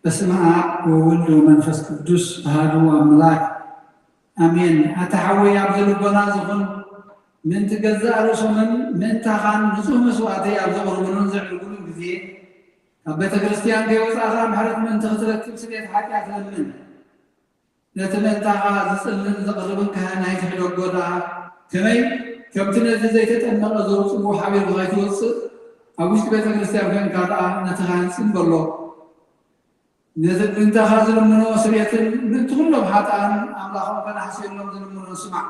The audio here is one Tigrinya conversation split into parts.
በስመ ኣብ ወወልድ ወመንፈስ ቅዱስ ኣሐዱ ኣምላክ ኣሜን። ኣታ ሓወይ ኣብዚ ልቦና ዝኹን ምእንቲ ገዛእ ርእሶምን ምእንታኻን ንጹህ መስዋእቲ ኣብ ዘቕርቡሉን ዘዕርጉሉን ግዜ ካብ ቤተ ክርስቲያን ከይወጻእኻ ምሕረት ምእንቲ ክትረክብ ስርየት ሓጢኣት ለምን። ነቲ ምእንታኻ ዝጽልን ዘቕርብን ካህን ኣይትሕደጎ ደኣ። ከመይ ከምቲ ነቲ ዘይተጠመቐ ዘውጽእዎ ሓቢርካ ከይትወጽእ ኣብ ውሽጢ ቤተ ክርስቲያን ኮይንካ ደኣ ነቲ ካህን ጽን በሎ። ነቲ ምእንታኻ ዝልምኖ ስርየትን ምእንቲ ኩሎም ሓጥኣን ኣምላኾም ከነሕስየሎም ዝልምኖ ስማዕ።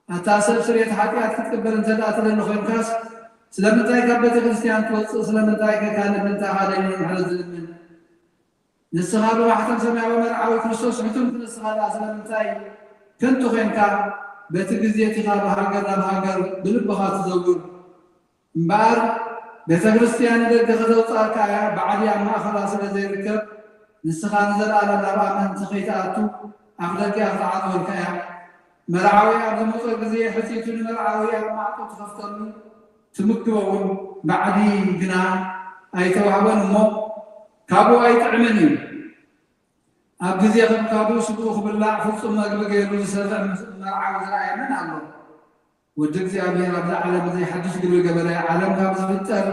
ኣታ ሰብ ስርየት ሓጢኣት ክትቅበል እንተ ደኣ ትደሊ ኮይንካስ ስለምንታይ ካብ ቤተ ክርስቲያን ትወጽእ? ስለምንታይ ከ ካልእ ምእንታኻ ደይኑ ምሕረት ዝልምን? ንስኻ ብማሕተም ሰማያዊ መርዓዊ ክርስቶስ ሕቱም ንስኻ ደኣ ስለምንታይ ከንቱ ኾንካ በቲ ግዜ እቲ ካብ ሃገር ናብ ሃገር ብልብኻ ትዘውር? እምበኣር ቤተ ክርስቲያን ንደገ ከተውፅኣካ እያ፣ ባዕዲ ኣብ ማእኸላ ስለ ዘይርከብ ንስኻ ንዘለኣለም ናብ ኣመንቲ ከይትኣቱ ኣፍ ደገ እያ ክትዓፅወልካ እያ። መርዓዊ ኣብ ዝመፆ ግዜ ሕፅይቱ ንመርዓዊ ኣብ ማዕፆ ትኸፍተሉ ትምግቦ እውን ባዕዲ ግና ኣይተዋህቦን እሞ ካብኡ ኣይጥዕምን እዩ። ኣብ ግዜ ከምካብኡ ስግኡ ክብላዕ ፍጹም መግቢ ገይሩ ዝሰርዕ ምስ መርዓዊ ዝረኣየ መን ኣሎ? ወዲ እግዚኣብሔር ኣብዚ ዓለም እዚ ሓድሽ ግብሪ ገበረ፣ ዓለም ካብ ዝፍጠር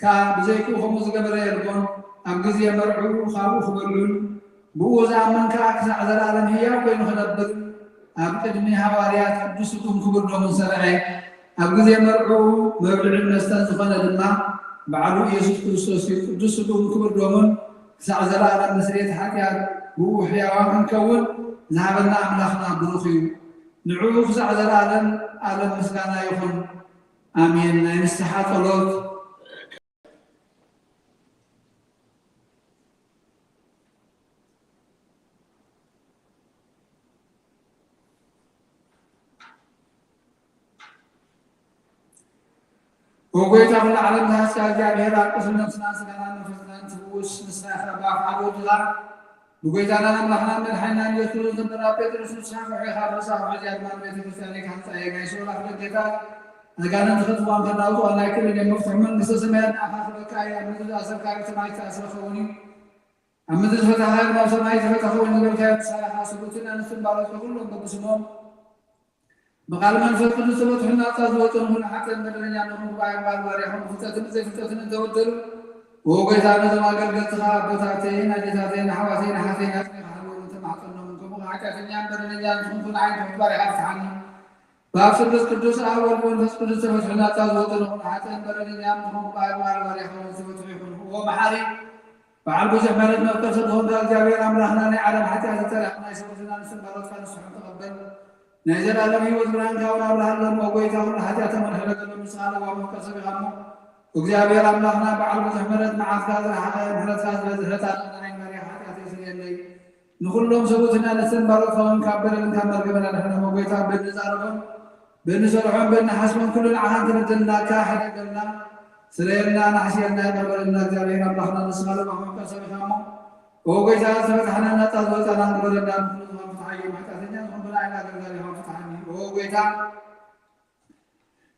ከኣ ብዘይክኡ ከምኡ ዝገበረ የልቦን። ኣብ ግዜ መርዕኡ ካብኡ ክበልዑን ብኡ ዝኣምን ከኣ ክሳዕ ዘለኣለም ህያው ኮይኑ ክነብር ኣብ ቅድሚ ሃዋርያት ቅዱስ ስግኡን ክቡር ደሙን ሰረዐ። ኣብ ግዜ መርዕኡ መብልዕን መስተን ዝኾነ ድማ ባዕሉ ኢየሱስ ክርስቶስ እዩ። ቅዱስ ስግኡን ክቡር ደሙን ክሳዕ ዘለኣለም ንስርየት ሓጢኣት ብኡ ሕያዋን ክንከውን ዝሃበና ኣምላኽና ብሩኽ እዩ። ንዕኡ ክሳዕ ዘለኣለም ኣለም ምስጋና ይኹን። ኣሜን። ናይ ንስሓ ጸሎት። ኦ ጎይታ ኩሉ ዓለም ዝሃስካ እግዚኣብሔር ኣብ ቁስል ነፍስናን ስጋናን መንፈስናን ትፍውስ ንስኻ ኢኻ ብኣፍ ሓደ ወድኻ ብጎይታናን ኣምላኽናን መድሓኒናን ኢየሱስ ክርስቶስ ዘንበራ ጴጥሮስ ንስኻ ከውሒ ኢኻ፣ ኣብ ርእሳ ከውሒ እዚኣ ድማ ንቤተ ክርስቲያን ኢኻ ህንጻ እየ። ናይ ሲኦል ኣፍ ደገታት ኣጋንንቲ ከጥፍኦም ከናውጽኦም ኣይክእሉን እዮም። መፍትሒ መንግስተ ሰማያት ንኣኻ ክበካ እያ። ኣብ ምድሪ ዝኣሰርካዮ ኣብ ሰማይ ዝተኣስረ ክኸውን እዩ። ኣብ ምድሪ ዝፈታሕካዮ ድማ ኣብ ሰማይ ዝተፈትሐ ክኸውን እዩ ዝበልካዮ ንስኻ ኢኻ። ስቡእትን ኣንስትን ባሮትካ ኩሎም በብስሞም ብቃል መንፈስ ቅዱስ ተፈትሑ ናጻ ዝወጹ ንኹሉ ሓጥእን በደለኛን ንኹን ጉባኤ እምበኣር ባርያኹም ብፍልጠትን ብዘይፍልጠትን እንተበደሉ፣ ኦ ጎይታ፣ ነዞም ኣገልገልትኻ ኣቦታተይን ኣዴታተይን ኣሕዋተይን ኣሓተይን ኣጽኒኻ ሓልዎም እንተማሕጸኖም፣ ከምኡ ኸዓ ሓጢኣተኛን በደለኛን ዝኾንኩ ንዓይ ትሑት ባርያኻ ፍትሓኒ። ብኣብ ስሉስ ቅዱስ ኣብ ወልድ መንፈስ ቅዱስ ተፈትሑ ናጻ ዝወጹ ንኹን ሓጥእን በደለኛን ንኹን ጉባኤ እምበኣር ባርያኹም ዝተፈትሑ ይኹኑ። ኦ መሓሪ በዓል ብዙሕ ምሕረት መፍቀር ሰብ ዝኾንካ እግዚኣብሔር ኣምላኽና ናይ ዓለም ሓጢኣት ዝተረሕቕ ናይ ሰብኡትን ኣንስትን ባሮትካ ንስሖም ተቐበል። ናይ ዘለኣለም ህይወት ብርሃንካ እውን ኣብርሃሎም። ኦ ጎይታ ኩሉ ሓጢኣቶም እውን ሕደገሎም። ንስኻ ለዋህ መፍቀር ሰብ ኢኻ እሞ እግዚኣብሔር ኣምላኽና በዓል ብዙሕ ምሕረት መዓትካ ዝረሓቐ ምሕረትካ ዝበዝሐ ጻድቕ ንዓይ ባርያኻ ሓጢኣተይ ስርየለይ። ንኹሎም ሰብኡትን ኣንስትን ባሮትካ እውን ካብ በደልን ካብ መርገምን ኣድሕኖም። ኦ ጎይታ በድሊ ዛረቦም በእንሰርሖን በእንሓስቦን ኩሉ ንዓኻ እንተበደልናካ ሕደገልና፣ ስረየልና፣ ናሕስየልና፣ ይቕረ በለልና። እግዚኣብሔር ኣምላኽና ንስኻ ለባም መፍቀር ሰብ ኢኻ እሞ፣ ኦ ጎይታ፣ ዝተፈታሕናን ናጻ ዝወጻናን ግበረልና። ንኹሉ ዝኾን ፍትሓዮም፣ ሓጢኣተኛ ዝኾንኩ ንዓይን ኣገልጋሊኻን ፍትሓኒ። ኦ ጎይታ፣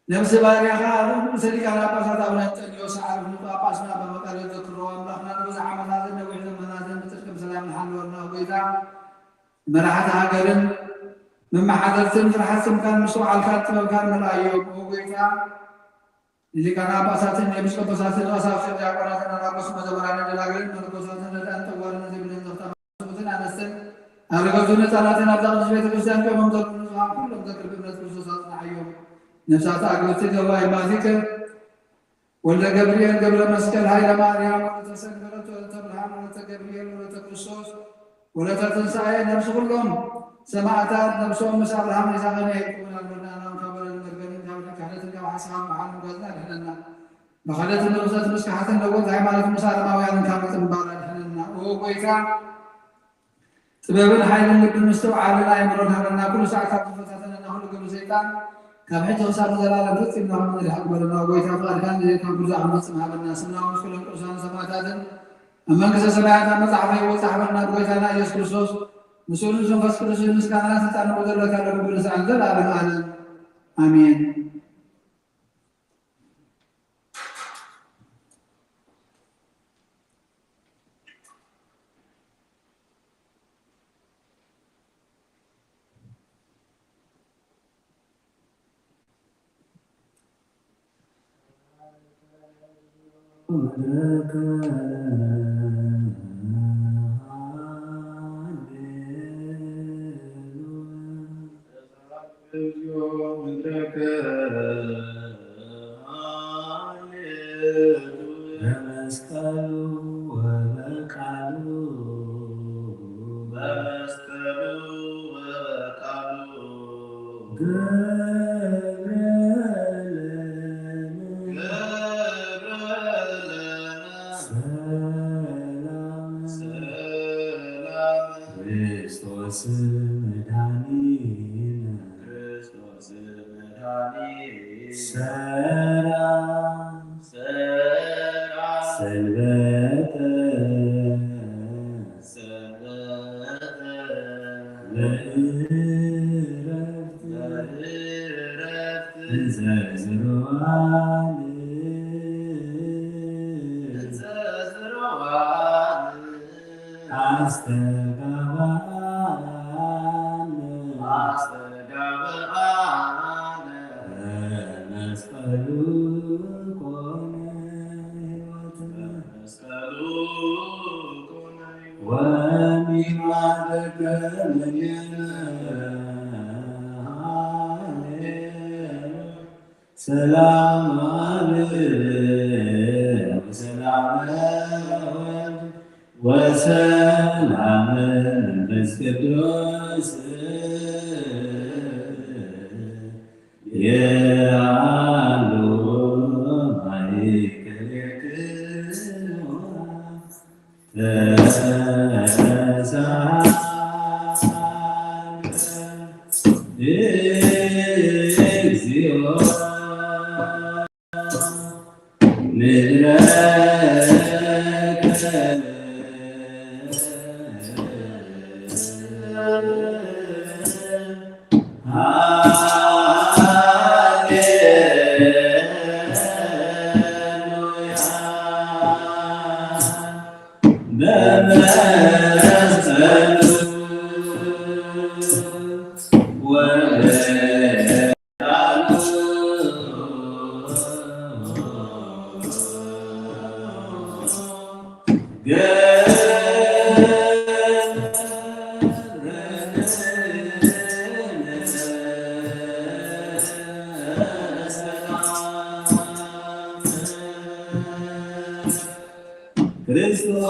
ነብሲ ባርያኻ ርእሰ ሊቃነ ጳጳሳት ኣቡነ እንጠንዮስ ዓርፍ ንጳጳስና ኣባ መቃርዮስ ዘክሮ። ኣምላኽና ንብዙሕ ዓመታትን ነዊሕ ዘመናትን ብጽድቅን ብሰላምን ሓልወልና። ኦ ጎይታ፣ መራሕቲ ሃገርን መመሓደርትን ፍርሓት ስምካን ምስትውዓልካን ጥበብካን ምልኣዮም። ኦ ጎይታ፣ ንሊቃነ ጳጳሳትን ኤጲስቆጶሳትን ቀሳውስትን ዲያቆናትን ኣናብስትን መዘምራንን ደናግልን መነኮሳትን ረድኣን ጠዋርን ዘይብለን ዘኽተማ ሰብኡትን ኣንስትን ኣረጋውትን ህፃናትን ኣብዛ ቅድስት ቤተ ክርስቲያን ቆይሞም ዘለዉ ንጹሃን ኩሎም ዘክር ብእምነት ክርስቶስ ኣጽንዓዮም። ነፍሳት ኣግብርቲ ገባይ ማቲከ ወልደ ገብርኤል ገብረ መስቀል፣ ሃይለ ማርያም ወለተ ሰንበረት ወለተ ብርሃን ወለተ ገብርኤል ወለተ ክርስቶስ ወለተ ትንሳኤ፣ ነፍሲ ኩሎም ሰማእታት ነፍሶም ምስ ኣብርሃምን ይስሐቅን የዕቁብን ኣልቦና። ኣናም ካብ በደልን መርገምን ካብ ሕልክ ክሕደትን ካብ ሓሳኻን መሓልን ጓዝና ኣድሕነና። ብክሕደትን ርኽሰትን ምስ ክሓትን ለወጥ ሃይማኖት ምስ ኣረማውያንን ካብ ምጥንባር ኣድሕነና። ኦ ጎይታ፣ ጥበብን ሓይልን ልብን ምስትውዓልን ኣእምሮን ሃበና። ኩሉ ሳዕ ካብ ዝፈታተነና ኩሉ ግብሪ ሰይጣን ካብ ሕጂ ክሳብ ንዘላለም ፈጺምና ክንድሕን ግበረና። ኦ ጎይታ፣ ፍቓድካን ድሌትካን ኩሉ ሳዕ ክንፍጽም ሃበና። ስምና ምስ ኩሎም ቅዱሳን ሰማእታትን ኣብ መንግስተ ሰማያት ኣብ መጽሓፈ ህይወት ጻሕፈልና። ብጎይታና ኢየሱስ ክርስቶስ ምስኡ ምስ መንፈስ ቅዱስ ምስጋናን ስልጣንን ዘለካ ለብጉልሳን ዘላለም ዓለም ኣሜን። ምድረከ በመስቀሉ ወበቃሉ በመስቀሉ ወበቃሉ ገብረ ለነ ገብረ ለነ ሰላም ሰላም ክርስቶስ መድኃኒነ ክርስቶስ መድኃኒነ ሰራ ሰራ ሰንበተ ሰንበተ በዕረፍት በዕረፍት እንዘ ዝርዋን እንዘ ዝርዋን አስተጋባነ አስተጋብአነ በመስቀሉ ኮነ ሕይወትነ በመስቀሉ ኮነ ሕይወትነ ወሚማረከ እምኔነ ሃሌሉያ ሰላም አብ ወሰላም ወልድ ወሰላም መንፈስ ቅዱስ የአሉ ማእከሌክሙ ተሳለ እግዚኦ ምድረከ ክርስቶስ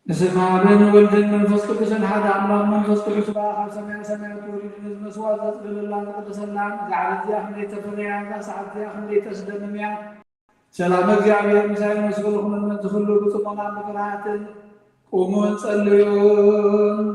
በስመ አብን ወልድን መንፈስ ቅዱስን ሓደ ኣምላኽ። መንፈስ ቅዱስ በኣ ካብ ሰማየ ሰማያት ወሪዱ ነዚ መስዋዕት ዘጽለለላን ዝቐደሰላን፣ እዛ ዓመት እዚኣ ክንደይ ተፈርያ፣ እዛ ሰዓት እዚኣ ክንደይ ተስደምም እያ። ሰላም እግዚኣብሔር ምሳይ ይመስገንኹም። እመን ዝህሉ ብጽሞናን ብፍርሃትን ቁሙን ጸልዩን።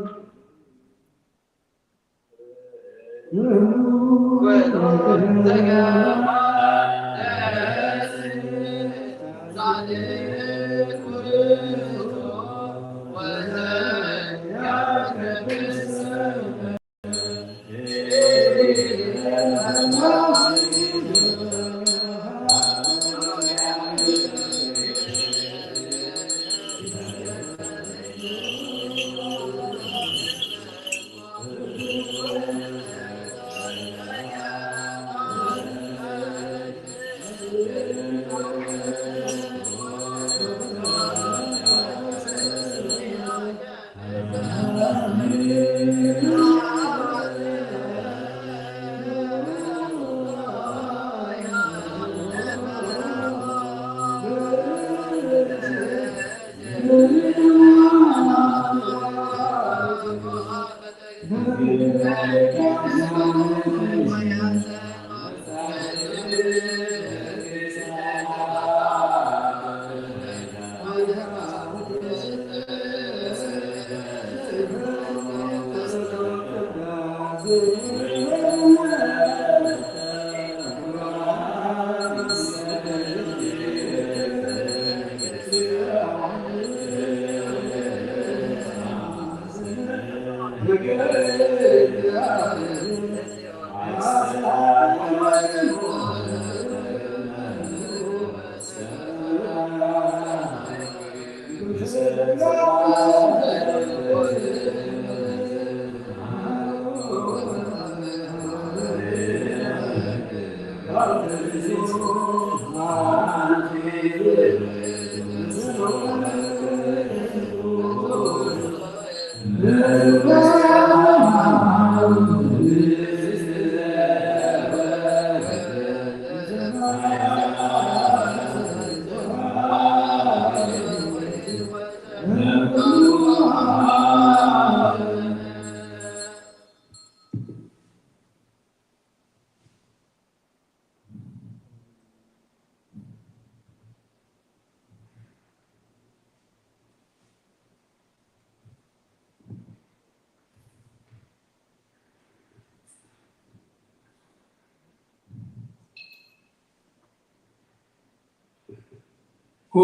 ኦ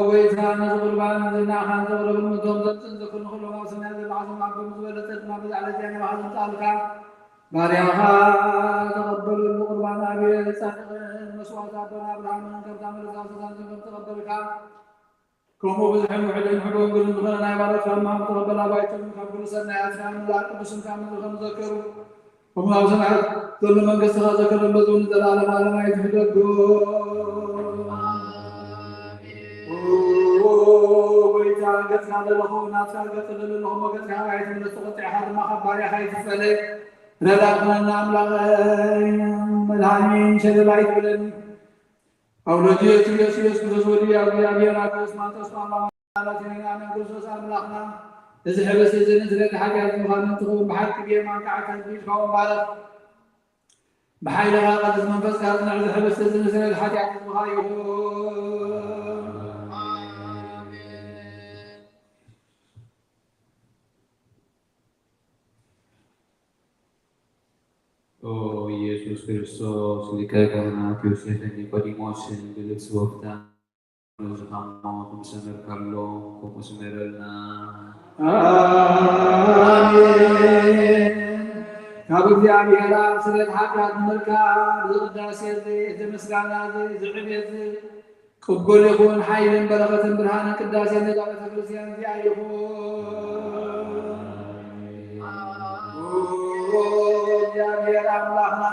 ጎይታ፣ ነዚ ቁርባን እዚ ንዓኻን ዘቕረብን ነቶም ዘምጽእን ዘክርን ኩሎም ኣብ ሰማያት ዘለኻ ስም ኣብ ከምኡ ዝበለጸ ድማ ብዛ ዕለት እዚኣ ናባኻ ዘምጽኣልካ ባርያኻ ተቐበለሉ። ቁርባን ኣብየ ጻድቕን መስዋዕቲ ኣቦና ኣብርሃምን ከምታ መለሳ ሰታን ከም ተቐበልካ፣ ከምኡ ብዙሕን ውሑድን ሕቡን ግሉን ዝኾነ ናይ ባሮትካ ሕማም ተቐበል። ኣባይቶም ካብ ኩሉ ሰናይ ኣስራን ምልኣት ቅዱስን ካብ ምድሪ ከም ዘከሩ፣ ከምኡ ኣብ ሰማያት ዘሎ መንግስትኻ ዘከረ በዚ እውን ንዘለዓለም ዓለም ኣይትሕደጎ። ኦ ጎይታ፣ ገጽካ ለለኹ ናትካ ገጽ ለለኹ፣ ገጽካ ኣይትምለስ፣ ተቐጢዕካ ድማ ካብ ባርያኻ ኣይትፈለይ። ረዳእ ኩነና ኣምላኸይ መድሃኒ ሸለል ኣይትብለኒ። ኣውሎጅየስ ኢየሱስ ኢየሱስ ክርስቶስ ወዲ እግዚኣብሔር ኣብ ስማንቶስ ቋንቋ ማለት ናይ ኣሜን ክርስቶስ ኣምላኽና፣ እዚ ሕብስቲ እዚ ንስርየት ሓጢኣት ምዃኑ እንትኸውን፣ ብሓቂ ብየማንካ ዓርኪ ኣልዒልካ ወንባርኽ። ብሓይልኻ ቅዱስ መንፈስካ ጽንዕ፣ እዚ ሕብስቲ እዚ ንስርየት ሓጢኣት ህዝብኻ ይኹን። ኦ ኢየሱስ ክርስቶስ፣ ሊቀ ካህናት ዮሴፍን ኒቆዲሞስን ብልብሲ ወፍታን ዝሃሞ ከም ሰመርካሎም፣ ከምኡ ስመረልና። ኣሜን። ካብ እግዚኣብሔር ኣብ ስርየት ሓጢኣት ንምርካብ፣ እዚ ቅዳሴ እዚ፣ እዚ ምስጋና እዚ፣ እዚ ዕቤት እዚ፣ ቅቡል ይኹን። ሓይልን በረኸትን ብርሃንን ቅዳሴ ነዛ ቤተ ክርስቲያን እዚኣ ይኹን። ኦ እግዚኣብሔር ኣምላኽና፣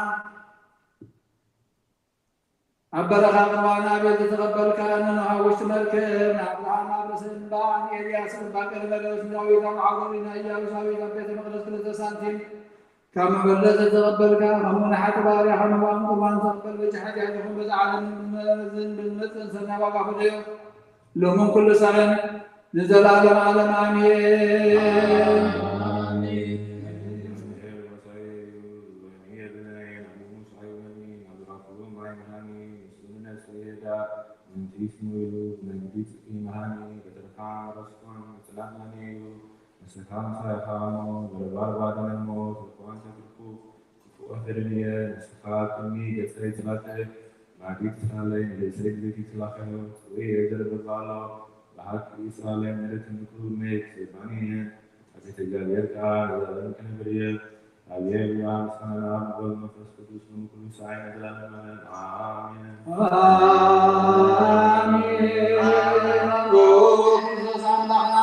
ኣብ በረኻ ቅርባን ኣቤል ዝተቐበልካ፣ ንኖህ ኣብ ውሽጢ መርከብ፣ ንኣብርሃም ኣብ ርእሲ እምባ፣ ንኤልያስ እምባ ቀርሜሎስ፣ ንዳዊት ኣብ ዓውደ ርኢና፣ ኢያቡሳዊት ኣብ ቤተ መቕደስ ክልተ ሳንቲም ካብ መበለት ዝተቐበልካ፣ ከምኡ ንሓቂ ባርያኻ ንዋን ቁርባን ተቐበል። በጃ ሓጢኣት ይኹን፣ በዛ ዓለምን ብዝመጽእን ሰናይ ዋጋ ፍደዮ። ሎምን ኩሉ ሳዕን ንዘለዓለም ዓለም ኣሜን። ኣሜን። ምእንቲ ስሙ ኢሉ ብመንግስቲ ጽድቂ መሃኒ፣ በትርኻ ረስኮን ጽላትናን እዩ። ንስኻ ምሳኻ እሞ፣ በረባር ባድነ እሞ፣ ትርፋን ተትርፉ፣ ክፉእ ኣፈደን እየ። ንስኻ ቅድሚ ገጸይ ትላተ፣ ማዕዲ ትስራለይ፣ ንርእሰይ ብዘይቲ ትላኸዮ፣ ጽውእ እየ ዘረበባ ኣሎ። ብሓቂ እስራለይ፣ ምሕረትን ምክሩን እየ፣ ክሰባኒ እየ። ኣቤት እግዚኣብሔር ከኣ ንዘለኣለም ክነብር እየ። ኣቤት ብኣ ምስጋና ናብ ወልድ መንፈስ ቅዱስ፣ ንኩሉ ሳዕ ንዘለኣለም ዓለም። ኣሜን። ኣሜን። ኦ ክርስቶስ ኣምላኽና፣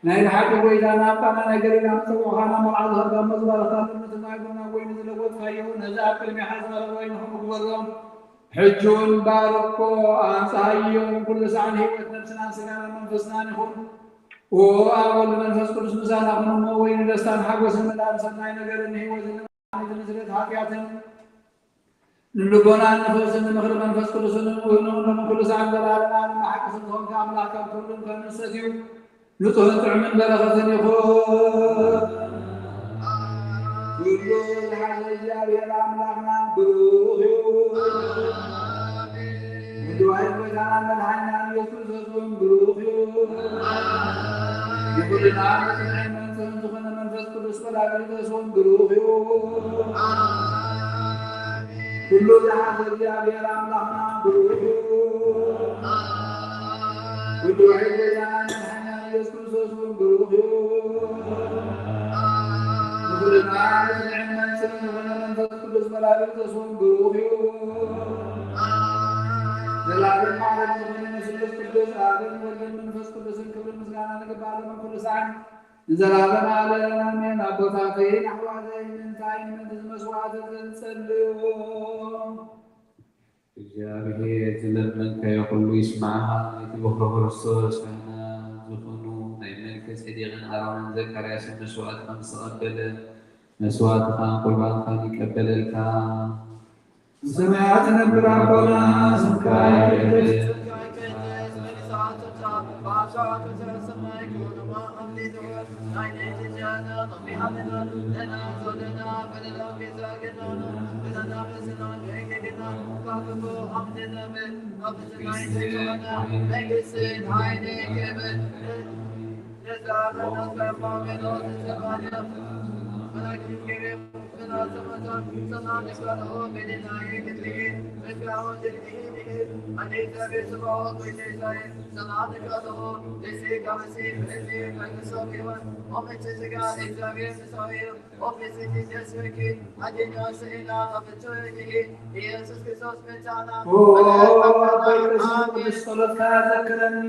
ናይ ብሓቂ ጎይታና፣ ኣብ ቃና ናይ ገሊላ ምጸዋዕኻና፣ መርዓ ዝኸድካ፣ መዝባርኻ፣ ጥርሙት ማይ ቡን ናብ ወይኒ ዝለወጥካዮ፣ ነዚ ኣብ ቅድሜኻ ዝቐረበ ወይኒ ከምኡ ግበሮ። ሕጂ እውን ባርኮ፣ ኣንጽሃዮ፣ ኩሉ ሳዕ ንህይወት ነብስናን ስጋናን መንፈስናን ይኹን። ኦ ኣብ ወልድ መንፈስ ቅዱስ ምሳና ኩን እሞ፣ ወይ ንደስታን ሓጎስን ምልኣን ሰናይ ነገርን ንህይወትን ንመድሓኒትን ንስርየት ሓጢኣትን ንልቦናን ንፈውስን ንምኽሪ መንፈስ ቅዱስን እውን ንኹሎም ኩሉ ሳዕን ዘለዓለም ዓለም ብሓቂ ስም ዝኾንካ ኣምላኽ ካብ ኩሉ ከም እንሰትዩ ንጹሕን ጥዑምን በረኸትን ይኹን። ኩሉ ዝሓዘ እግዚኣብሔር ኣምላኽና ብሩኽ እዩ። ምድዋይ ጎይታናን መድሓኒናን ኢየሱስ ክርስቶስ እውን ብሩኽ እዩ። ንኹልና መጽንዕን መንጽህን ዝኾነ መንፈስ ቅዱስ ጳራቅሊጦስ እውን ብሩኽ እዩ። ኩሉ ዝሓዘ እግዚኣብሔር ኣምላኽና ብሩኽ እዩ። ኩሉ ውሒድ ጎይታናን መድሓኒናን ኢየሱስ ክርስቶስ እውን ብሩኽ እዩ። ንዕማን ስለ ዝኾነ መንፈስ ቅዱስ መላእክት ተስፎም ብሩኽ እዩ። ዘላለም ማዕረግ ዝኾነ ንስሉስ ቅዱስ ኣብን ወልድን መንፈስ ቅዱስን ክብርን ምስጋናን ይግባእ ሎሚ ኩሉ ሰዓት ንዘላለም ዓለም ኣሜን። ኣቦታተይን ኣሕዋተይን እንታይ ንመስዋዕቲ ዘንጸልዎ እግዚኣብሔር ዝለመንካዮ ኩሉ ይስምዓኻ። ናይቲ በኹሪ ክርስቶስ ካህናት ዝኾኑ ናይ መልከ ጼዴቅን ኣሮንን ዘካርያስን መስዋዕቲ ከም ዝተቐበለ መስዋዕትኻን ቁርባንካን ይቀበለልካ። ብሰማያት ትነብር ኣቦና ስምካ ይቀደስ። ኦ ኣቦይ ቅዱስ ጸሎትካ ዘክረኒ።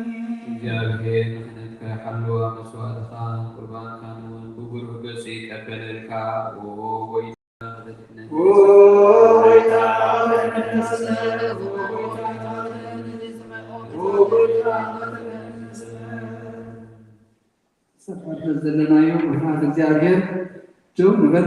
እግዚኣብሔር ንክህነትካ ይሓልዋ፣ መስዋዕትኻን ቁርባንካን እውን ብብሩህ ገጹ ይቀበለልካ። ኦ ጎይታ፣ ኦ ጎይታ፣ ጸሎት ዘለናዮ ብፍርሃት እግዚኣብሔር ደው ንበል።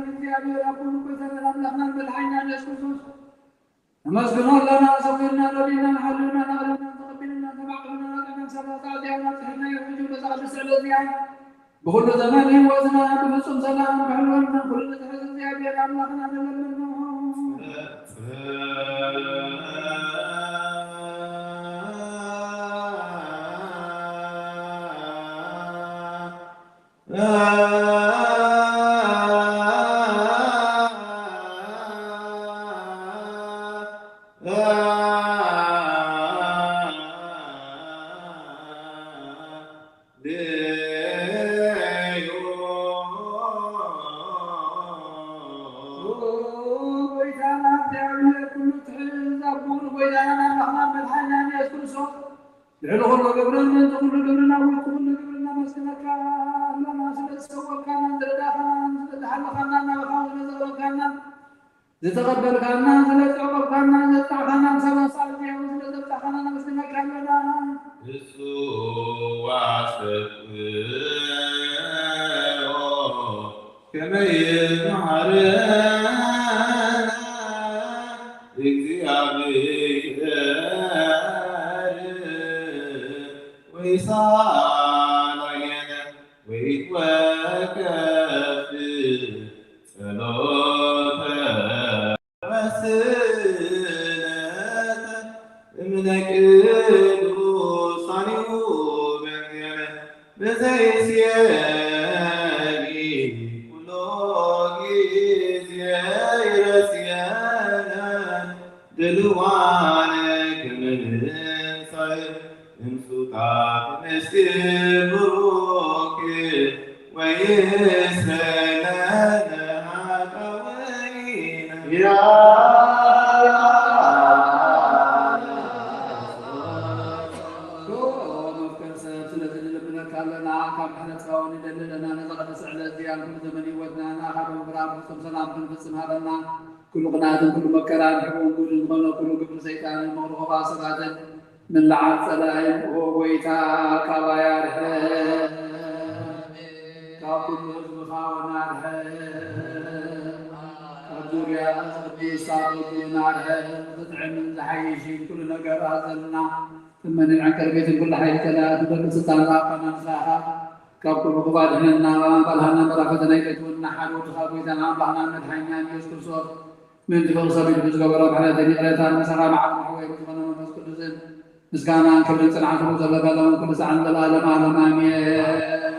እግዚኣብሔር ኣቦን ጐይታን ኣምላኽናን መድሓኒናን ኢየሱስ ክርስቶስ ነመስግኖ ኣለና። ሰዊርና ረዲእና ንሓልዩና ናቕረብና ተቐቢልና ተባዕልና ናቕረብና ሰላሳ እዚኣ ናብፅሕና ይሕጁ በዛ ቅድስቲ ዕለት እዚኣ ብኹሉ ዘመን ህይወትና ብፍጹም ሰላም ክሕልወልና ኩሉ ንትሕዝ እግዚኣብሔር ኣምላኽና ንለምኖ። ጎይታና እግዚኣብሔር ኩሉ ትሕዝ ኣቦን ጎይታናን ኣምላኽናን መድሓኒናን ኢየሱስ ክርስቶስ ልዕሊ ኩሉ ግብርን ምእንቲ ኩሉ ግብርን ኣብ ውሽጢ ኩሉ ግብርን ነመስግነካ ኣለና። ስለ ዝሰወርካናን ዝረዳእካናን ስለ ዝሓለኻናን ናባኻ እውን ዘቕረብካናን ዝተቐበልካናን ስለ ዘዕቆብካናን ዘጽናዕካናን ሰላሳ እዚኣ እውን ስለ ዘብጻሕካና ነመስግነካ ኣለና። ንሱ ኣስተብቅዖ ከመይ ይምሃረና እግዚኣብሔር ወይሳለየነ ወይትወከፍ ጸሎተ ወስእለተ እምነ ቅዱሳኒሁ በንየነ ብዘይስየሚ ኩሎ ግዜ ይረስየነ ድልዋነ ክምንሳይ እምሱታት ምስጢር ብሩክ ወይስረይለነ ኃጣውኢነ። መፍቀር ሰብ ስለዚ ንልምነካ ኣለና፣ ካብ ምሕረትካ እውን ንደሊ ኣለና። ነዛ ቅድስቲ ዕለት እዚኣ ኩሉ ዘመን ህይወትና ንኣኻ ብምብራር ፍጹም ሰላም ክንፍጽም ሃበና። ኩሉ ቅንኣትን ኩሉ መከራን ሕቡን ጉድን ዝኾነ ኩሉ ግብሪ ሰይጣንን ምኽሪ ኹፋ ሰባትን ምልዓል ጸላእን፣ ኦ ጐይታ፣ ካባይ ኣርሕቕ። ካብ ኩሉ ህዝብኻ እውን ኣርሕቕ። ካብ ዙርያ ቅድስት እውን ኣርሕቕ። ዝጥዕምን ዝሓይሽን ኩሉ ነገር ኣዘልና። እመንን ዕንቅርቢትን ኩሉ ሓይሊ ጸላእቲ ደቂ ስልጣን ዝሃብካና ንስኻ ኢኻ። ካብ ኩሉ ክፉእ ኣድሕነና፣ ባልሃና መራሒ ፈተና ኣይተእትወና። ሓደ ወድኻ ጐይታና ኣምላኽናን መድሓኒናን ኢየሱስ ክርስቶስ ምእንቲ ፍቕሪ ሰብ ኢሉ ብዝገበሮ ምሕረትን ይቕሬታን ምሳኻ መዓር መሕወይ ብዝኾነ መንፈስ ቅዱስን ምስጋናን ክብርን ጽንዓትን ዘለኣለምን ኩሉ ሰዓን ዘለኣለም ዓለም ኣሜን።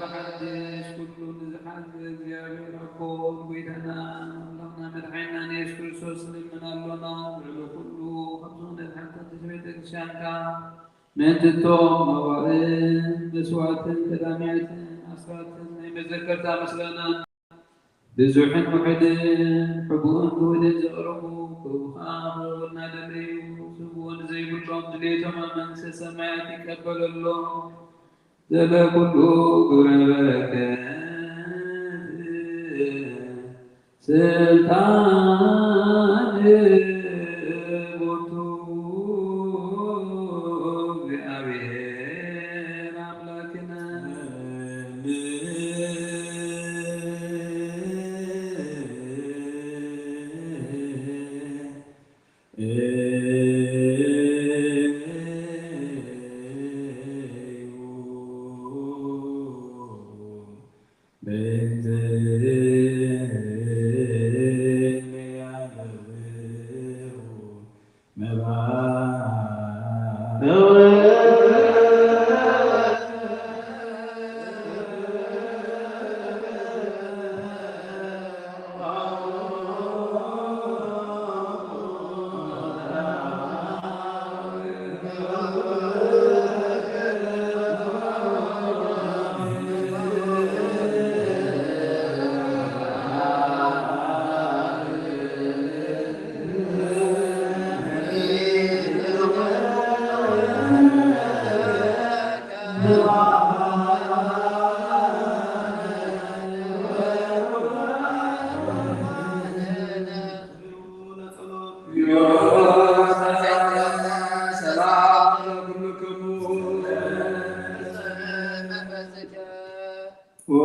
በሓድሽ ኩሉ ንዝሓዘ እግዚኣብሔር ኣቦን ጐይታና ኣምላኽና መድሓኒናን የሱስ ክርስቶስ ንልምን ኣሎና። ልዕሊ ኩሉ ካብ ዝኾነት ሓንቲ ቅድስቲ ቤተ ክርስቲያንካ ምእንቲ እቶም መባእን መስዋእትን ቀዳሚያትን ኣስራትን ናይ መዘከርታ ምስጋና ብዙሕን ውሑድን፣ ሕቡእን ውሁድን ዘቕረቡ፣ ክቡኻ ምእንቲ እናደለዩ፣ ስግኡን ዘይብሎም ድሌቶም ኣብ መንግስተ ሰማያት ይቀበለሎም። ዘለኩሉ ግብረ በረከት ስልጣን ቦቱ እግዚአብሔር አምላክነ። ኦ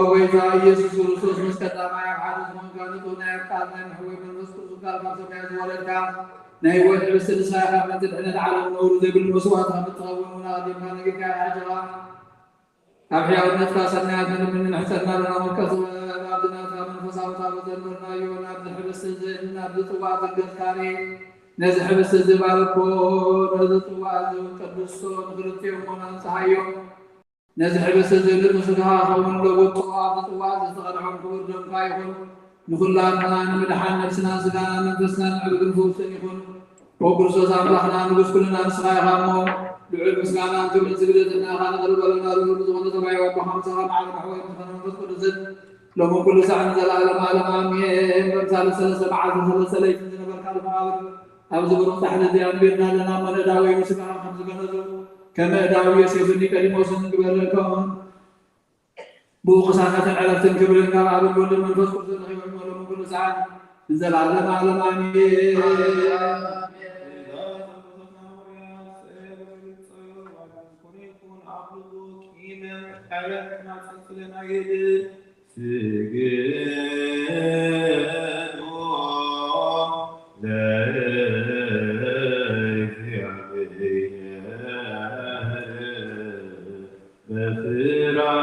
ጎይታ ኢየሱስ ክርስቶስ፣ ምስ ቀዳማይ ኣብ ሓደ ዝኾንካ ንጹህ ናይ ኣብ ቃል ናይ መሕወይ መንፈስ ቅዱስ ቃል ካብ ሰማይ ዝወረድካ፣ ናይ ህይወት ሕብስቲ ንስኻ ኢኻ፣ ምእንቲ ድሕነት ዓለም ነውሪ ዘይብሉ መስዋእቲ ከም እትኸውን እውን ኣቐዲምካ ነጊርካ ኢኻ። ሕጂ ኸኣ ኣብ ሕያውነትካ ሰናያት ንልምን ንሕጸና ኣለና። መርካስ ኣብዚ ናትካ መንፈሳዊ ታቦት ዘንበርናዮ፣ ናብዚ ሕብስቲ እዚ፣ ናብዚ ጽዋእ ዝገዝካኒ፣ ነዚ ሕብስቲ እዚ ባርኮ፣ ነዚ ጽዋእ እዚ እውን ቀድሶ፣ ንክልቲኦም እውን ኣንጽሃዮም። ነዚ ሕብስቲ እዚ ንጹህ ስጋኻ ክኸውን ለውጦ፣ ኣብዚ ጽዋእ እዚ ዝተቐድሖም ክቡር ደምካ ይኹን። ንኹላትና ንምድሓን ነብስናን ስጋናን መንፈስናን ምዕሩግን ፍውስን ይኹን። ኦ ክርስቶስ ኣምላኽና ንጉስ ኩልና ንስኻ ኢኻ እሞ፣ ልዑል ምስጋናን ክብርን ስግደትን ንኣኻ ነቕርበልና። ልዑል ብዝኾነ ሰማያዊ ኣቦኻ ምሳኻ ማዕረ መሕወይ ዝኾነ መንፈስ ቅዱስን ሎምን ኩሉ ሳዕ ንዘለዓለመ ዓለም ኣሜን። በምሳሌ ሰለስተ መዓልቲ ሰለስተ ለይትን ዝነበርካ መቓብር ኣብዚ ብሩኽ ጻሕሊ እዚ ኣንቢርና ኣለና። እሞ ንእዳወይ ንስጋኻ ከም ዝገነዙ፣ ከም እዳዊ ዮሴፍን ኒቆዲሞስን ግበረልካውን። ብኡ ቅሳነትን ዕረፍትን ክብርን ካብ ኣብን ወልድን መንፈስ ቅዱስን ረኺቦም፣ ሎምን ኩሉ ሰዓት ንዘለዓለመ ዓለም ኣሜን። ኪምን ሕረት ናጽፍልን ኣይድል ስግዱ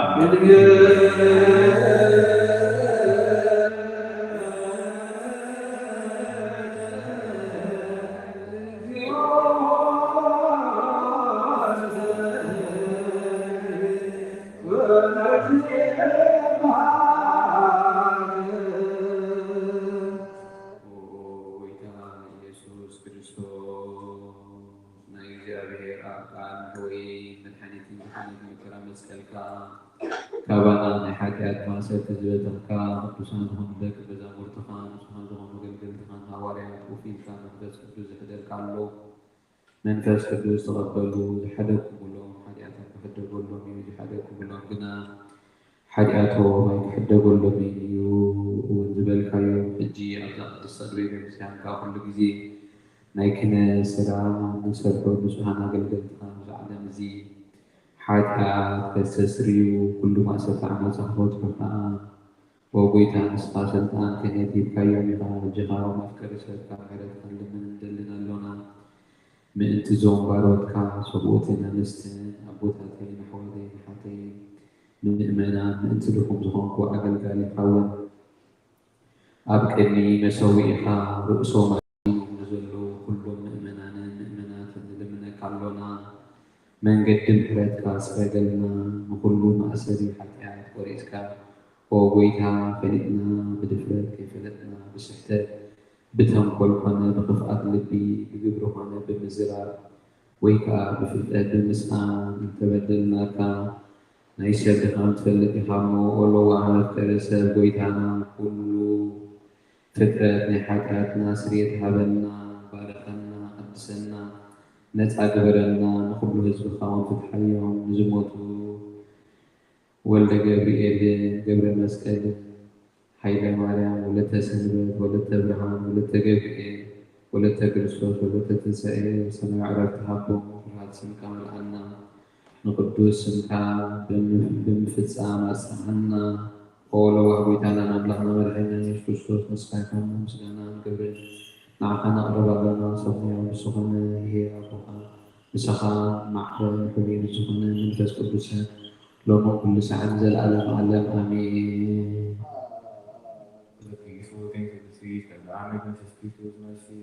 ለእግዚአብሔር በፍርሃት። ኦ ጎይታ ኢየሱስ ክርስቶስ፣ ናይ እግዚኣብሔር ኣብ ቃል ወይ መድሓኒትን ዝኾነት መከራ መስቀልካ፣ ካባና ናይ ሓጢኣት ማእሰርቲ ዝበተንካ፣ ቅዱሳን ዝኾኑ ደቂ መዛሙርትኻን ንጹሃን ዝኾኑ ኣገልገልትኻን ሃዋርያት ኮፍ ኢልካ መንፈስ ቅዱስ ዝሕደልካ ኣሎ። መንፈስ ቅዱስ ተቐበሉ። ዝሓደግኩምሎም ሓጢኣቶም ክሕደገሎም እዩ፣ ዝሓደግኩምሎም ግና ሓጢኣቶም ኣይክሕደገሎምን እዩ እውን ዝበልካዮም፣ ሕጂ ኣብዛ ቅድስቲ ቤተ ክርስቲያንካ ኩሉ ግዜ ናይ ክህነት ስራሕ ንሰርሑ ንጹሃን ኣገልገልትኻ ኣብዚ ዓለም እዚ ሓጢኣት ከስተስርዩ፣ ኩሉ ማእሰርቲ ዓመጻ ክፈትሑ ከኣ፣ ኦ ጎይታ፣ ንስኻ ስልጣን ክህነት ሂብካዮም ኢኻ። ሕጂ ከኣ መፍቀሪ ሰብካ ምሕረትካ ንልምን ንደልን ኣሎና። ምእንቲ እዞም ባሮትካ ሰብኡትን ኣንስትን ኣቦታተይን ኣሕዋተይን ኣሓተይን ምእመናን ምእንቲ ድኹም ዝኾንኩ ኣገልጋሊኻ እውን ኣብ ቅድሚ መሰውኢኻ ርእሶም ኣድኒኖም ንዘለዉ ኩሎም ምእመናንን ምእመናትን ንልምነካ ኣሎና። መንገዲ ምሕረትካ ጽረገልና፣ ንኹሉ ማእሰሪ ሓጢኣት ቆሪጽካ ኦ ጎይታ፣ ፈሊጥና ብድፍረት፣ ከይፈለጥና ብስሕተት፣ ብተንኮል ኮነ ብኽፍኣት ልቢ፣ ብግብሪ ኮነ ብምዝራብ፣ ወይ ከኣ ብፍልጠት ብምስኣን እንተበደልናካ፣ ናይ ሰብ ድኻም ትፈልጥ ኢኻ እሞ፣ ወሎ ዋህብ ከርእሰ ጎይታና፣ ኩሉ ፍጥረት ናይ ሓጢኣትና ስርየት ሃበና፣ ባርኸና፣ ቀድሰና፣ ነጻ ግበረና፣ ንኹሉ ህዝብኻ እውን ፍትሓዮም፣ ንዝሞቱ ወልደ ገብርኤልን ገብረ መስቀልን፣ ሓይለ ማርያም፣ ወለተ ሰንበት፣ ወለተ ብርሃን፣ ወለተ ገብርኤል፣ ወለተ ክርስቶስ፣ ወለተ ትንሳኤ፣ ሰማያዊ ዕረፍቲ ሃቦም፣ ፍርሃት ስምካ መልኣና፣ ንቅዱስ ስምካ ብምፍ-፣ ብምፍጻም ኣጽንዓና። ኦ ለዋህ ጎይታናን ኣምላኽና መድሓኒናን የሱስ ክርስቶስ፣ ንስኻ ይኹን ምስጋናን ክብርን ንዓኻ ነቕርብ ኣለና። ሰማያዊ ምስ ዝኾነ ህያው ኣቦኻ፣ ምሳኻ ማዕረ ሕቡይ ምስ ዝኾነ መንፈስ ቅዱስን ሎሚ ኩሉ ሰዓት ንዘለኣለም ዓለም ኣሜን። The peaceful things of the seas that God may grant us peace through his mercy.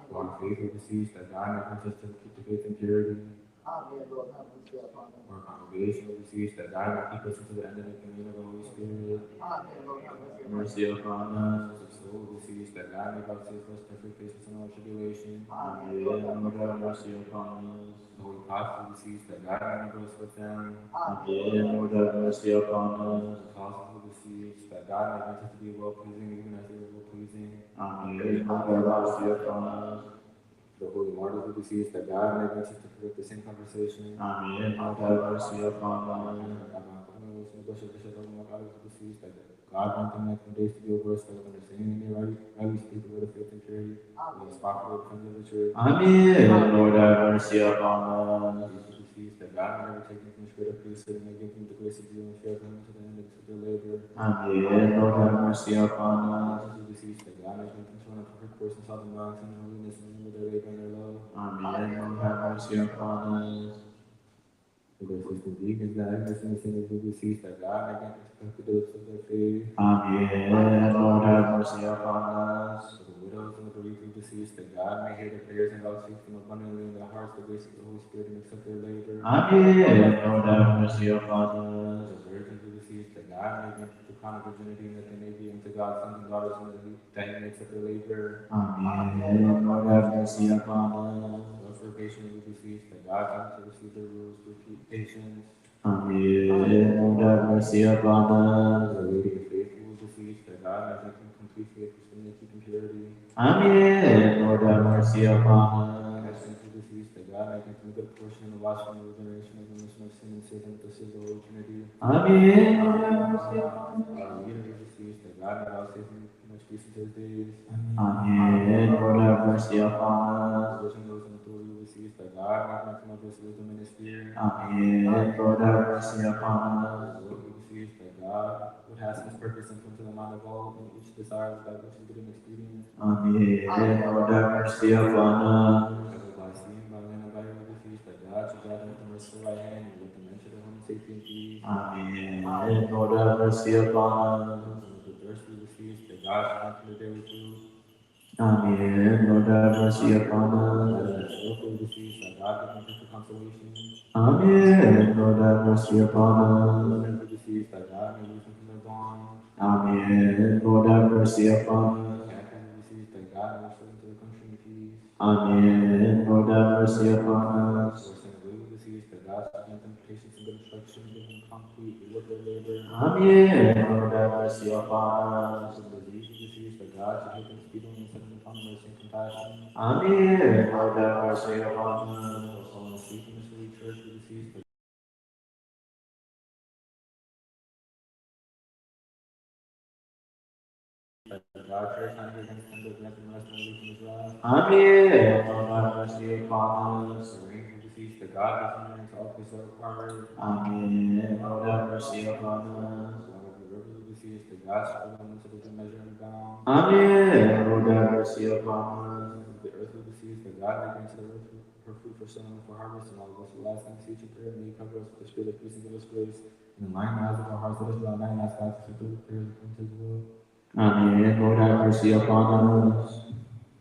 For our faith of the seas that God may grant us to keep the faith in purity. For our congregation of the seas that God may keep us until the end and the communion of the Holy Spirit. Mercy upon us. The soul of the seas that God may vouchsafe us perfect patience in all tribulation. Amen. Lord, have mercy upon us. The holy apostles of the seas that God may bless with them. Amen. Lord, have mercy upon us. The apostles of the seas that God may grant us to be well pleasing, even as they are well pleasing. Amen. Lord, have mercy upon us. The holy martyrs of the seas that God may grant us to perfect the same conversation. Amen. Lord, have mercy upon us. God grant them in the days to be over us, that with understanding they may right, rightly speak the word of faith and charity. When it's possible, defend the church. Amen. Lord, have mercy upon us. These are the seas that God may never take them from the spirit of peace, so they may give them the grace to do and share them to the end of their labor. Amen. Lord, have mercy upon us. These are the seas that God may grant them to run a perfect course in solid minds and holiness and remember their labor and their love. Amen. Lord, have mercy upon us. For the assistant deacons, God, have mercy on the sinners who deceased, that God may grant them to perfect the works of their faith. Amen. Lord, have mercy upon us. For the widows and the bereaved who deceased, that God may hear their prayers and vouchsafe them abundantly in their hearts the grace of the Holy Spirit and accept their labor. Amen. Lord, have mercy upon us. For the virgins who deceased, that God may grant them the crown of virginity and that they may be unto God sons and daughters in the that he may accept their labor. Amen. Lord, have mercy upon us. Those who are patiently deceased, that God grant them to receive their rules with patience. Amen. Lord, have mercy upon us. Those who are faithful deceased, that God may grant them complete faith which they may keep in purity. Amen. Lord, have mercy upon us. Pastors who deceased, that God may grant them a good portion in the washing and regeneration of the remission of sin and save them with the seal of the Holy Trinity. Amen. Lord, have mercy upon us. Our leaders who deceased, that God may vouchsafe them much peace unto his days. Amen. Lord, have mercy upon us. Those in those in authority who deceased, that God may grant them all grace, wisdom, and his fear. Amen. Lord, have mercy upon us. Those who deceased, that God would hasten his purpose and come to the mind of all, and each desire that which is good and expedient. Amen. Lord, have mercy upon us. That by sea and by land and by air who deceased, that God should gather them to merciful right hand and let them enter the home in safety and peace. Amen. Lord, have mercy upon us. Those who thirsty who deceased, that God should grant them the day with you. Amen. Lord, have mercy upon us. Those who deceased, that God give them perfect consolation. Amen. Lord, have mercy upon us. Those who deceased, that God may loose them from their bonds. Amen. Lord, have mercy upon us. Captives who deceased, that God may restore them to their country in peace. Amen. Lord, have mercy upon us. Those who are sent away who deceased, that God should grant them patience and good instruction, and give them complete reward their labor. Amen. Lord, have mercy upon us. Those in disease who deceased, that God should heal them speedily and send them upon mercy and compassion. Amen. Lord, have mercy upon us. Those fallen asleep in this holy church who deceased, that God, church, not be against them, but grant them rest and relief from his wrath. Amen. Lord, have mercy upon us. The rain who deceased, that God, the thunder and all things are required. Amen. Lord, have mercy upon us. Water of the rivers who deceased, that God, should fill them into the measure and bound. Amen. Lord, have mercy upon us. The earth who deceased, that God, may grant to the earth her fruit for sowing and for harvest, and all of us who last time seed to prayer, may you cover us with the spirit of peace and give us grace. And enlighten the eyes of our hearts, let us draw nigh and ask God to fulfill the prayers according to his will. Amen. Lord, have mercy upon us.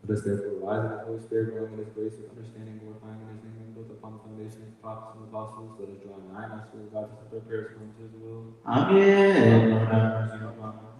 Let us therefore rise in the Holy Spirit, growing in his grace with understanding, glorifying in his name, and built upon the foundation of the prophets and apostles. Let us draw nigh and ask the Lord God to accept our prayers according to his will. Amen. Lord, have mercy upon us.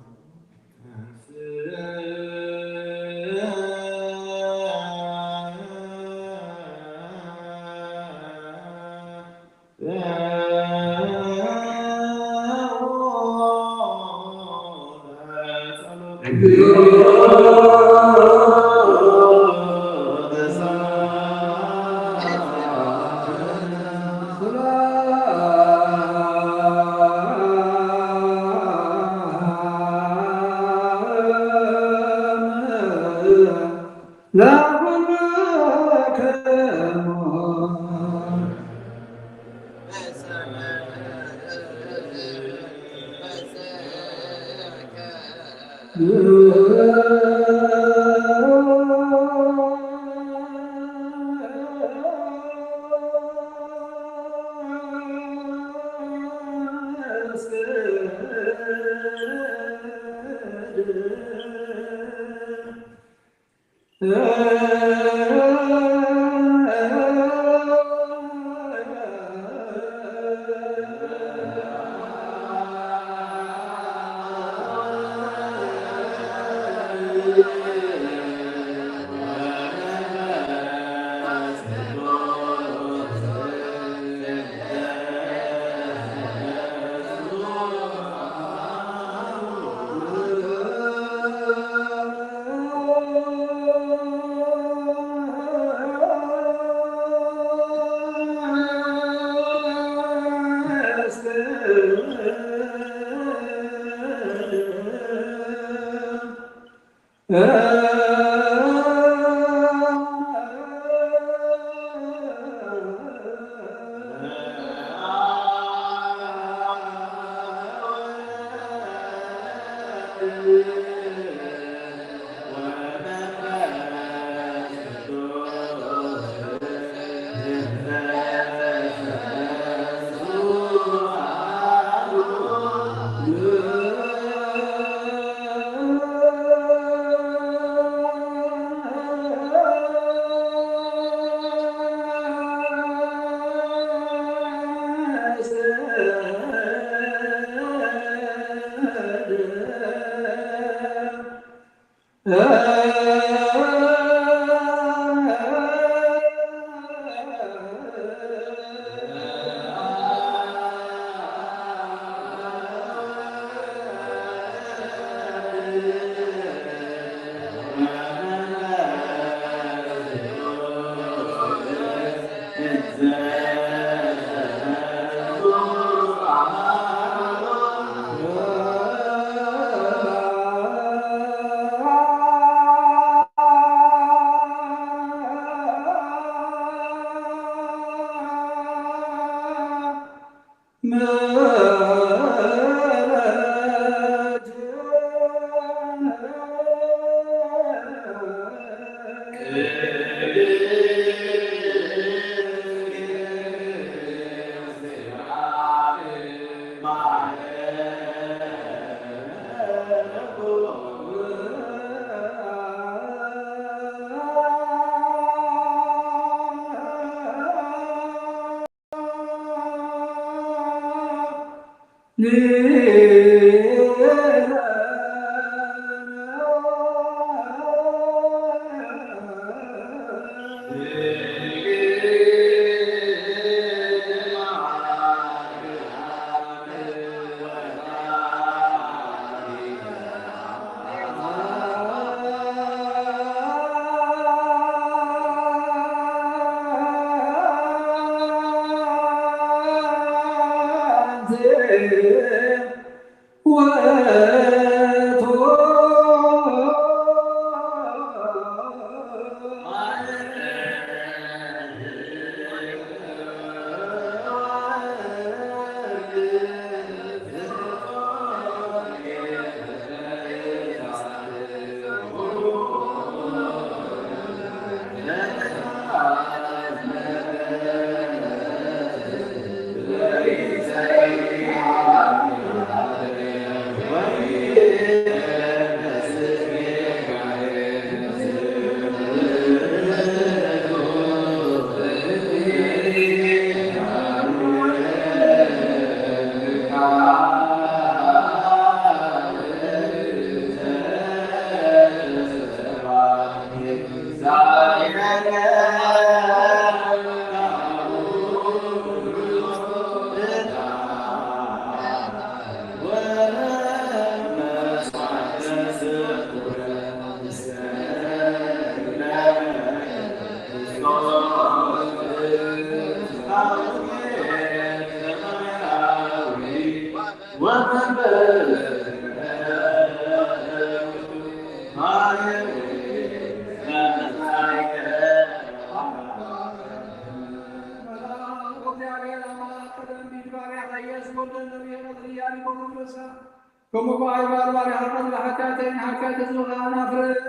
ከምኡ ከኣ ኣይባል ባሪኻ ቀልቢ ሓጢኣተይን ሓጢኣት ህዝብኻን ኣፍርስ።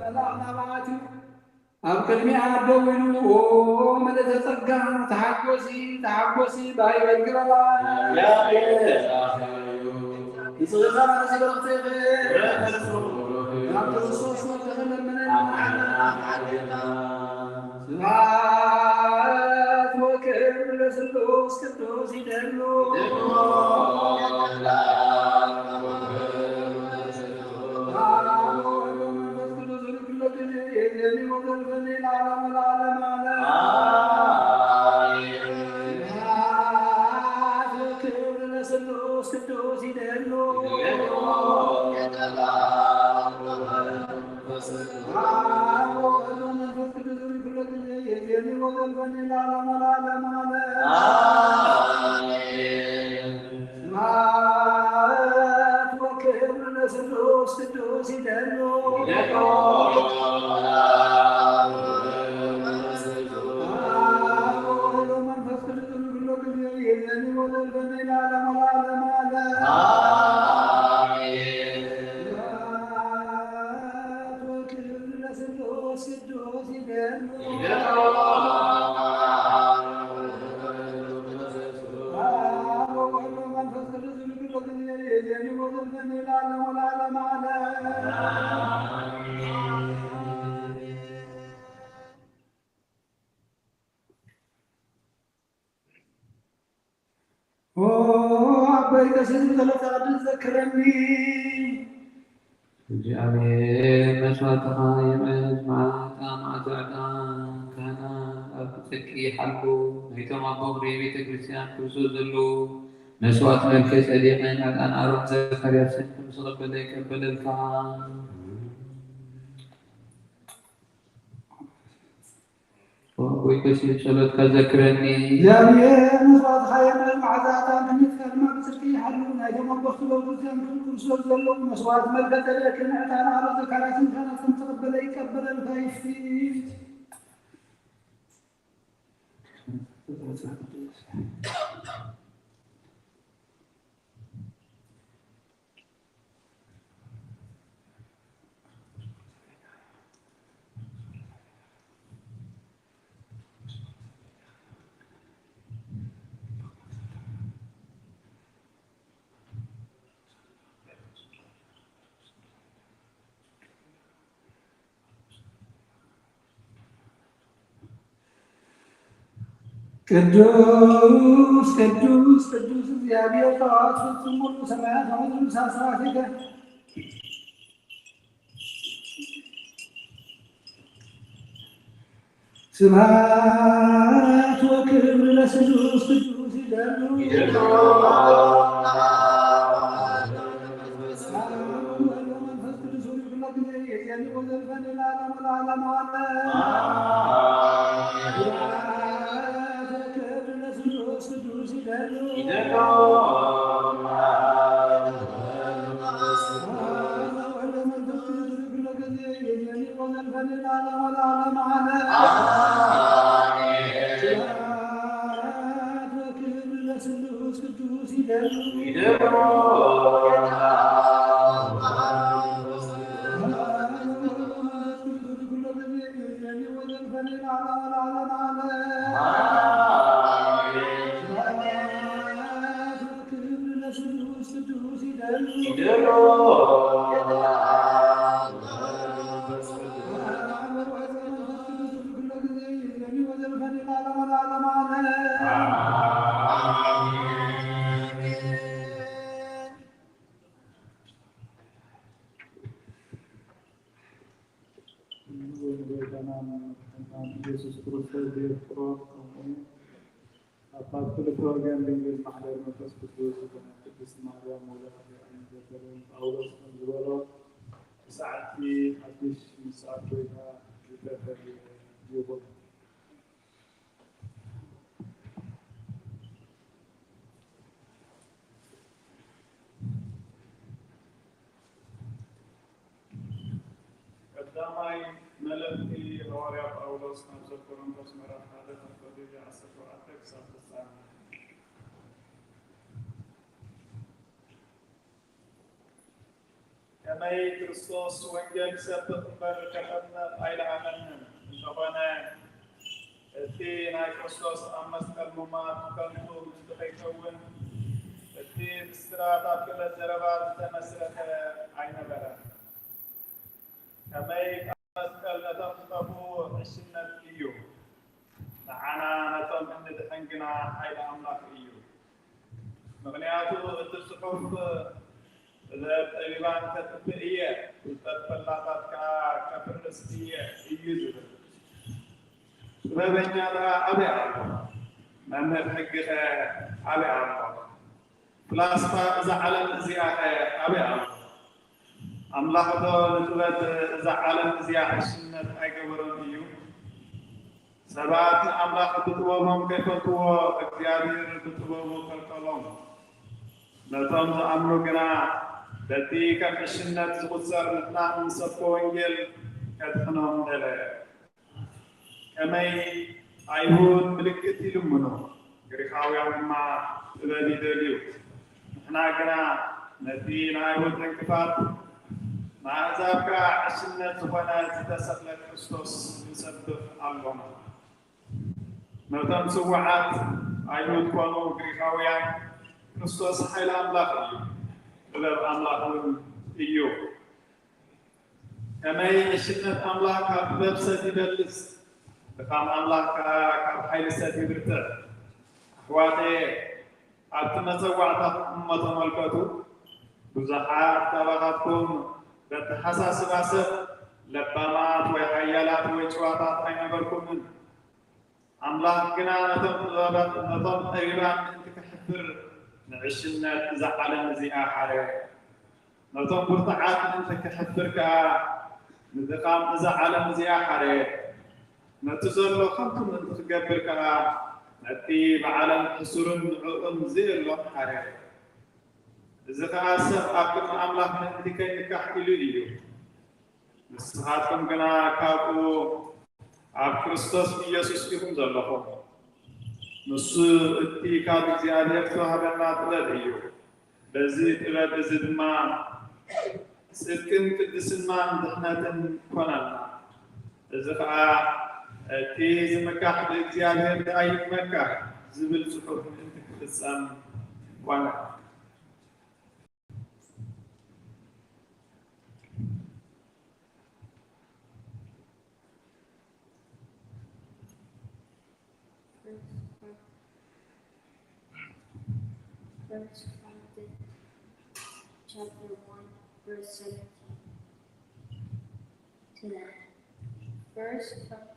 መልኣኽ ናብኣ ኣትዩ ኣብ ቅድሚኣ ደው ኢሉ፣ "ኦ ምልእተ ጸጋ፣ ተሓጎሲ፣ ተሓጎሲ፣ ባይ በል ግበራ። ንጽህታ ማርያም በረኽቲ ኢኺ። ናብ ክርስቶስ ወድኺ ለምነና። ስብሐት ወክብር ለስሉስ ቅዱስ ይደሉ። ስብሐት ወክብር ለስሉስ ቅዱስ ይደሉ። አብ ወወልድ ወመንፈስ ቅዱስ ኩሉ ጊዜ ይእዜኒ ወዘልፈኒ ለዓለመ ለዓለም አለ። አሜን። ስብሐት ወክብር ለስሉስ ቅዱስ ይደሉ። አብ ወወልድ ወመንፈስ ቅዱስ ኩሉ ጊዜ ይእዜኒ ወዘልፈኒ ለዓለመ ለዓለም አለ። ኦ ኣቦይ ቀሲስ ብጸሎትካ ቅዱስ ዘክረኒ። እግዚኣብሔር መስዋዕትኻ ይምእዝ፣ መዓልታ መዓልቲ ዕጣን ካህናት ኣብ ጽድቂ ይሓልፉ። ናይቶም ኣቦ ሙሉእ ቤተ ክርስቲያን ክርስቶስ ዘለዉ መስዋዕት መልከ ጸዲቕን ዕጣን ኣሮን ዘካርያስን ከም ዝተቐበለ ይቀበለልካ። ወይ ቀሲስ ጸሎትካ ዘክረኒ። እግዚኣብሔር መስዋዕትኻ የምዕል፣ መዓዛ ዕጣን ትምኒትካ ድማ ብጽድቂ ይሓሉ። ናይቶም ኣቦ ክብረ ክርስቲያን ከም ክርስቶስ ዘለዉ መስዋዕት መልከ ጼዴቅን ዕጣን ኣሮን ዘካርያስን ካህናት ከም ዝተቐበለ ይቀበለልካ ይፍት። ቅዱስ ቅዱስ ቅዱስ እግዚኣብሔር ጸባኦት ፍጹም ሙሉእ ሰማያት ወምድር ምስለ ስብሐቲከ። ስብሐት ወክብር ለስሉስ ቅዱስ ይደሉ። ይደሉ። አብ ወወልድ ወመንፈስ ቅዱስ ሁሉ ጊዜ ይእዜኒ ወዘልፈኒ ለዓለመ ለዓለም አለ። አሜን። ስብሐት ወክብር ለስሉስ ቅዱስ ይደሉ። ይደሉ። አብ ወወልድ ወመንፈስ ቅዱስ ሁሉ ጊዜ ይእዜኒ ወዘልፈኒ ለዓለመ ለዓለም አለ። አሜን። ስብሐት ወክብር ለስሉስ ቅዱስ ይደሉ። ይደሉ። ንጎይታናን መድሓኒናን ኢየሱስ ክርስቶስ ዘየፍቅሮ ከምኡ ኣባት ክልተ ወገን ድንግል ማሕደር መንፈስ ቅዱስ ዝኾነት ቅድስት ማርያም ወላዲተ ኣምላክ ዘከረን ጳውሎስ ከም ዝበሎ ብሰዓቲ ሓድሽ ምስዓብ ጎይታ ዝተፈልየ ይኹን። ቀዳማይ መልእኽቲ ሃዋርያ ጳውሎስ ናብ ሰብ ቆሮንቶስ ምዕራፍ ሓደ ካብ ቁጽሪ ዓሰርተ ሸውዓተ ክሳብ ፍጻመ። ከመይ ክርስቶስ ወንጌል ክሰብኽ እምበር ከጠምቕ ኣይለኣኸንን። እንተኾነ እቲ ናይ ክርስቶስ ኣብ መስቀል ምሟት ከንቱ ምእንቲ ከይከውን፣ እቲ ብስራት ኣብ ክብረት ዘረባ ዝተመስረተ ኣይነበረን። ከመይ ኣብ መስቀል ነቶም ዝጠፍኡ ዕሽነት እዩ፣ ንዓና ነቶም እንድሕን ግና ሓይሊ ኣምላኽ እዩ። ምኽንያቱ እቲ ጽሑፍ፣ "ጥበብ ጠቢባን ከጥፍእ እየ፣ ፍልጠት ፈላጣት ከኣ ከፍርስ እየ" እዩ ዝብል። ጥበበኛ ደኣ ኣበይ ኣሎ? መምህር ሕጊኸ ኣበይ ኣሎ? ፍላስፋ እዛ ዓለም እዚኣኸ ኣበይ ኣሎ? ኣምላኽዶ ንጥበብ እዛ ዓለም እዚኣ ዕሽነት ኣይገበሮን እዩ? ሰባት ንኣምላኽ ብጥበቦም ከይፈልጥዎ እግዚኣብሔር ብጥበቡ ከልከሎም። ነቶም ዝኣምኑ ግና በቲ ከም ዕሽነት ዝቑጸር ምጥናቕ ንሰብኮ ወንጌል ከድሕኖም ደለ። ከመይ ኣይሁድ ምልክት ይልምኑ፣ ግሪኻውያን ድማ ጥበብ ይደልዩ። ንሕና ግና ነቲ ንኣይሁድ ዕንቅፋት፣ ንኣህዛብ ከኣ ዕሽነት ዝኾነ ዝተሰቕለ ክርስቶስ ንሰብኽ ኣሎና። ነቶም ስዉዓት ኣይሁድ ኮኑ ግሪኻውያን፣ ክርስቶስ ሓይሊ ኣምላኽ እዩ፣ ጥበብ ኣምላኽ እውን እዩ። ከመይ ዕሽነት ኣምላኽ ካብ ጥበብ ሰብ ይበልጽ፣ ድኻም ኣምላኽ ከኣ ካብ ሓይሊ ሰብ ይብርትዕ። ኣሕዋተየ፣ ኣብቲ መጸዋዕታኹም እሞ ተመልከቱ። ብዙሓት ካባኻትኩም በተሓሳስባ ሰብ ለባማት ወይ ሓያላት ወይ ጭዋታት ኣይነበርኩምን። ኣምላኽ ግና ነቶም ጥበባ-፣ ነቶም ጠቢባን ምእንቲ ከሕፍር ንዕሽነት እዛ ዓለም እዚኣ ሓረ። ነቶም ብርቱዓት ምእንቲ ከሕፍር ከኣ ንድኻም እዛ ዓለም እዚኣ ሓረ። ነቲ ዘሎ ከንቱ ምእንቲ ክገብር ከኣ ነቲ ብዓለም ሕሱርን ንዕኡን ዘየሎን ሓረ። እዚ ኸኣ ሰብ ኣብ ቅድሚ ኣምላኽ ምእንቲ ከይንካሕ ኢሉ እዩ። ንስኻትኩም ግና ካብኡ ኣብ ክርስቶስ ኢየሱስ ኢኹም ዘለኹም። ንሱ እቲ ካብ እግዚኣብሔር ዝተዋህበና ጥበብ እዩ። በዚ ጥበብ እዚ ድማ ጽድቅን ቅድስናን ድሕነትን ኮነና። እዚ ኸኣ እቲ ዝምካሕ ብእግዚኣብሔር ደኣ ይመካሕ ዝብል ጽሑፍ ምእንቲ ክፍጸም ኮነ። First Corinthians chapter one, verse seventeen to the end. First Corinthians.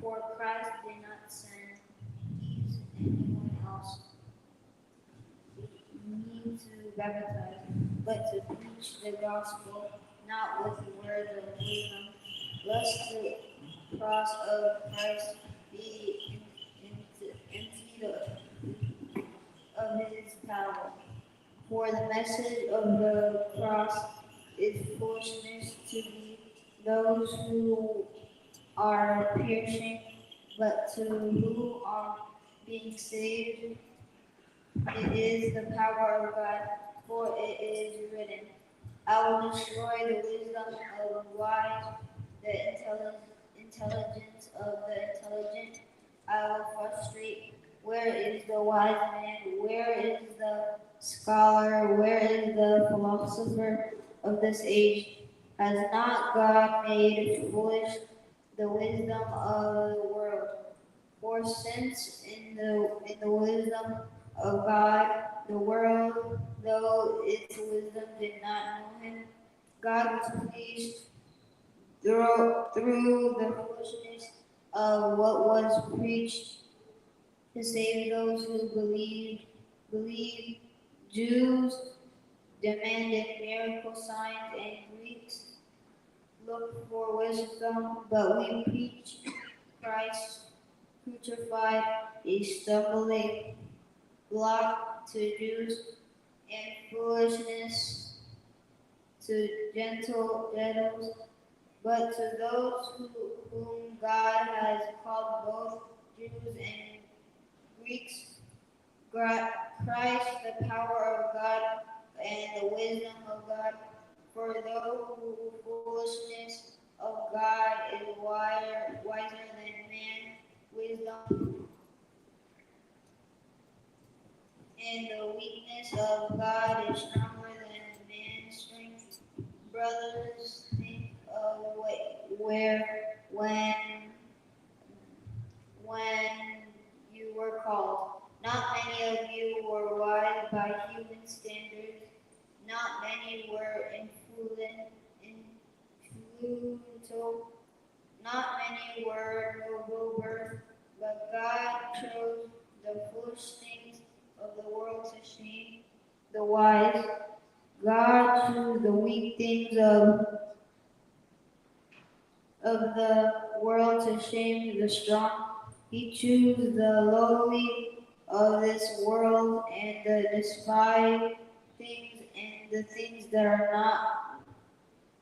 For Christ did not send me to anyone else, me to baptize, but to preach the gospel, not with words of wisdom, lest the cross of Christ be emptied of his power. For the message of the cross is foolishness to those who are perishing, but to who are being saved, it is the power of God. For it is written, "I will destroy the wisdom of the wise, the intelli-, intelligence of the intelligent I will frustrate. Where is the wise man? Where is the scholar? Where is the philosopher of this age? Has not God made foolish the wisdom of the world? For since in the, in the wisdom of God, the world, though its wisdom did not know him, God was pleased through, through the foolishness of what was preached to save those who believed. Believe Jews demanded miracle signs, and Greeks looked for wisdom, but we preach Christ crucified, a stumbling block to Jews and foolishness to Gentile, Gentiles, but to those who, whom God has called, both Jews and Greeks, Christ, the power of God, and the wisdom of God. For though the foolishness of God is wiser than man, wisdom and the weakness of God is stronger than man's strength. Brothers, think of where when when you were called. Not many of you were wise by human standards. Not many were influential. Not many were noble birth, but God chose the foolish things of the world to shame the wise. God chose the weak things of of the world to shame the strong. He chose the lowly of this world and the despised things and the things that are not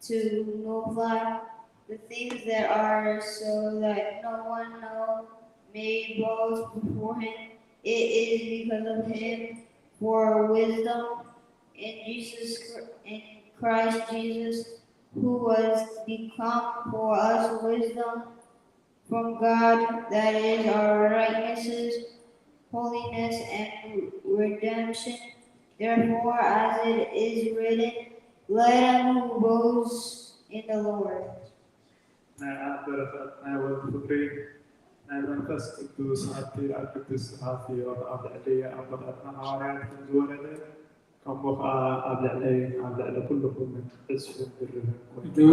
to nullify the things that are so that no one know may boast before him. It is because of him for wisdom in Jesus in Christ Jesus who was become for us wisdom from God, that is our righteousness, holiness, and redemption. Therefore, as it is written, let him who boasts in the Lord. ናይ ኣብ በረኸት ናይ ወልድ ፍቅሪ ናይ መንፈስ ቅዱስ ሃብቲ ኣብ ቅድስቲ ሃብቲ ኣብ ልዕሊ ኣቦታትና ሃዋርያት ከም ዝወረደ ከምኡ ኸዓ ኣብ ልዕለይ ኣብ ልዕሊ ኩልኹም ዕጽፍን ድርብን ኮይኑ።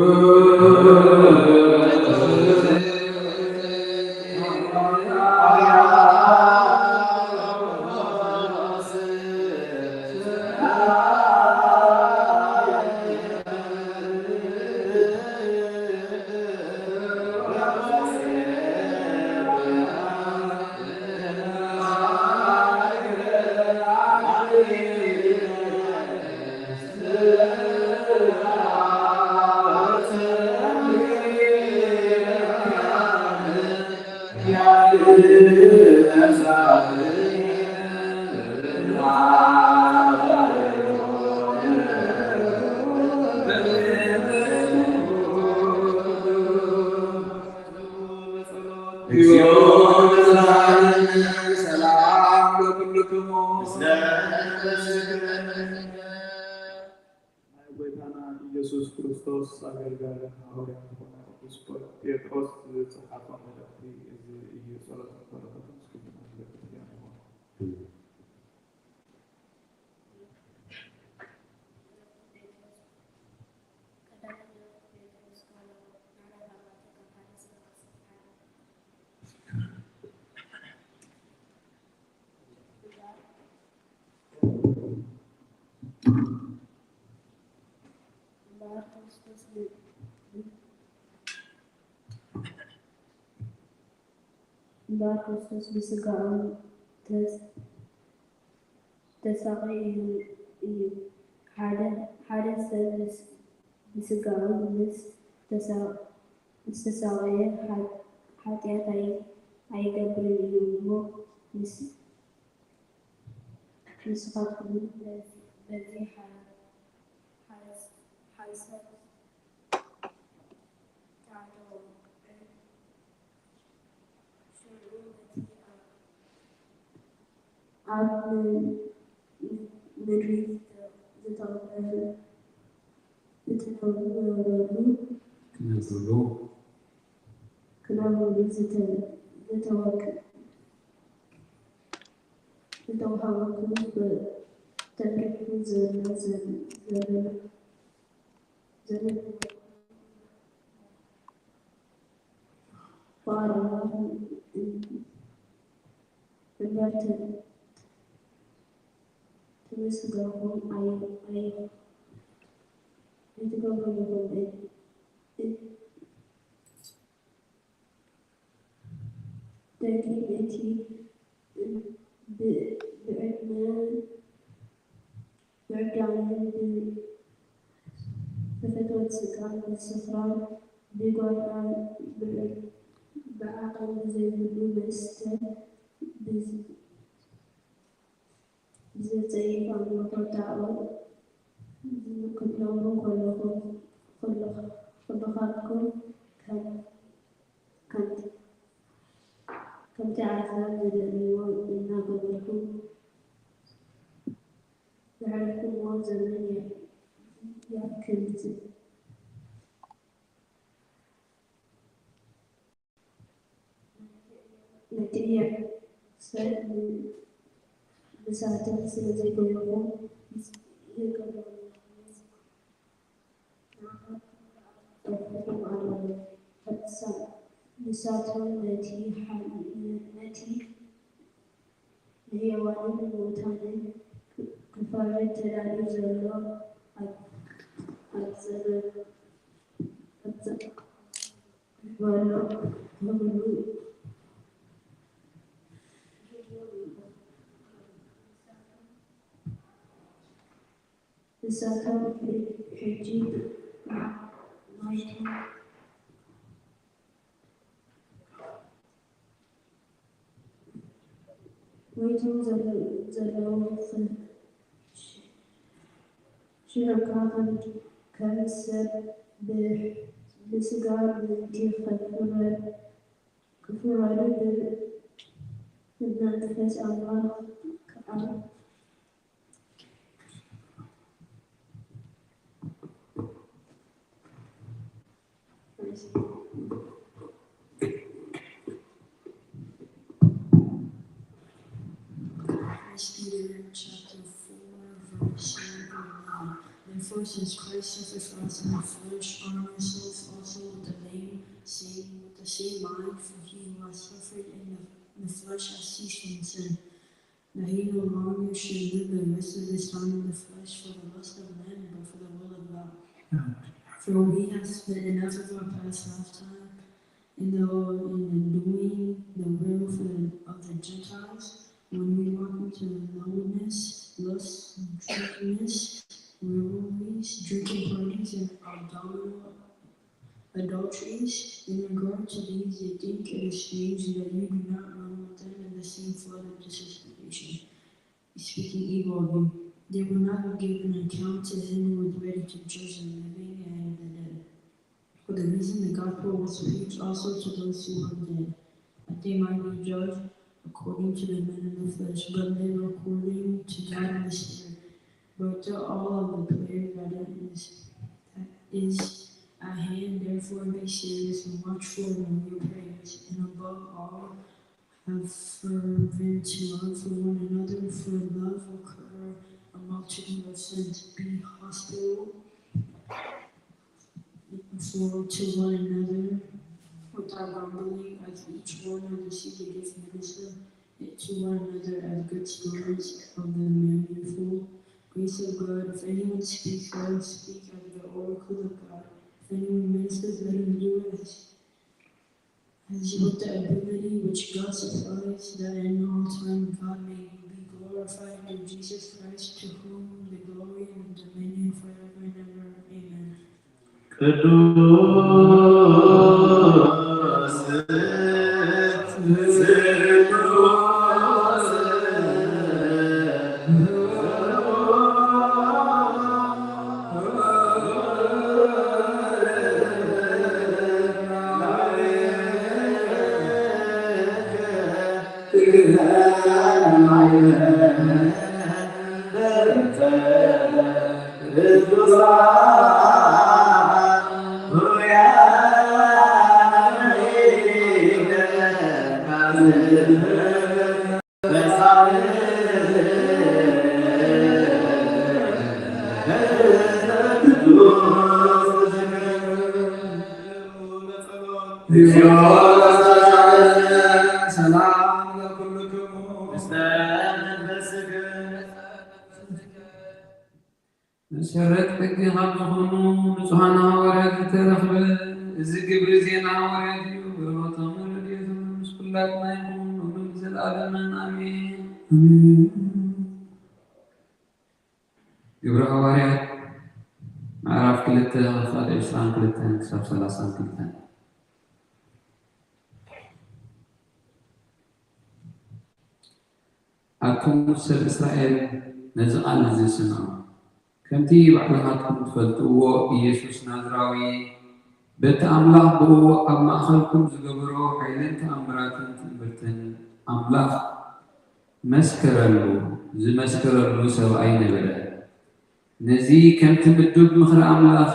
እግዚኦ መድኃኒነ ሰላም ለኩልክሙ። ናይ ጐይታና ኢየሱስ ክርስቶስ ኣገልጋልን ሃዋርያን ዝኾነ ቅዱስ ጴጥሮስ ዝጸሓፎ መልእኽቲ እዚ እዩ። ጸሎትን በረኸቱን ምስኩምና ይኹን። እምበኣር ክርስቶስ ብ-፣ እምበኣር ክርስቶስ ብስጋኡ ተስ-፣ ተሳቒ እዩ፣ እዩ። ሓደ፣ ሓደ ሰብ ምስ፣ ብስጋኡ ምስ ተሳ-፣ ምስ ተሳቐየ ሓ-፣ ሓጢኣት ኣይ-፣ ኣይገብርን እዩ እሞ፣ ምስ-፣ ንስኻትኩም በዚ፣ በዚ ሓ-፣ ሓንሳብ ተዓደዉ። ሽዑ ነቲ ኣብ፣ ኣብ ም-፣ ምድሪ ዝተቐበረ ክትነብሩ፣ ክነብሩ፣ ክነብሩ ዝተ-፣ ዝተወከ-፣ ዝተዋህበኩም ተንኪፉ ዘሎ ዘ-፣ ዘበለ፣ ዘበለ ፍቓድ ኣምላኽ እምበር ተ-፣ ተመስጋኹም ኣይ-፣ ኣይ-፣ ኣይትገብሩን ኢኹም። እ-፣ እ-፣ ደጊም እቲ ብ-፣ ብዕድመ ብዕብዳንን ብዝፈተወት ስጋን ብስኽራን ብጓይላ ብዕ-፣ ብዓቐን ብዘይብሉ መስተ ብዝ-፣ ዝጸይፍ ኣምልኾ ጣዖት ክትነብሩ ከለኹም፣ ኩሉ-፣ ኩልኻትኩም ከም፣ ከም፣ ከምቲ ኣሕዛብ ዝደልይዎ እናገበርኩም ዘሕለፍኩምዎ ዘመን ያ-፣ ያክል፣ ነቲ ሰብ ብሳተፍ ስለ ዘይገበርኩም ይገበርኩም ኣለዉ። ንሳቶም ነቲ ሓ-፣ ነቲ ንሕያዋንን ንሙታንን ክፈርድ ተዳልዩ ዘሎ ኣብ፣ ኣብ ዘበን፣ ኣብ ዘ-፣ በሎ፣ ንኹሉ ንሳቶም ሕጂ ናይቶም ሞይቶም ዘለ-፣ ዘለዉ ኽ-፣ ሽዑ ከኣ ከም፣ ከም ሰብ ብ-፣ ብስጋ ምእንቲ ክፍረ-፣ ክፍረዱ ብ-፣ ብመንፈስ ኣምላኽ ከኣ First Peter chapter four, verse nine to eleven. Therefore, since Christ suffered for us in the flesh, arm yourselves also with the same, same, with the same mind, for he who has suffered in the, the flesh has ceased from sin, that he no longer should live the rest of his time in the flesh for the lust of men, but for the will of God. For we have spent enough of our past lifetime in the, in doing the will for the, of the Gentiles, when we walk into lewdness, lust, drunkenness, revelries, drinking parties, and adul-, adulteries. In regard to these, they think it is strange that you do not run with them in the same flood of dissipation, speaking evil of you. They will not give an account to him who is ready to judge the living and the dead. For the reason the gospel was preached also to those who were dead, that they might be judged according to the men in the flesh, but live according to God in the Spirit. But to all of the prayer that it is, that is at hand, therefore be serious and watchful in your prayers, and above all, have fervent love for one another, for love will cover a multitude of sins. Be hospitable for to one another without grumbling, as each one has received a gift, minister it to one another as good stewards of the manifold grace of God. If anyone speaks, let him speak as the oracle of God. If anyone ministers, let him do it as, as with the ability which God supplies, that in all time God may be glorified through Jesus Christ, to whom the glory and the dominion forever and ever. Amen. ቅዱስ ስሉስ ሰላም ለኩልክሙ። መሰረት ሕጊ ካብ ዝኾኑ ንጹሃን ሃዋርያት ዝተረኽበ እዚ ግብሪ ዜና ሃዋርያት እዩ። በረኸቶም ረድኤቶም ምስ ኩላትና ይኹን፣ ንዘለኣለምን ኣሜን። ኣሜን። ግብሪ ሃዋርያት ምዕራፍ ክልተ፣ ካብ ዕስራን ክልተን ክሳብ ሰላሳን ክልተን። ኣቱም ሰብ እስራኤል፣ ነዚ ቃል እዚ ስምዑ። ከምቲ ባዕልኻትኩም ትፈልጥዎ፣ ኢየሱስ ናዝራዊ በቲ ኣምላኽ ብእኡ ኣብ ማእኸልኩም ዝገበሮ ሓይልን ተኣምራትን ትእምርትን ኣምላኽ መስከረሉ፣ ዝመስከረሉ ሰብኣይ ነበረ። ነዚ ከምቲ ምዱብ ምኽሪ ኣምላኽ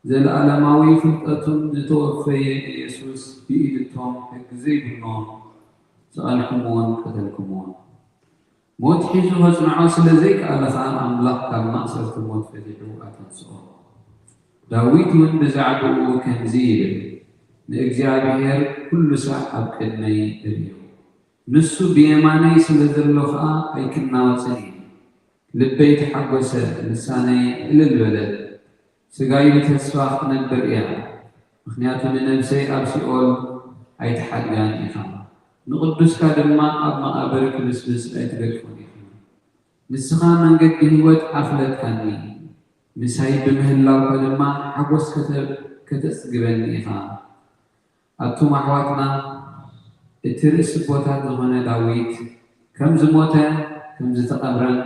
ዘለኣለማዊ ፍልጠቱን ዝተወፈየ ኢየሱስ ብኢድቶም ሕጊ ዘይብሎም ሰቐልኩምዎን ቀተልኩምዎን። ሞት ሒዙ ከጽንዖ ስለ ዘይከኣለ ኸኣ ኣምላኽ ካብ ማእሰርቲ ሞት ፈቲሑ ኣተንስኦ። ዳዊት እውን ብዛዕባኡ ከምዚ ይብል፣ ንእግዚኣብሔር ኩሉ ሳዕ ኣብ ቅድመይ እርእዮ። ንሱ ብየማነይ ስለ ዘሎ ኸኣ ኣይክናወጽን እየ። ልበይ ተሓጎሰ፣ ልሳነይ እልል በለት። ስጋይ ብተስፋ ክትነብር እያ፣ ምኽንያቱ ንነብሰይ ኣብ ሲኦል ኣይትሓድጋን ኢኻ፣ ንቕዱስካ ድማ ኣብ መቓብር ክብስብስ ኣይትገድፎን ኢኻ። ንስኻ መንገዲ ህይወት ኣፍለጥካኒ፣ ምሳይ ብምህላውካ ድማ ሓጎስ ከተ-፣ ከተጽግበኒ ኢኻ። ኣቱም ኣሕዋትና፣ እቲ ርእሲ ኣቦታት ዝኾነ ዳዊት ከም ዝሞተ፣ ከም ዝተቐብረን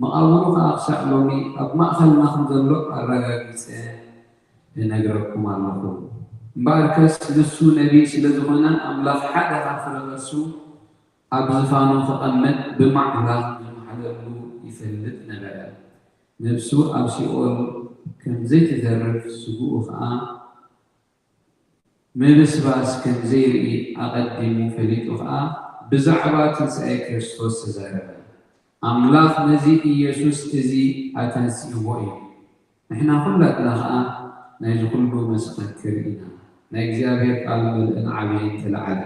መቓብሩ ኸኣ ክሳዕ ሎሚ ኣብ ማእኸልና ከም ዘሎ ኣረጋጊጸ እነግረኩም ኣለኹ። እምበኣርከስ ንሱ ነቢይ ስለ ዝኾነ፣ ኣምላኽ ሓደ ካብ ፍረ ከርሱ ኣብ ዝፋኑ ክቐመጥ ብማዕላ ከም ዝመሓለሉ ይፈልጥ ነበረ። ነብሱ ኣብ ሲኦል ከም ዘይትተርፍ፣ ስግኡ ኸኣ ምብስባስ ከም ዘይርኢ ኣቐዲሙ ፈሊጡ ኸኣ፣ ብዛዕባ ትንሳኤ ክርስቶስ ተዛረበ። ኣምላኽ ነዚ ኢየሱስ እዚ ኣተንሲእዎ እዩ። ንሕና ኹላትና ኸኣ ናይዚ ኹሉ መሰኸክር ኢና። ናይ እግዚኣብሔር ቃል ምልእን ዓብይን ተለዓለ።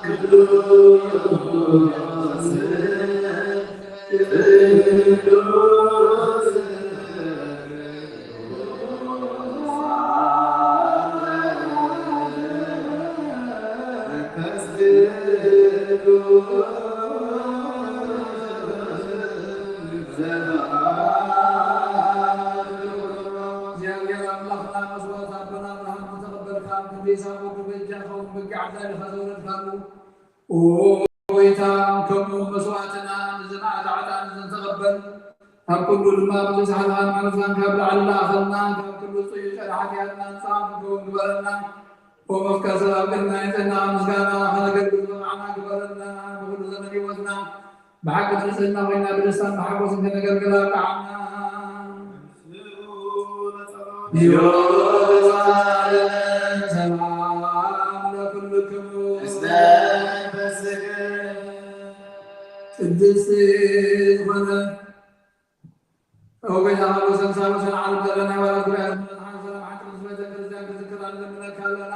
ቅዱስ፣ ቅዱስ፣ ቅዱስ፣ እግዚኣብሔር ኣምላኽና መስዋዕት ኣቦና ኣብርሃም ዝተቐበልካ፣ ክንዲ ይስሐቅ ወዱ በጃ ኸውን በጊዕ ኣዳሊኻ ዘውረድካሉ፣ ኦ ጎይታ፣ ከምኡ መስዋዕትና ንዝመዓት ዓጣን ንዝተቐበል፣ ካብ ኩሉ ድማ ብዝሰሓልኻን ምሕረትካን ካብ ላዕሊ ለኣኸልና፣ ካብ ኩሉ ጽዩይ ጨዳ ሓጢኣትና ንጻ ክንከውን ግበረና። ኦ መፍቀር ሰብ፣ ኣብ ቅድሚ ኣዕንትኻ ምስጋና ከነገልግል ዝበቓዕና ግበረና። ብኹሉ ዘመን ህይወትና ብሓቂ ንጽህና ኮይና ብደስታን ብሓጎስን ከነገልግል ኣብቅዓና። ሰላም ለኩልክሙ። ቅድስቲ ዝኾነ ኦ ጎይታ፣ ካብ ወሰን ሳብ ወሰን ዓለም ዘለና ኣሕዋት ጉባኤ መጽሓፍ ሰላም ሓንቲ ቅድስት ቤተ ክርስቲያን ክንዝክራ ንለምነካ ኣለና።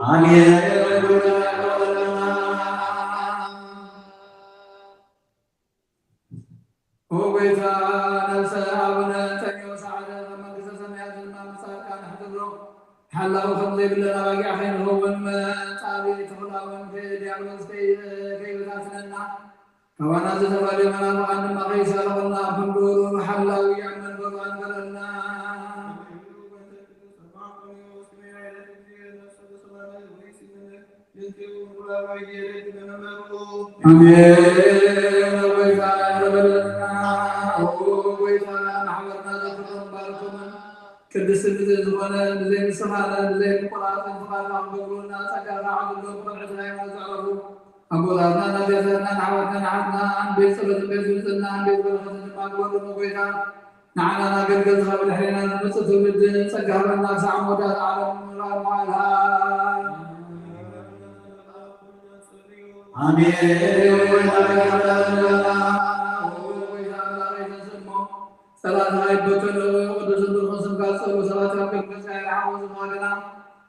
ኣሜን። ኦ ጎይታ፣ ነብሰ ኣቡነ እንጠንዮስ ሓደ፣ ካብ መንግስተ ሰማያት ድማ ምስ ጻድቃን ኣሕድሮ። ሓላዊ ከም ዘይብለን ኣባጊዕ ከይንኸውን፣ መጻብእ ተኹላ እውን ከ-፣ ዲያብሎስ ከይ-፣ ከይበታትነና፣ ካባና ዝተፈልዩ መናፍቓን ድማ ከይሰርቑና፣ ክንዱ ርኡይ ሓላዊ ኣብ መንበሩ ኣንበረልና። ኣሜን። ኣብ ጎይታ ተበለና። ኦ ጎይታ፣ ማሕበርና ዘክሮም ባርኮምን ቅድስቲ ብፅእ ዝኾነ ብዘይ ምስኻነ ብዘይ ምቁራፅን ፍቓድና ክገብሩና ጸጋኻ ዓድሎም። ቆልዑት ናይ ሃይማኖት ዘዕረፉ ኣቦታትና፣ ኣዴታትና፣ ኣሕዋትና፣ ኣሓትና፣ ቤት ጸሎትን ቤት ብፅዕናን ቤት በረኸትን ድማ ግበሮም። ኦ ጎይታ፣ ንዓና ናገልገልትኻ ብድሕሬና ዝመጽእ ትውልዲ ጸጋ ሃበና ክሳዕ መወዳእታ ዓለም ምእራም መዋእልካ። ኣሜን። ጸላእትኻ ይበተን፣ ቅዱስን ብሩኽን ስምካ ዝጸልኡ ሰባት ካብ ቅድሚ ገጽካ ይርሓቑ። ዝማገና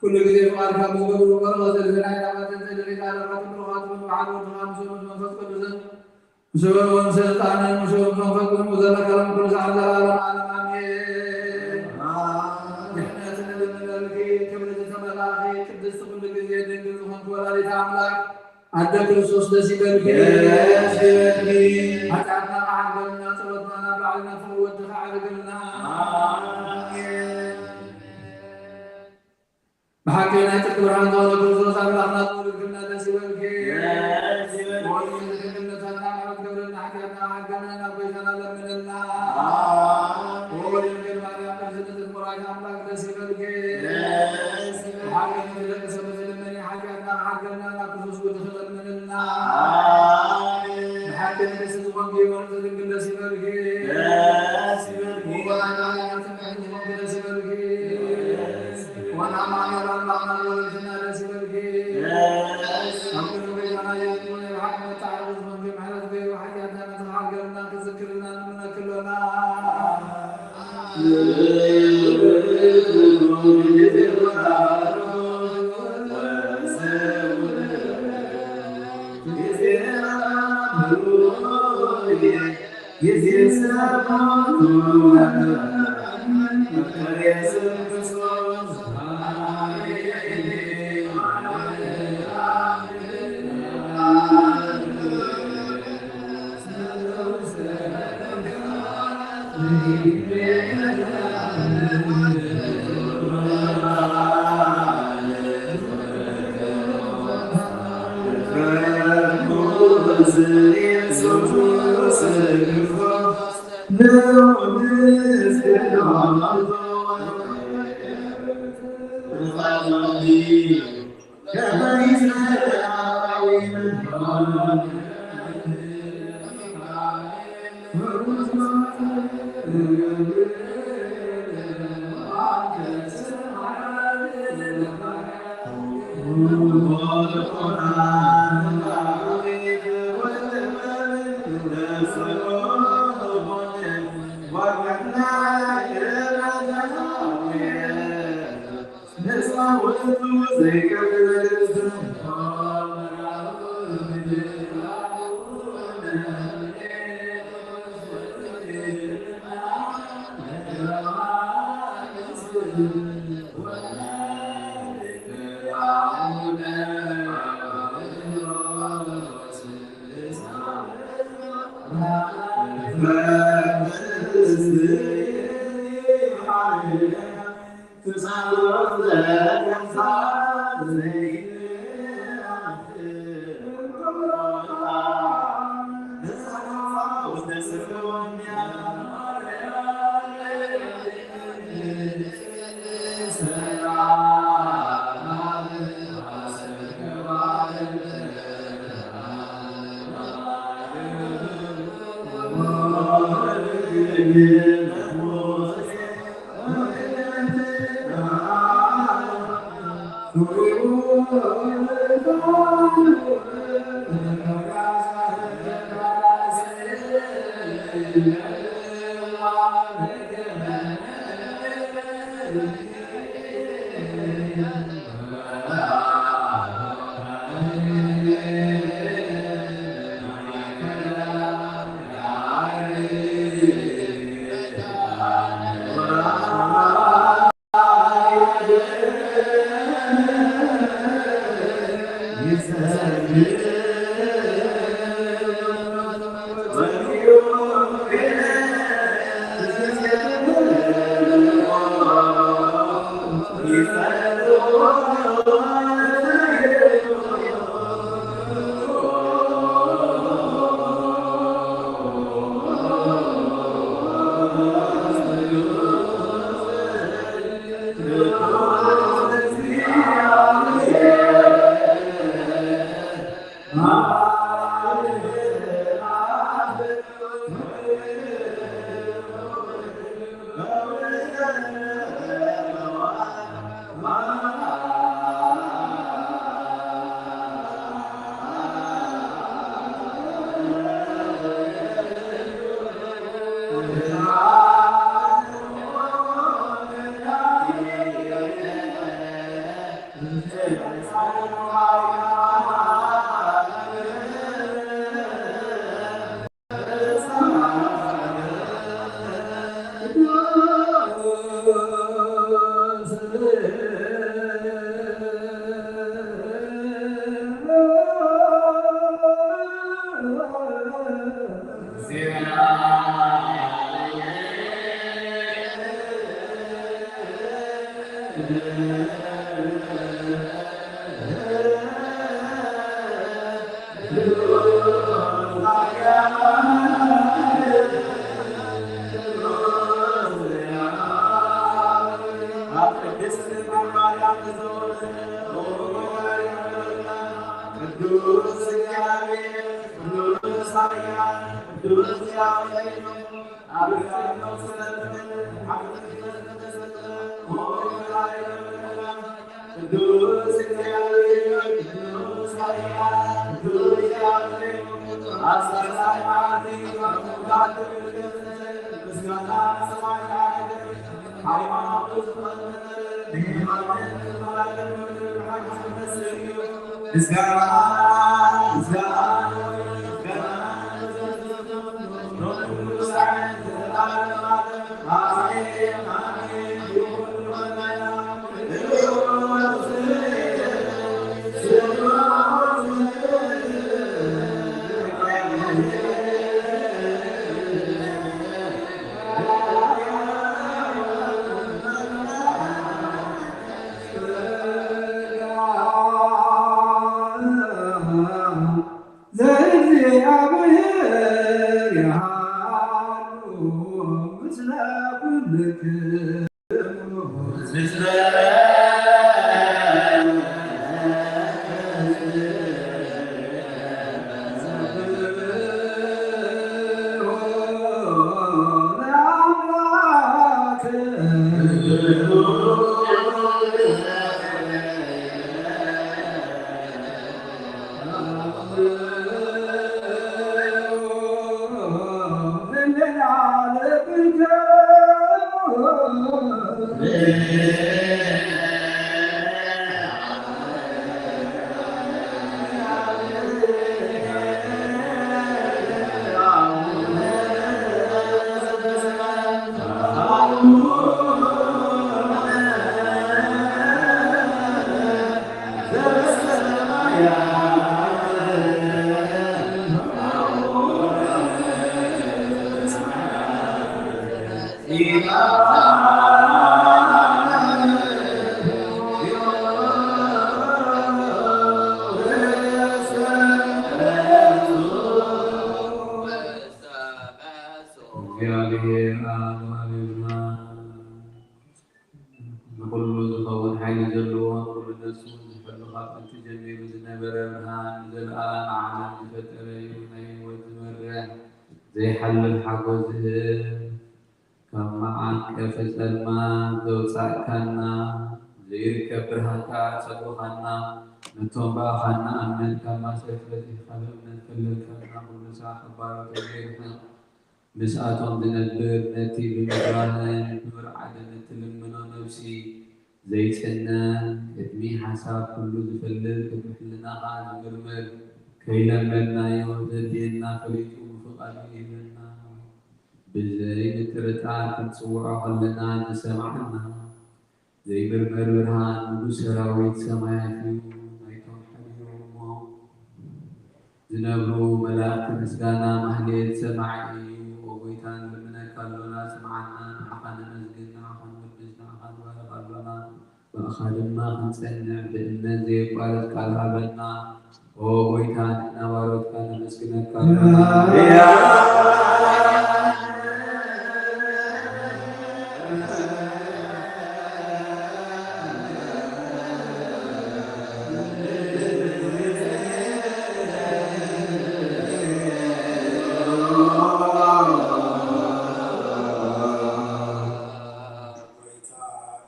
ኩሉ ግዜ ፍቓድካ ብዝገብሩ በረኸት ዘልፈና ኢና። መጠን ጸድቕካ ደረኻትን ብሩኻትን ብሓደ ወድኻ ምስኡ ምስ መንፈስ ቅዱስን ምስኡ እውን ስልጣንን ምስኡ ምስ መንፈስ ቅዱስን ዘለካ ሎም ኩሉ ሰዓት ዘለዓለም ዓለም ኣሜን። ድሕነት ንልምነልኪ ክብሪ ዝተመላእኺ ቅድስቲ ኩሉ ግዜ ድንግል ዝኾንኪ ወላዲተ ኣምላክ ኣደ ክርስቶስ ደስ ይበልኪ። ደስ ይበልኪ። ኃጢኣትና መሓርገልና፣ ጸሎትና ናብ ላዕሊ ናብ ፍቕሪ ወድኻ ኣዕርግልና። ኣሜን። ብሓቂ ናይ ጽድቂ ብርሃን ዝኾነ ክርስቶስ ኣምላኽና ዝወለድክልና ደስ ይበልኪ። ደስ ይበልኪ። ወልድ ድንግልነታትና ምሕረት ገብረልና፣ ሓጢኣትና መሓርገልና፣ ናብ ጎይታና ለምንልና። ኣሜን። ወወልድ ድንግል ማርያም ቅድስት ንጽሕት ወላዲተ ኣምላክ ደስ ይበልኪ። ደስ ይበልኪ። ብሓቂ ንደቂ ሰብ ዝልመን ሓጢኣትና መሓርገልና፣ ናብ ክርስቶስ ወድኺ ለምንልና። ኣሜን። ብሓቂ ንግስቲ ዝኾንኪ ወልድ ድንግል ደስ ይበልኪ። ደስ ይበልኪ። ወወላዲተ ኣምላክ ዝኾንኪ ደስ ይበልኪ። ወወልድ ኣማኑኤል ኣምላኽና ዝወለድክልና ደስ ይበልኪ። ደስ ይበልኪ። ኣብ ቅድሚ ጎይታና ኢየሱስ ናይ ብሓቂ መተዓረቒ ዝኾንኪ ምሕረት ገይሩ ሓጢኣትና ነተሓርገልና ክዝክርልና ንልምነኪ ኣሎና። ቅዱስ እግዚአብሔር፣ ቅዱስ ኃያል፣ ቅዱስ እግዚአብሔር፣ ዘእግዚኣብሔር ይሃሉ ምስለ ኩልክሙ። እግዚኣብሔር ኣብ ልዕሌና ንኹሉ ዝኸውን ሓይሊ ዘለዎ፣ ንኹሉ ነፍሱ ዝሕሉ፣ ካብ ጥንቲ ጀሚሩ ዝነበረ፣ ብርሃን ንዘለኣለም ዓለም ዝፈጠረ እዩ። ናይ ህይወት ዝመርሕ ዘይሓልፍ ሓጎስ ዝህብ፣ ካብ መዓንቀፊ ጸልማት ዘውጻእካና፣ ዘይርከብ ብርሃንካ ኣጸጉኻና፣ ነቶም ብኣኻ ንኣምን ካብ ማሰርቲ ፈቲሕካ ብእምነት ከለልካና፣ ኩሉ ሳዕ ካብ ባሮት ኣግሂርካ ምስኣቶም ዝነብር፣ ነቲ ብምፍራህን ብምርዓድን እትልምኖ ነፍሲ ዘይጽነን፣ ቅድሚ ሓሳብ ኩሉ ዝፈልጥ፣ ቅድሚ ሕልናኻ ዝምርምር፣ ከይለመድናዮ ዘድልየና ፈሊጡ ብፍቓዱ ይህበና። ብዘይ ምጥርጣር ክንጽውዖ ከለና ዝሰምዓና፣ ዘይምርመር ብርሃን ንጉስ ሰራዊት ሰማያት እዩ። ናይቶም ሓዲሮምዎ ዝነብሩ መላእክቲ ምስጋና ማህሌት ሰማዒ እዩ። ኦ ጎይታ፣ ንልምነካ ኣሎና፣ ስምዓና፣ ንዓኻ ነመስግን፣ ንዓኻ ንውድስ፣ ንዓኻ ንባርኽ ኣሎና። ብኣኻ ድማ ክንጸንዕ ብእምነት ዘየቋርጽ ቃል ሃበና። ኦ ጎይታ፣ ንሕና ባሮትካ ነመስግነካ። ጎይታ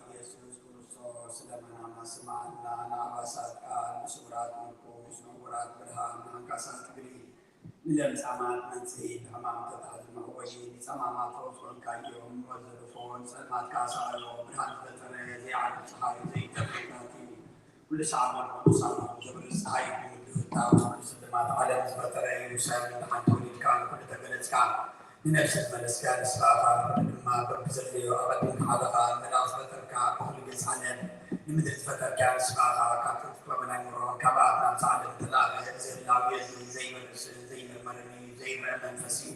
ኢየሱስ ክርስቶስ ለመናና ስምዓና፣ ንኣባሳት ቃል፣ ንስውራት ምርኩስ፣ ንዕውራት ብርሃን፣ ንኣንካሳት እግሪ፣ ንለምጻማት መንጽሂ፣ ንሕማምተታት መሕወዪ፣ ንጸማማት ፈውስ ኮንካዮም፣ ንሞት ዘርፎ፣ ንጸልማት ካሳዕሮ፣ ብርሃን ዝፈጠረ፣ ዘይዓርብ ጸሓይ፣ ዘይጠፍእ ናቲ፣ ኩሉ ሰዓት መርቆ ቅዱሳን ዘብርህ ጸሓይ፣ ንውድብ ፍታው፣ ኩሉ ስልማት ዓለም ዝፈጠረ እዩ። ሰብ ብሓንቲ ወሊድካ ንኩሉ ተገለጽካ፣ ንነፍሲ ዝመለስካ ንስኻ ኣኻ ንኩሉ ድማ ኣብ በብዘለዮ ኣቐዲምካ ሓለኻ፣ ንመላእ ዝፈጠርካ፣ ብኹሉ ገጽ ዓለም ንምድሪ ዝፈጠርካ፣ ንስኻ ኸኣ ካብ ጥንቲ ክለመን ኣይምሮን፣ ካብ ኣብ ናብዛ ዓለም እተላእከ፣ ዘይህላው የድሊ፣ ዘይበርስን ዘይምርመርን እዩ፣ ዘይረአ መንፈስ እዩ።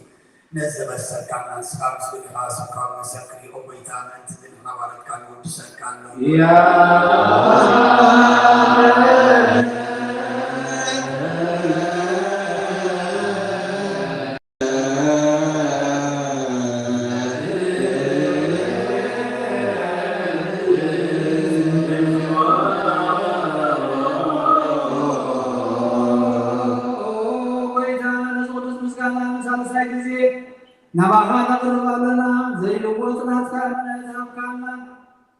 ነዚ ዘበሰርካና ንስኻ ምስጉን ኢኻ፣ ስምካ እውን መሰክር እዩ። ኦ ጐይታ፣ ምእንቲ እዚ ንሕና ባሮትካ ንውድሰካ ኣለና። ጐይታ፣ ነዚ ቅዱስ ምስጋና ንሳልሳይ ግዜ ናባኻ ነቕርብ ኣለና። ዘይልወጥ ናትካ እምነት ሃብካና።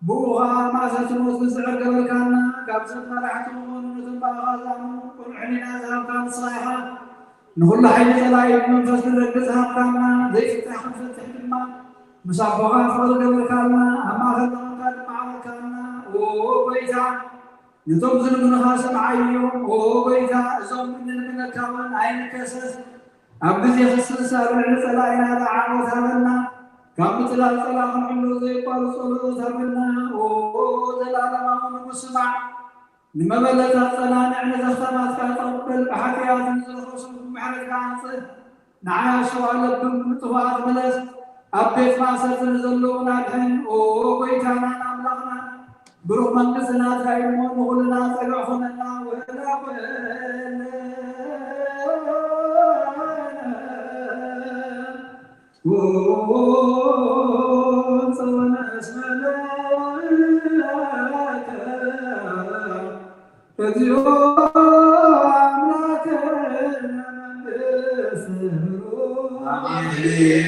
ብኡ ኸኣ ማእሰርቲ ሞት ክስዕር ገበርካና። ካብ ሰብ መራሕቲ ዝኾኑ ነቶም ብኣኻ ዝኣምኑ ቅኑዕ ሕሊና ዝሃብካ ንስኻ ኢኻ። ንኹሉ ሓይሊ ጸላኢ ብመንፈስ ንረግጽ ሃብካና። ዘይፍታሕ ክንፈትሕ ድማ ምስ ኣቦኻ ፍቕሪ ገበርካልና። ኣብ ማእከል ተቐምካ ድማ ዓበርካና። ኦ ጐይታ፣ ነቶም ዝልምኑኻ ስምዓዮም። ኦ ጐይታ፣ እዞም እንልምነካ እውን ኣይንከሰስ። ኣብ ግዜ ክስንስ ኣብ ልዕሊ ጸላኢና ደኣ ዓወት ሃበና። ካብ ምጽላል ጸላኢ ክንዕሎ ዘየቋርጽ ጸሎት ሃበና። ኦ ዘላለማዊ ንጉስ፣ ስማዕ። ንመበለታት ጸናንዕ፣ ነዚ ከተማትካ ተቐበል። ብሓጥያት ንዝረኸሱ ብምሕረትካ ኣንጽህ። ንዓይ ኣሸዋ ለብም፣ ንጥፉኣት ምለስ። ኣብ ቤት ማእሰርቲ ንዘለዉና ኣድሕን። ኦ ጐይታናን ኣምላኽናን፣ ብሩኽ መንግስቲ ናትካ እዩ እሞ፣ ንኹልና ጸግዒ ኹነና። ወላ ኮነ ኩን ጸወነ እስመ ለከ እግዚኦ አምላክነ መንግስት ብሩክ። አሜን።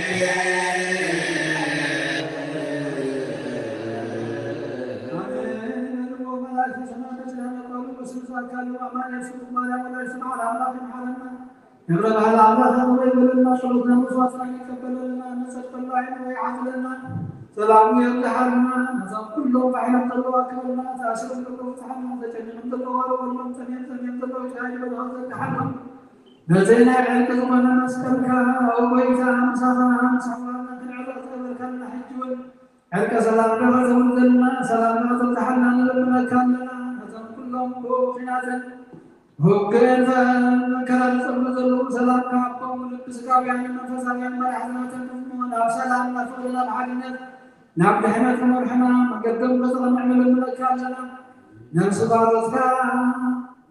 መልእክተ ሰማይ በሰላም ያውቃሉ። በስም ዛካሉ አማን የሱስ ማርያም ወላዲተ ማርያም አምላክ ይምሐረና። ክብረ በዓል ኣምላኽ ኣኽብሮ ይበለልና፣ ጸሎትና መስዋዕትና ይቀበለልና፣ ንጸድቀሉ ዓይኑ ይዓዝለና፣ ሰላሙ የብዝሓልና፣ ነዞም ኩሎም ባዕሎም ዘለዋ ክብርና፣ ተኣስሮም ዘለዉ ፍትሓልና፣ ተጨኒቖም ዘለዉ ኣረወሎም፣ ጸሚኦም ጸሚኦም ዘለዉ ሻሂ በልዖም ዘርግሓሎም፣ ነዚ ናይ ዕርቂ ዝኾነ መስቀልካ፣ ኦ ጐይታ፣ ምሳኻ ምስ ኣሕዋትና ክንዕረቕ ዝገበርካልና፣ ሕጂ እውን ዕርቀ ሰላምካ ከተውርደልና፣ ሰላምካ ከተብዝሓልና ንልምነካ ኣለና። ነዞም ኩሎም ብኹናትን ብውግእን መከራ ዝጸምዱ ዘለዉ ሰላምካ ሃቦም። ልቢ ስጋውያንን መንፈሳውያንን መራሕትና ተንክፍሞ፣ ናብ ሰላም፣ ናብ ፍቕሪ፣ ናብ ሓድነት፣ ናብ ድሕነት ክመርሑና መገዶም ከተቕንዕ ንልምነካ ኣለና። ነብሲ ባሮትካ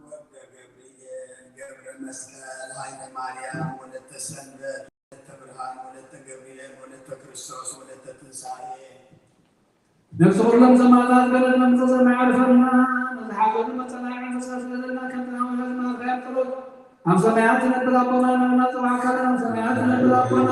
ወልደ ገብርኤል ገብረ መስቀል ሃይለ ማርያም ወለተ ሰንበት ወለተ ብርሃን ወለተ ገብርኤል ወለተ ክርስቶስ ወለተ ትንሳኤ። ነፍሲ ኩሎም ሰማዕታት ገነት መንግስተ ሰማይ ዓርፈልና። ነዚ ሓዘኑ መጸናንዒ መንፈስካ ስደደልና። ከምቲ ናሙና ዝመሃርካዮ ጸሎት ኣብ ሰማያት ትነብር ኣቦና ናብና ጽዋዕካና ኣብ ሰማያት ትነብር ኣቦና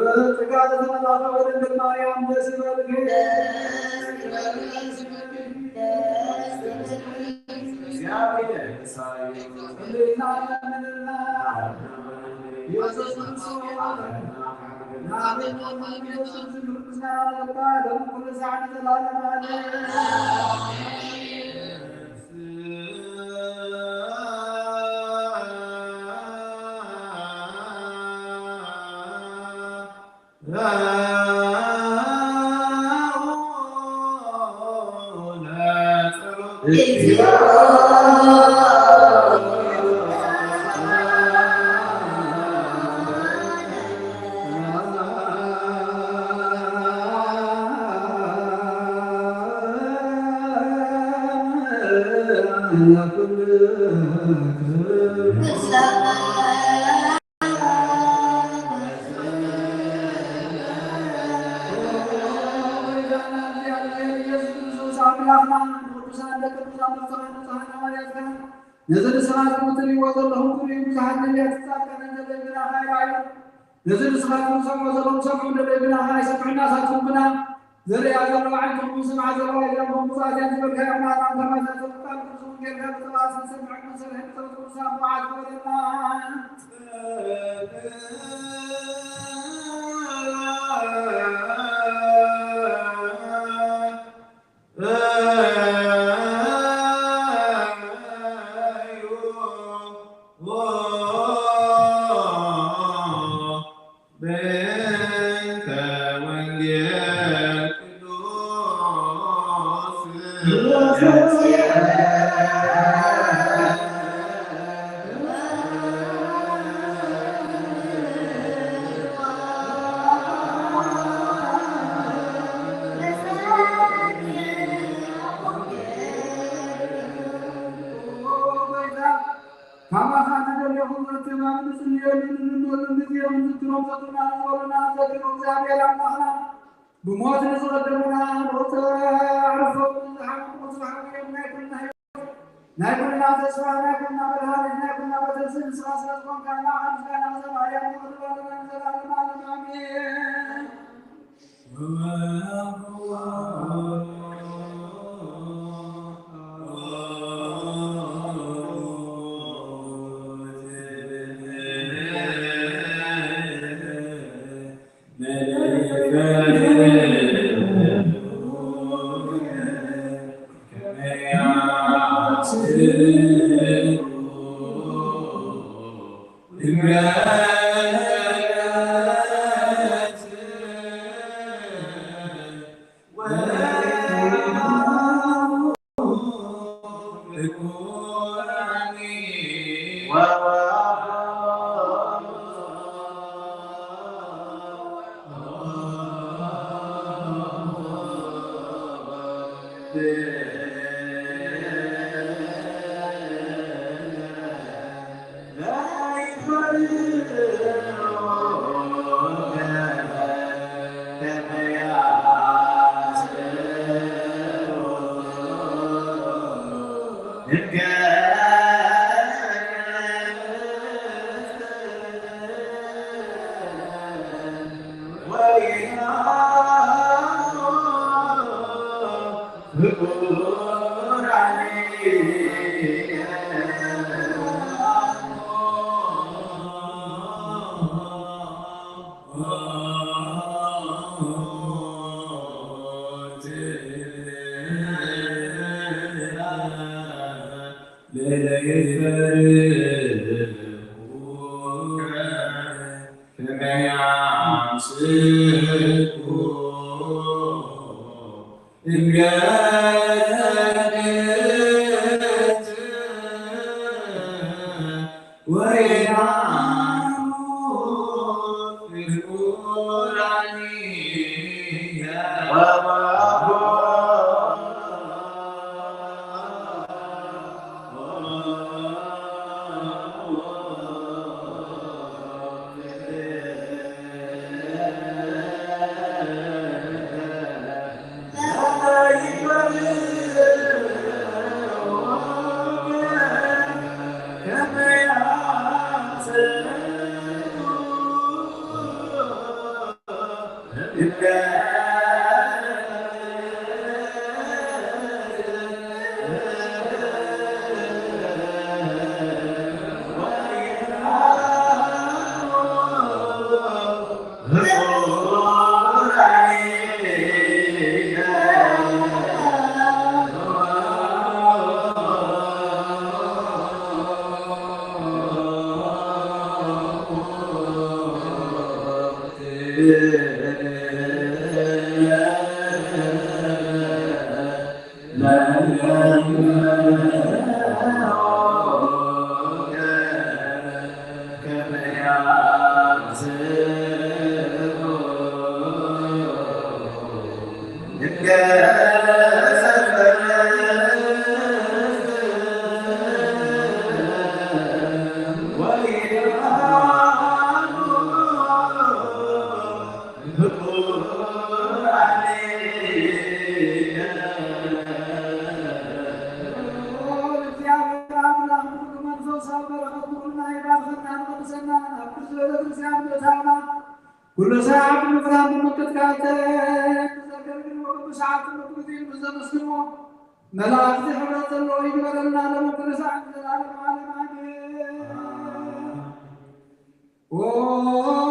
ብጸጋ ዝተመላእኪ ድንግል ማርያም ደስ ይበልኪ። ነዚ ንስኻ ትምትልዎ ዘለኹም ክርእዩ ብዙሓት ነቢያትን ጻድቃንን ዘለዉ ግና ከይረኣዩ፣ ነዚ ንስኻትኩም ትሰምዑ ዘለኹም ሰምዑ፣ ደለዩ ግና ከኣ ኣይሰምዑን። ናታትኩም ግና ዝርእያ ዘለዋ ዓይንኩም፣ ዝስምዓ ዘለዋ እዝንኩም፣ ብዛዕባ እዚኣን ዝበልካዮ ቃላት ኣንተባታ ዘብቃል ቅዱስ ወንጌልካ ብጥብዓት ዝሰምዐኩም፣ ስርሒ ብጸሎት ቅዱሳን ብዓት ክበለና። ካባኻ ንደልየኹም ዘክርና ንጽልየሉ ንልምነሉ ንዝክሮም ዘጥና ዝበሉና ዘክሩ እግዚኣብሔር ኣምላኽና። ብሞት ንዝቐደሙና ንወፀ ዕርፎም ንዝሓመሙ ዝሓወዮም ናይ ኩልና ህይወት ናይ ኩልና ተስፋ ናይ ኩልና መድሃኒት ናይ ኩልና በተስን ንስኻ ስለ ዝኾንካ ንዓኻ ምስጋና ክሰብሓ እያ ንቕርብ ኣለና ንዘለዓለም ዓለም ኣሜን። እግዚኣብሔር ኣምላኽ ብኩሉ መንፈሳዊ በረኸት ንኹልና ይባርኸና፣ ንቐድሰና፣ ናብ ቅድስቲ ቤተ ክርስቲያን ምእታውና፣ ኩሉ ሰዓት ብምፍራህ ብምክትታል ተዘገልግልዎ፣ ብሰዓቱ በብግዜኡ ብዘመስግንዎ መላእኽቲ ሕብረት ዘለዎ ይግበረልና፣ ለምን ኩሉ ሰዓት ዘላለም ዓለም ኣሜን። ኦ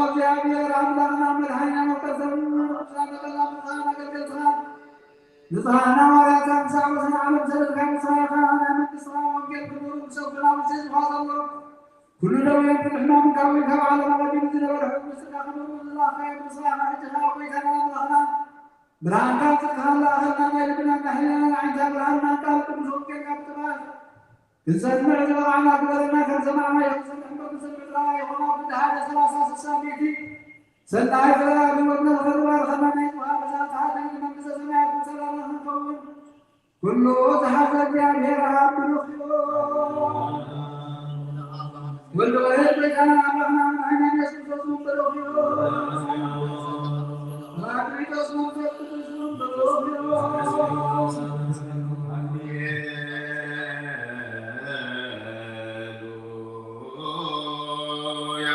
እግዚኣብሔር ኣምላኽና መድሓኒና መቀሰብና ቅዱሳን ተቀላምፃን ኣገልገልትኻ ንፅሃና ዋርያታ ክሳዕ ወሰን ዓለም ሰለልካ ንስኻ ኢኻ ናይ መንግስትኻ ወንጌል ክቡር ክሰብና ብሰ ዝፋ ዘሎ ኩሉ ደዌን ኩሉ ሕማምን ካብ ካብ ዓለም ኣቐዲሙ ዝነበረ ሕጉስ ስጋ ክብሩ ዝላኸ ምስጋና እጅኻ ጎይታና ኣምላኽና ብርሃንካ ጽድቅኻ ለኣኸልና ናይ ልብናና ሕሊናና ዓይንታ ብርሃንና ቃል ቅዱስ ወንጌልካ ብጥባት ክንሰምዕ ዝበቓዕና ግበረና። ከም ሰማዕናዮ ክንሰምዕ እምበር ክንሰምዕ ጥራይ ኣይኮና ብድሓደ ሰላሳ ስሳ ሚእቲ ሰናይ ፍረ ኣብ ህይወትና ንኽንባርኸና ናይ ጽባሕ ብዛታ ድንግል መንግስተ ሰማያት ምሰላና ክንከውን ኩሉ ዝሓዘ እግዚኣብሔር ኣብ ብሩኽ እዩ። ወልድ ዋሕድ ጎይታና ኣምላኽና መድሓኒና ኢየሱስ ክርስቶስ እውን ብሩኽ እዩ። ፓራክሊጦስ መንፈስ ቅዱስ እውን ብሩኽ እዩ። ሃሌሉያ።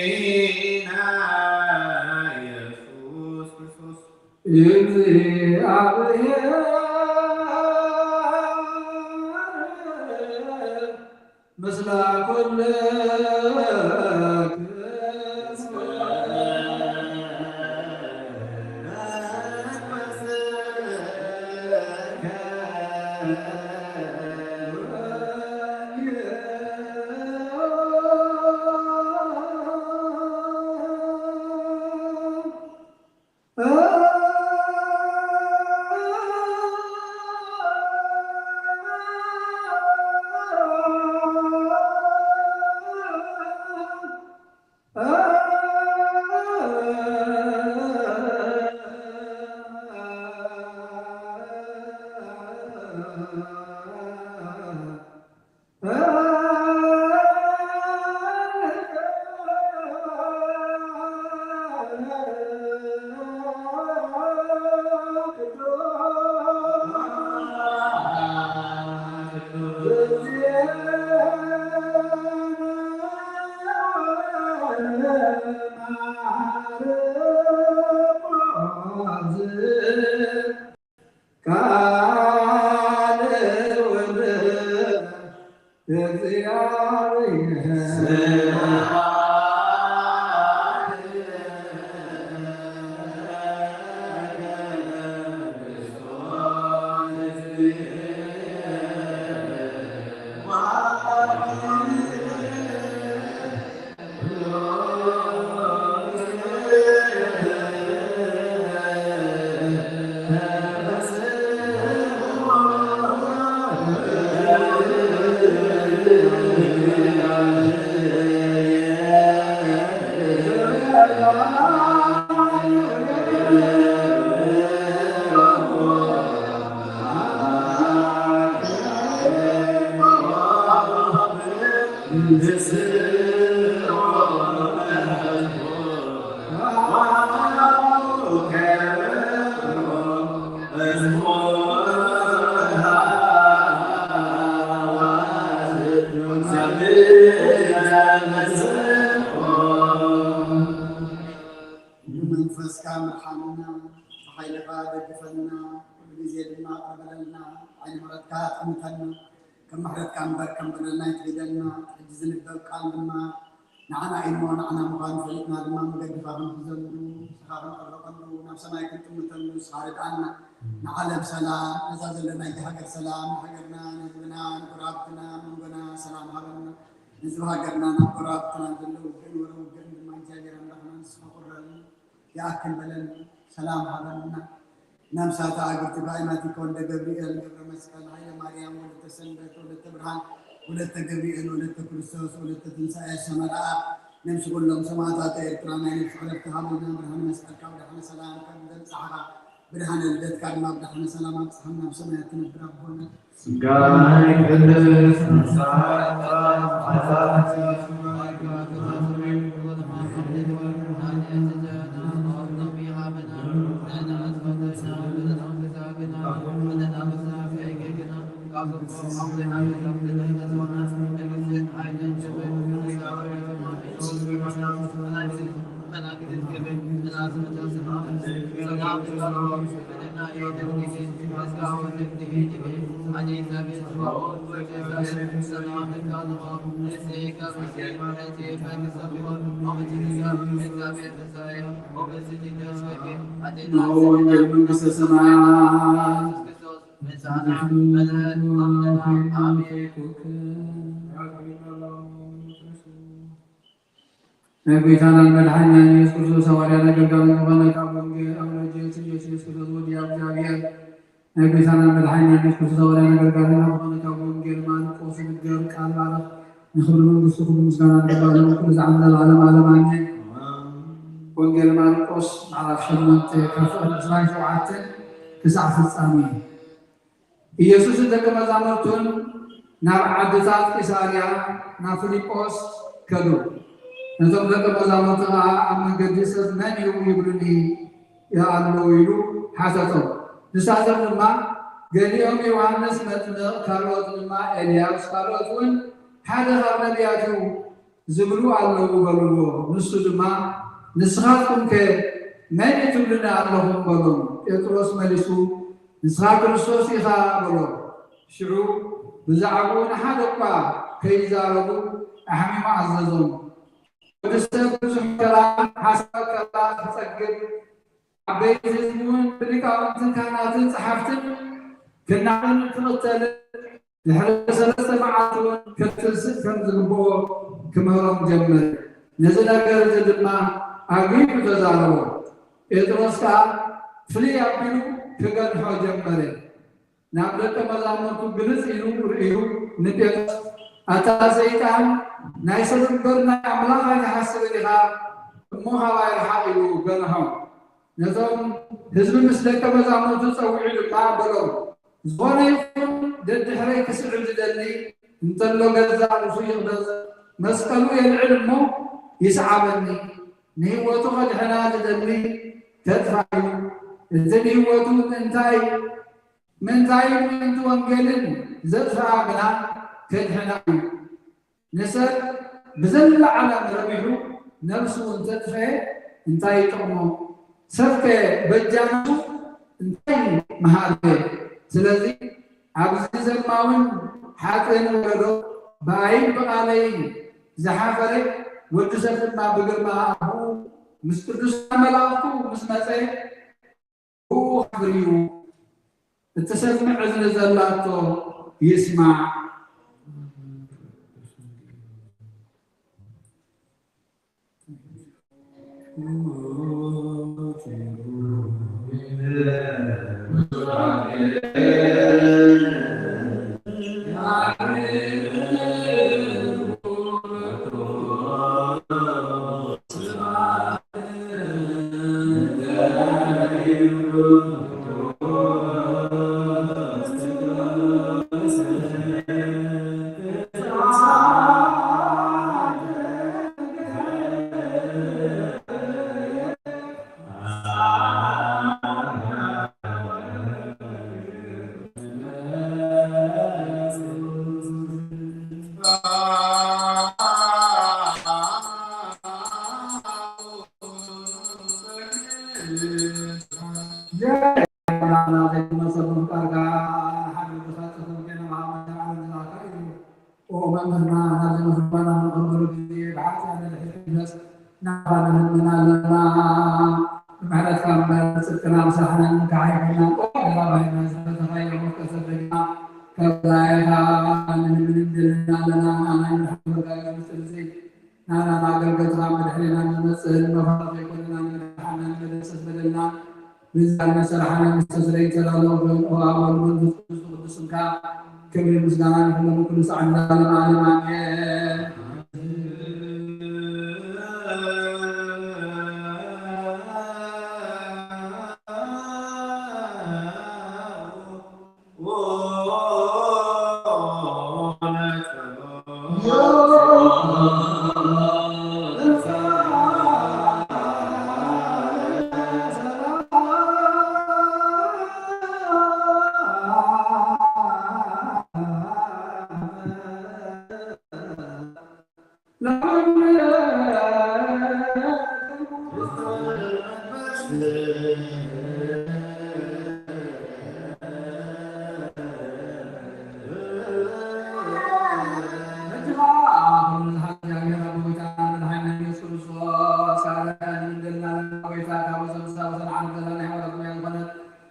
ወመድኃኒና ኢየሱስ ክርስቶስ እግዚኣብሔር ምስለ ኩልክም። ቃል ወልድ እግዚአብሔር። ብመንፈስካ ምርሓልና፣ ብሓይልኻ ደግፈና፣ ኩሉ ግዜ ድማ ቅርበለልና። ዓይኒ ምሕረትካ ኣጥምተና። ከም ምሕረትካ እምበር ከም በደልና ኣይትግደልና። ሕጂ ዝንበብ ቃል ድማ ንዓና እዩ እሞ፣ ንዓና ምዃኑ ፈሊጥና ድማ መገድኻ ክንሕዘሉ፣ ንስኻ ክንዕረቐሉ፣ ናብ ሰማይ ክንጥምተሉ ንስኻ ርድኣና። ንዓለም ሰላም፣ ነዛ ዘለናያ ሃገር ሰላም፣ ንሃገርና፣ ንህዝብና፣ ንጎረባብትና፣ መንጎና ሰላም ሃበና። ንህዝቢ ሃገርና፣ ናብ ጎረባብትና ዘሎ ውግእን ወረ ውግእን ድማ እግዚኣብሔር ኣምላኽና ንስኻ ቁረብ። ይኣክል በለኒ፣ ሰላም ሃበና። ነምሳተ ኣግብርቲባ ኢማቲኮ ወልደ ገብርኤል ገብረ መስቀል ሃይለ ማርያም ወለተ ሰንበት ወለተ ብርሃን ወለተ ገብርኤል ወለተ ክርስቶስ ወለተ ትንሳኤ ሰመራ ነምሲ ኩሎም ሰማዕታት ኤርትራ ናይ ነፍሲ ዕረፍቲ ሃቡና። ብርሃን መስቀልካ ብድሓነ ሰላም ከም ዘብጽሓኻ ብድሓነ ልደትካ ድማ ብድሓነ ሰላም ኣብጽሓና። ኣብ ሰማያት ትነብር ኣቦና ስጋይ ቅድስ ወንጌል መንግስተ ሰማያት ናይ ጎይታናን መድሓኒናን ኢየሱስ ክርስቶስ ሃዋርያን ኣገልጋልን ዝኾነ ካብ ወንጌል ኣውሎጅዮስ ኢየሱስ ክርስቶስ ወዲ እግዚኣብሔር ናይ ጎይታናን መድሓኒናን ኢየሱስ ክርስቶስ ሃዋርያን ኣገልጋልን ካብ ዝኾነ ካብ ወንጌል ማርቆስ ዝንገር ቃል ባርኽ። ንኽብሪ መንግስቱ ኩሉ ምስጋና ንግባእ ኩሉ ዝዓለመ ዓለም ዓለም ኣሜን። ወንጌል ማርቆስ ምዕራፍ ሸሞንተ ካብ ፍቕሪ ዕስራን ሸውዓተን ክሳዕ ፍጻሜ። ኢየሱስን ደቀ መዛሙርቱን ናብ ዓድታት ቂሳርያ ናብ ፊልጶስ ከዱ። ነቶም ደቀ መዛሙርቲ ኸዓ ኣብ መንገዲ ሰብ መን እዩ ይብሉኒ ኣለዉ ኢሉ ሓተቶም። ንሳቶም ድማ ገሊኦም ዮሃንስ መጥምቕ፣ ካልኦት ድማ ኤልያስ፣ ካልኦት እውን ሓደ ካብ ነቢያት እዩ ዝብሉ ኣለዉ በልዎ። ንሱ ድማ ንስኻትኩምከ መን እዩ ትብሉኒ ኣለኹም በሎም። ጴጥሮስ መሊሱ ንስኻ ክርስቶስ ኢኻ በሎ። ሽዑ ብዛዕባኡ ንሓደ እኳ ከይዛረቡ ኣሕሚሙ ኣዘዞም። ወዲ ሰብ ብዙሕ መከራን ሓሳብ መከራን ክጸግብ ዓበይቲ ህዝቢ እውን ብሊቃውንትን ካህናትን ጸሓፍትን ክናቕን ክቕተልን ድሕሪ ሰለስተ መዓልቲ እውን ክትስእ ከም ዝግብኦ ክምህሮም ጀመረ። ነዚ ነገር እዚ ድማ ኣግሪሙ ተዛረቦ። ጴጥሮስ ከኣ ፍልይ ኣቢሉ ክገንሖ ጀመረ። ናብ ደቀ መዛሙርቱ ግልጽ ኢሉ ርእዩ ንጴጥሮስ ኣታ ሰይጣን ናይ ሰብ እምበር ናይ ኣምላኽ ኣይትሓስብን ኢኻ እሞ ካባይ ርሓቕ ኢሉ ገንሖ። ነቶም ህዝቢ ምስ ደቀ መዛሙርቱ ጸዊዑ ድማ በሎም፣ ዝኾነ ይኹን ደድሕረይ ክስዕብ ዝደሊ እንተሎ ገዛእ ርእሱ ይቕደስ፣ መስቀሉ የልዕል እሞ ይስዓበኒ። ንህይወቱ ከድሕና ዝደሊ ከጥፍኣ እዩ። እቲ ንህይወቱ ምእንታይ ምእንታይ ምእንቲ ወንጌልን ዘጥፍኣ ግና ከድሕና እዩ። ንሰብ ብዘላ ዓለም ረቢሑ ነብሱ እንተጥፍኤ እንታይ ይጠቕሞ? ሰብከ በጃ ነብሱ እንታይ ምሃበ? ስለዚ ኣብዚ ዘማውን ሓጥእን ወለዶ ብኣይን ብቓለይን ዝሓፈረ ወዲ ሰብ ድማ ብግርማ ኣቦኡ ምስ ቅዱሳን መላእኽቱ ምስ መጸ ብኡ ክብር እዩ። እትሰምዕ እዝኒ ዘላቶ ይስማዕ። ወንድና ናብዚ መኽርባና ንቕርበሉ ግዜ ብሓጺር ንድሕሪት ክንመለስ ናባኻ ንልምን ኣለና። ብምሕረትካ እምበር ጽድቅና ብስራሕና ንምንካሕ ኣይኮንናን። ቁሩብ ባይና ዝበተኻዮ መፍቀሰ ደግና ካብ ዛይኻ ንልምን እንደልን ኣለና። ንዓና ንምድሓን መጋቢ ምስጢር እዚ ናና ኣገልገልትኻ ብድሕሬና ንመጽእን መፍራት ዘይኮነና ንምድሓና ንመደምሰስ በደልና ንዛን መሰራሕና ንስተስረይ ተዳለወ። ኦ ኣብ ወልድ መንፈስ ቅዱስ ቅዱስ ስምካ ክብሪ ምስጋና ንኩሎም ኩሉ ሰዓት ንዘለዓለም ዓለም ኣሜን።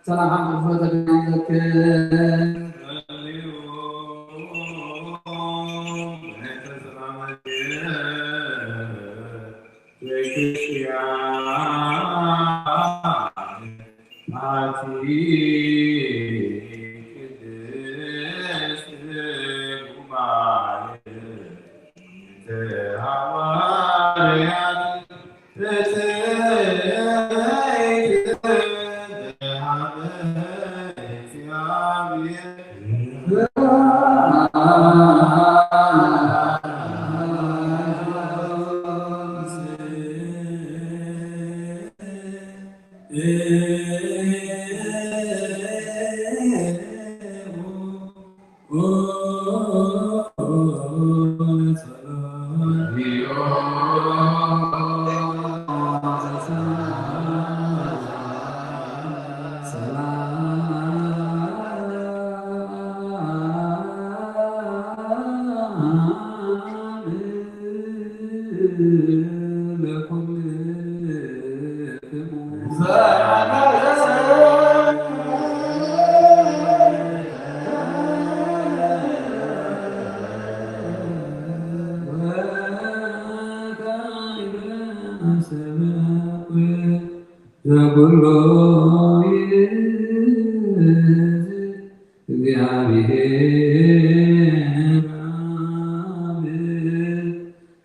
ሰላም ሓንቲ ክፍሎ ተገናኝተክን። ዘኩሎ ይእዝ እግዚአብሔር አብ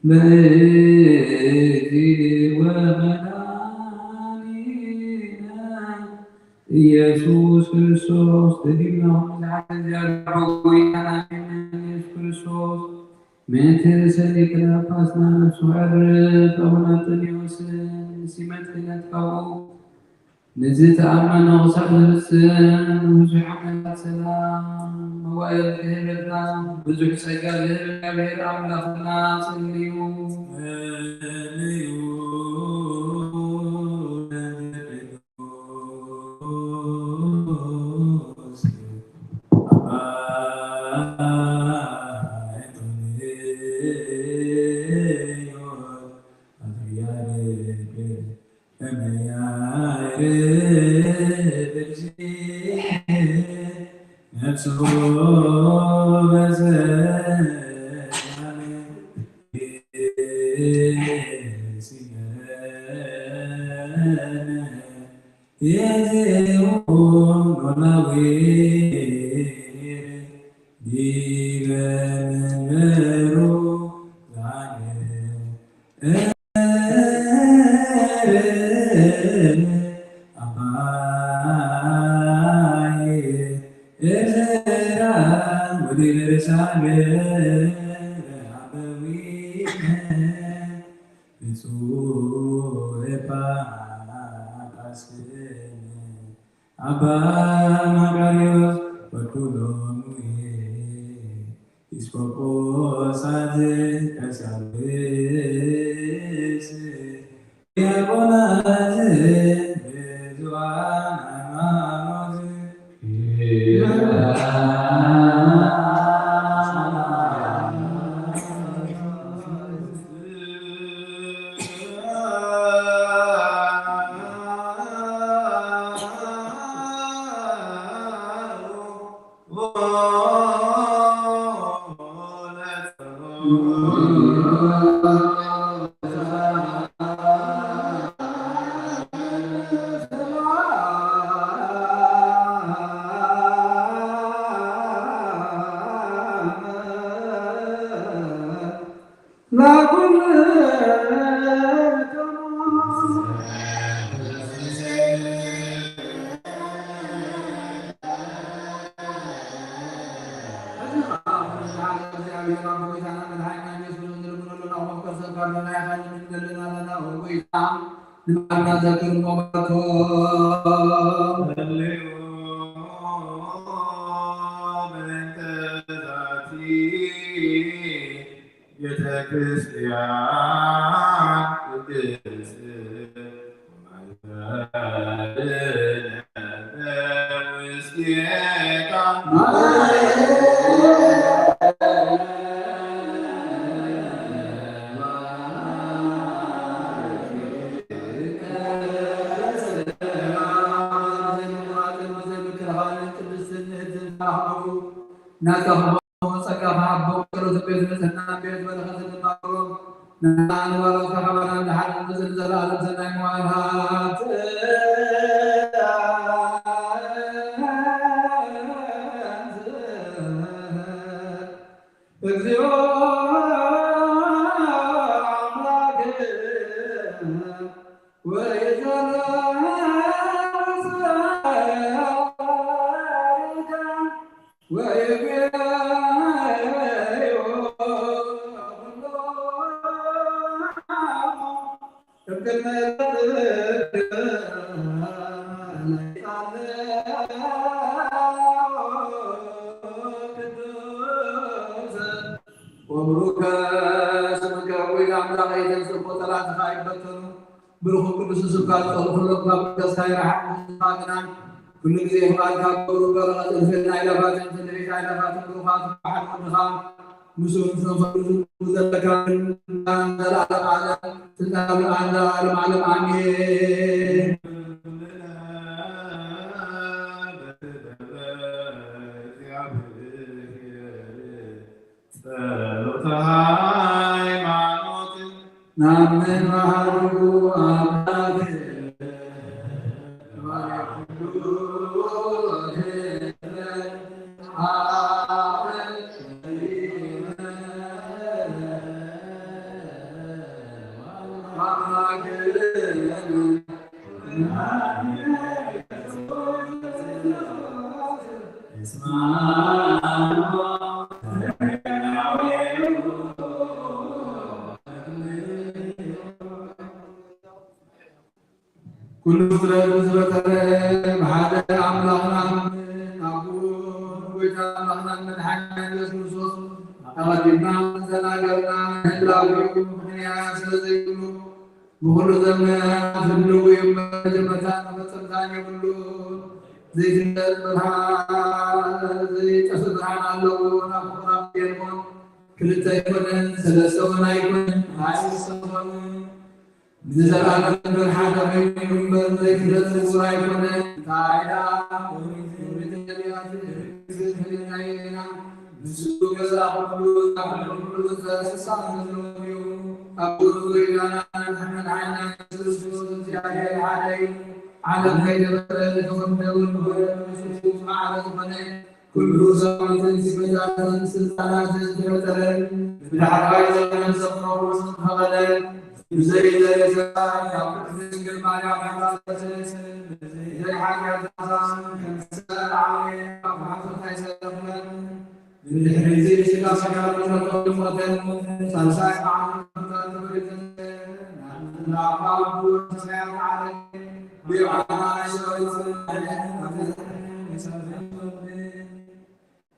ለእግዚእ ወመድኃኒነ ኢየሱስ ክርስቶስ። ደጊምና ንሓዘ እግዚኣብሔር አብ ጎይታና ኢየሱስ ክርስቶስ ምእንቲ ርእሰ ሊቀ ጳጳስና ነፍሱ ዕርፍ አቡነ እንጦንዮስን ሲመት ክህነት ካብኡ ንዝተኣመኖ ክሳብ ዝፍጽም ብዙሕ ዓመታት ሰላም መዋእል ክህበልና ብዙሕ ጸጋ ዝህብ እግዚኣብሔር ኣምላኽና ጸልዩ። ጸልዩ። ብፁዕ ጳጳስን ኣባ መቃርዮስ ወኩሎሙ ኤጲስቆጶሳት ቀሳውስት ዲያቆናት ብዙኃን ሃይማኖት ንባዕልና ዘክር ሞባቶ። ቤተ ክርስቲያን ቅድስት እናተኸበሩ ጸጋኻ ኣቦ ጸሎት ቤት ንጽህና ቤት በረኸት እንባሮም ንዓን ዋላ ተኸበራን ንሓድን ንዘለኣለም ሰናይ መዋዕላት። እግዚኦ አምላክ ወይዘ ወብሩከ ስምከ ወይ ኣምላኽ የተንስቦ ጠላትኻ ይበተኑ። ብሩኽ ቅዱስ ስምካ ዝጸልኡ ኩሎም ካብ መቅደስካ ይርሓቑ። ህዝብኻ ግና ኩሉ ግዜ ፍቓድካ ክገብሩ በረኸት እልፍን ኣእላፋትን ትንቢት ኣእላፋትን ብሩኻት በዓል ወድኻ ምስኡ ምስ ነፍሱ ዘለካ ዘለዓለም ዓለም ስልጣን ለዓለም ዓለም ኣሜን። ጸሎተ ሃይማኖት። ናምን መሃሩ ኣምላክ ኩሉ ፍጥረት ብዝፈጠረ ብሓደ ኣምላኽ ንኣምን። ኣብኡ ንጎይታ ኣምላኽናን መድሓኒና ኢየሱስ ክርስቶስ ኣቐዲምና ዝተናገርና ህላዌኡ ምኽንያት ስለ ዘይብሉ ብኹሉ ዘመናት ህልው እዩ እምበር መጀመርታን መፈጸምታን የብሉን። ዘይትንቀጽ ብርሃን፣ ዘይጠፍእ ብርሃን ኣለዎ። ናብ ፍቑራት የልቦን፣ ክልተ ኣይኮነን፣ ሰለስተ እውን ኣይኮነን፣ ኣይሰኾንን። ንዘለኣለም እምበር ሓደ ኮይኑ እዩ እምበር፣ ዘይትንቀጽ ስውር ኣይኮነን። እንታይ ደኣ ኦሪት፣ ኦሪት ነቢያት፣ ሕግን ትንቢትን ኢና። ንሱ ገዛ ኩሉ፣ ኩሉ ዘስሳ ዘለዎም እዩ። ኣብ ኩሉ ዙርያና ንሕና ንዓና ክርስቶስ እግዚኣብሔር ሓደ እዩ። ዓለም ከይተፈጠረ ዝተወልደ ወልድ ኾነ፣ ንሱ ማዕረ ዝኾነ፣ ኩሉ ሰራዊትን ሲፈታትን ስልጣናትን ዝፈጠረ፣ ብዳሕራይ ዘመን ዘፍረቑ ዝተኸለ፣ ብዘይ ዘርእሰ ካብ ቅድስት ድንግል ማርያም ሓሳብ ዘይሓጢኣት ዛዛን ከም ዝተዓበየ ካብ ማሕፀንታ ኣይሰለፍለን። ብድሕሪ እዚ ስጋ ስጋ ተፈጥሮ ሞተን ሳልሳይ መዓልቲ ተፈሪዘን ናብ ኣባ ሰማያት ዓረገ። ብዮሐና ሰበይት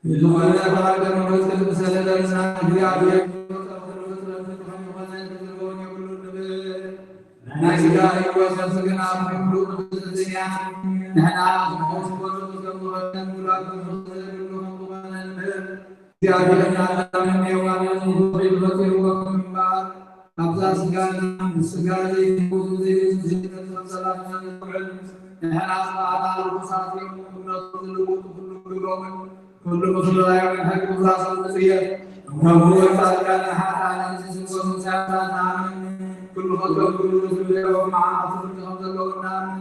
ዝኾነ ተባረከ መንፈስ ቅዱስ ሰለለና እግዚኣብሔር ናይ ስጋ ሕይወት ነፍሲ ግን ኣብ ኩሉ ቅድስት እያ። ንሕና ዝኾነ ዝኾነ ሙላት ዘይብሉ ከም ዝኾነ ንምህር። እግዚኣብሔር ኣዳምን ሔዋንን ንፍቕሪ ፈጢርዎም እምበኣር፣ ኣብዛ ስጋና ምስ ስጋ ዘይትኩን ዘይትዘልዘል ሰላም ንውዕል። ንሕና ስብኣታ ርኩሳት እዮም፣ እምነቶም ዝልውጡ ኩሉ ግብሮምን ኩሉ ምፍልላዮምን ሕጊ ምፍራሶም ንጽየፍ። ከምኡ ጻድቃንን ሓጥኣንን ዝስንኮ ትንሳኤታት ንኣምን። ኩሉ ኸከም ኩሉ ዝብልዮ መዓልቲ ፍርዲ ከም ዘለዎ ንኣምን።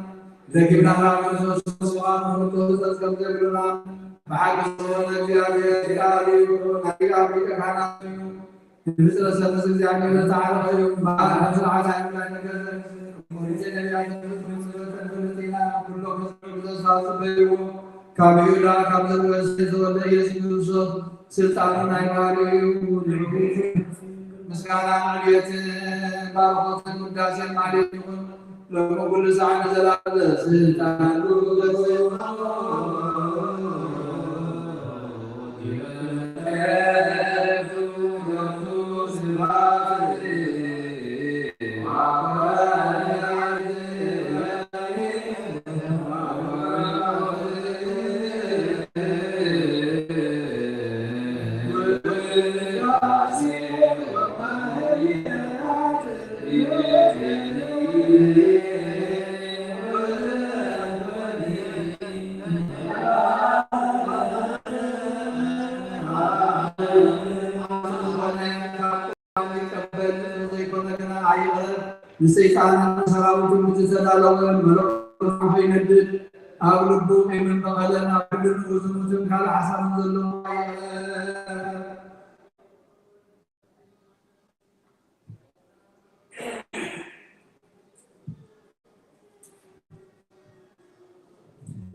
ደጊምና ካብ ክርስቶስ ተንሥኡና ንኽንወጽእ ከም ዘይብሉና ብሓቂ ዝኾነ እግዚኣብሔር ሊቀ ካህናት እዩ። ንፍጥረት ሰብ ምስ እግዚኣብሔር ዝተዓረቐ እዩ። እምበኣር ከም ስርዓት ኣይሁዳን ይገዝእ። ኦሪትን ነቢያትን ፍጥረትን ፍልጥ ኢና። ኩሎም ህዝቢ ብተስፋ ዝጽበይዎ ካብ ይሁዳ ካብ ዘርእ ዝተወልደ ኢየሱስ ክርስቶስ ስልጣኑ ናይ ባሕሪ እዩ። ንዕኡ ምስጋናን ዕብየትን ባርኾትን ውዳሴን ማሕሌት ይኹን። ሎሚ ኩሉ ሳዕ ንዘለዓለ ስልጣን ይቀበል ዘይኮነ ግና ኣይቕረብ። ንሰይጣንን ንሰራዊቱን ብዝተዳለወ መለኮት ከይነድድ ኣብ ልቡ ቂምን በቐልን ኣብ ሕልንኡ ዝሙትን ካልእ ሓሳብን ዘለዎ ኣይቕረብ።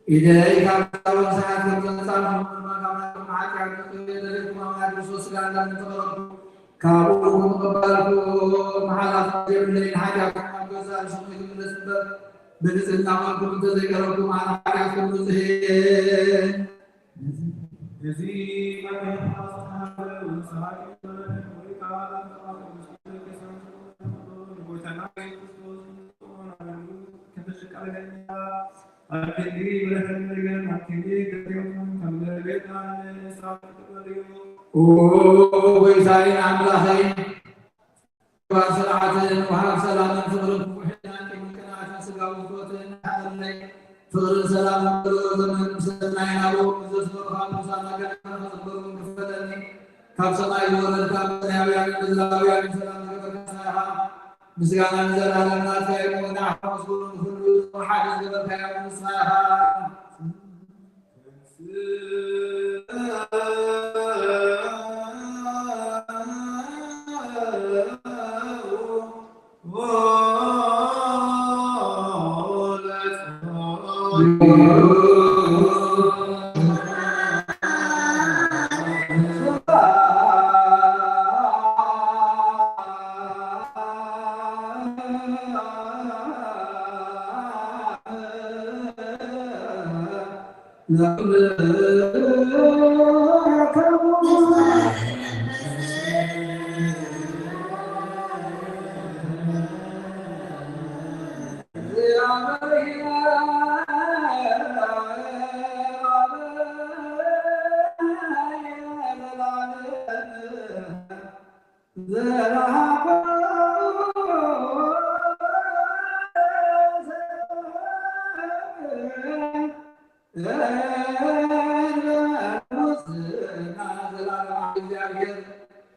ኢደይ ካብ ዛውን ሰዓት ከም ዘንጻልኩም ድማ ካብ ናትኩም ሓጢኣት ክጽበ ዘለኩም ኣምላክ ክርስቶስ ስጋ እንዳምንተቐረብኩ ካብኡ ምቕባልኩ መሓላ ከም ዘይብለይ ንሓጢኣትኩም ኣብ ገዛእ ርእስኹም ይትምለስ እምበር ብንጽህና ቐልኩም እንተዘይቀረብኩም ኣነ ሓጢኣትኩም ንጹህ እየ። እዚ መድረኽ ዝተሃበ ወሳቂ መድረኽ ወይ ከዓ ኣፍቃሪ ንጎይታና ኢየሱስ ክርስቶስ ንጽኦን ኣመኑ ከተሸቀለለኛ ኣብ ክንዲ ብርህን መርገም ኣብ ክንዲ ገርዮምን ከም ዘረቤታ ንእሳት ትበልዩ። ኦ ጎይታይን ኣምላኸይን፣ ስርዓትን ወሃብ ሰላምን ፍቕርን ክቡሕናን ቅንቅናትን ስጋዊ ፍትወትን ሓበለይ ፍቕርን ሰላምን በሎ ዘመን ምሰናይ ናብኡ ዘስመሩኻ ቅዱሳን ኣጋንንት ከኽብሩ ክፈለኒ ካብ ሰማይ ዝወረድካ መሰናያውያንን ምድራውያንን ሰላም ዝገበርካ ንስኻ ኢኻ። ምስጋና ንዘለኣለም ናትካ እዩ። ንዓኻ መስግኑ ንኹሉ ሓደ ዝገበርካዮ ንስኻ ኢኻ።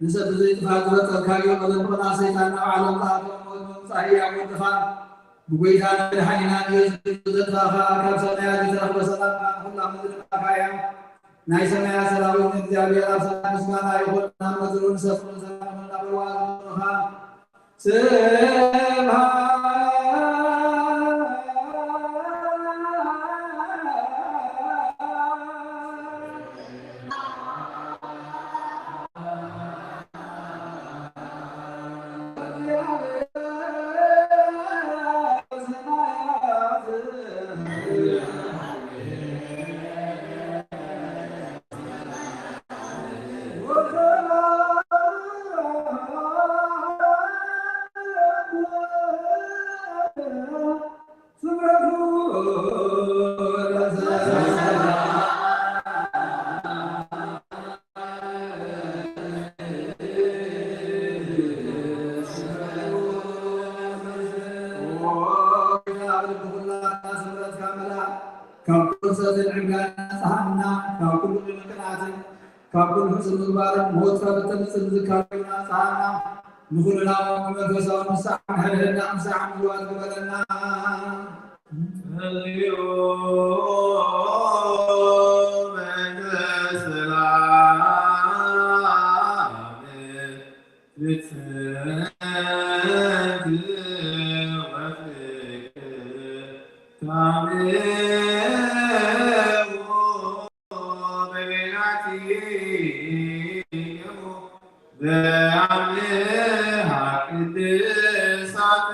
ንሰብ ብዘይጥፋእ ዝፈጠርካዮ መለኮና ሰይጣን ናብ ዓለም ዝኣተወ ሞት ምምጻእ ህያው ወድኻ ብጎይታን መድሓኒናን ኢየሱስ ክርስቶስ ዘጥፋእኻ ካብ ሰማያት ዝተረኽበ ሰላምካ ንኹላ ምድሪ ምሃብካ እያ። ናይ ሰማያት ሰራዊት ንእግዚኣብሔር ኣብ ሰማይ ምስጋና ይኹን፣ ኣብ ምድሪ እውን ሰላም ይኹን እናበልዋ ዘኽብሩኻ። ካብ ኩሉ ሰትን ዕብዳን ነጽሃና፣ ካብ ኩሉ ቂምን ቅንኣትን ካብ ኩሉ ሕሱር ምግባርን ሞት ካብ እተምጽእ ምዝካር ናጽሃና፣ ንኹልና ብመንፈሳዊ ንስሓ ንሕድሕድና ክንስሓ ምልዋጥ ግበረና። ጸልዩ በእንተ ሰላም ፍጽምቲ ወፍቅር ታምሁ በበይናቲክሙ በአምልሃ ቅድሳት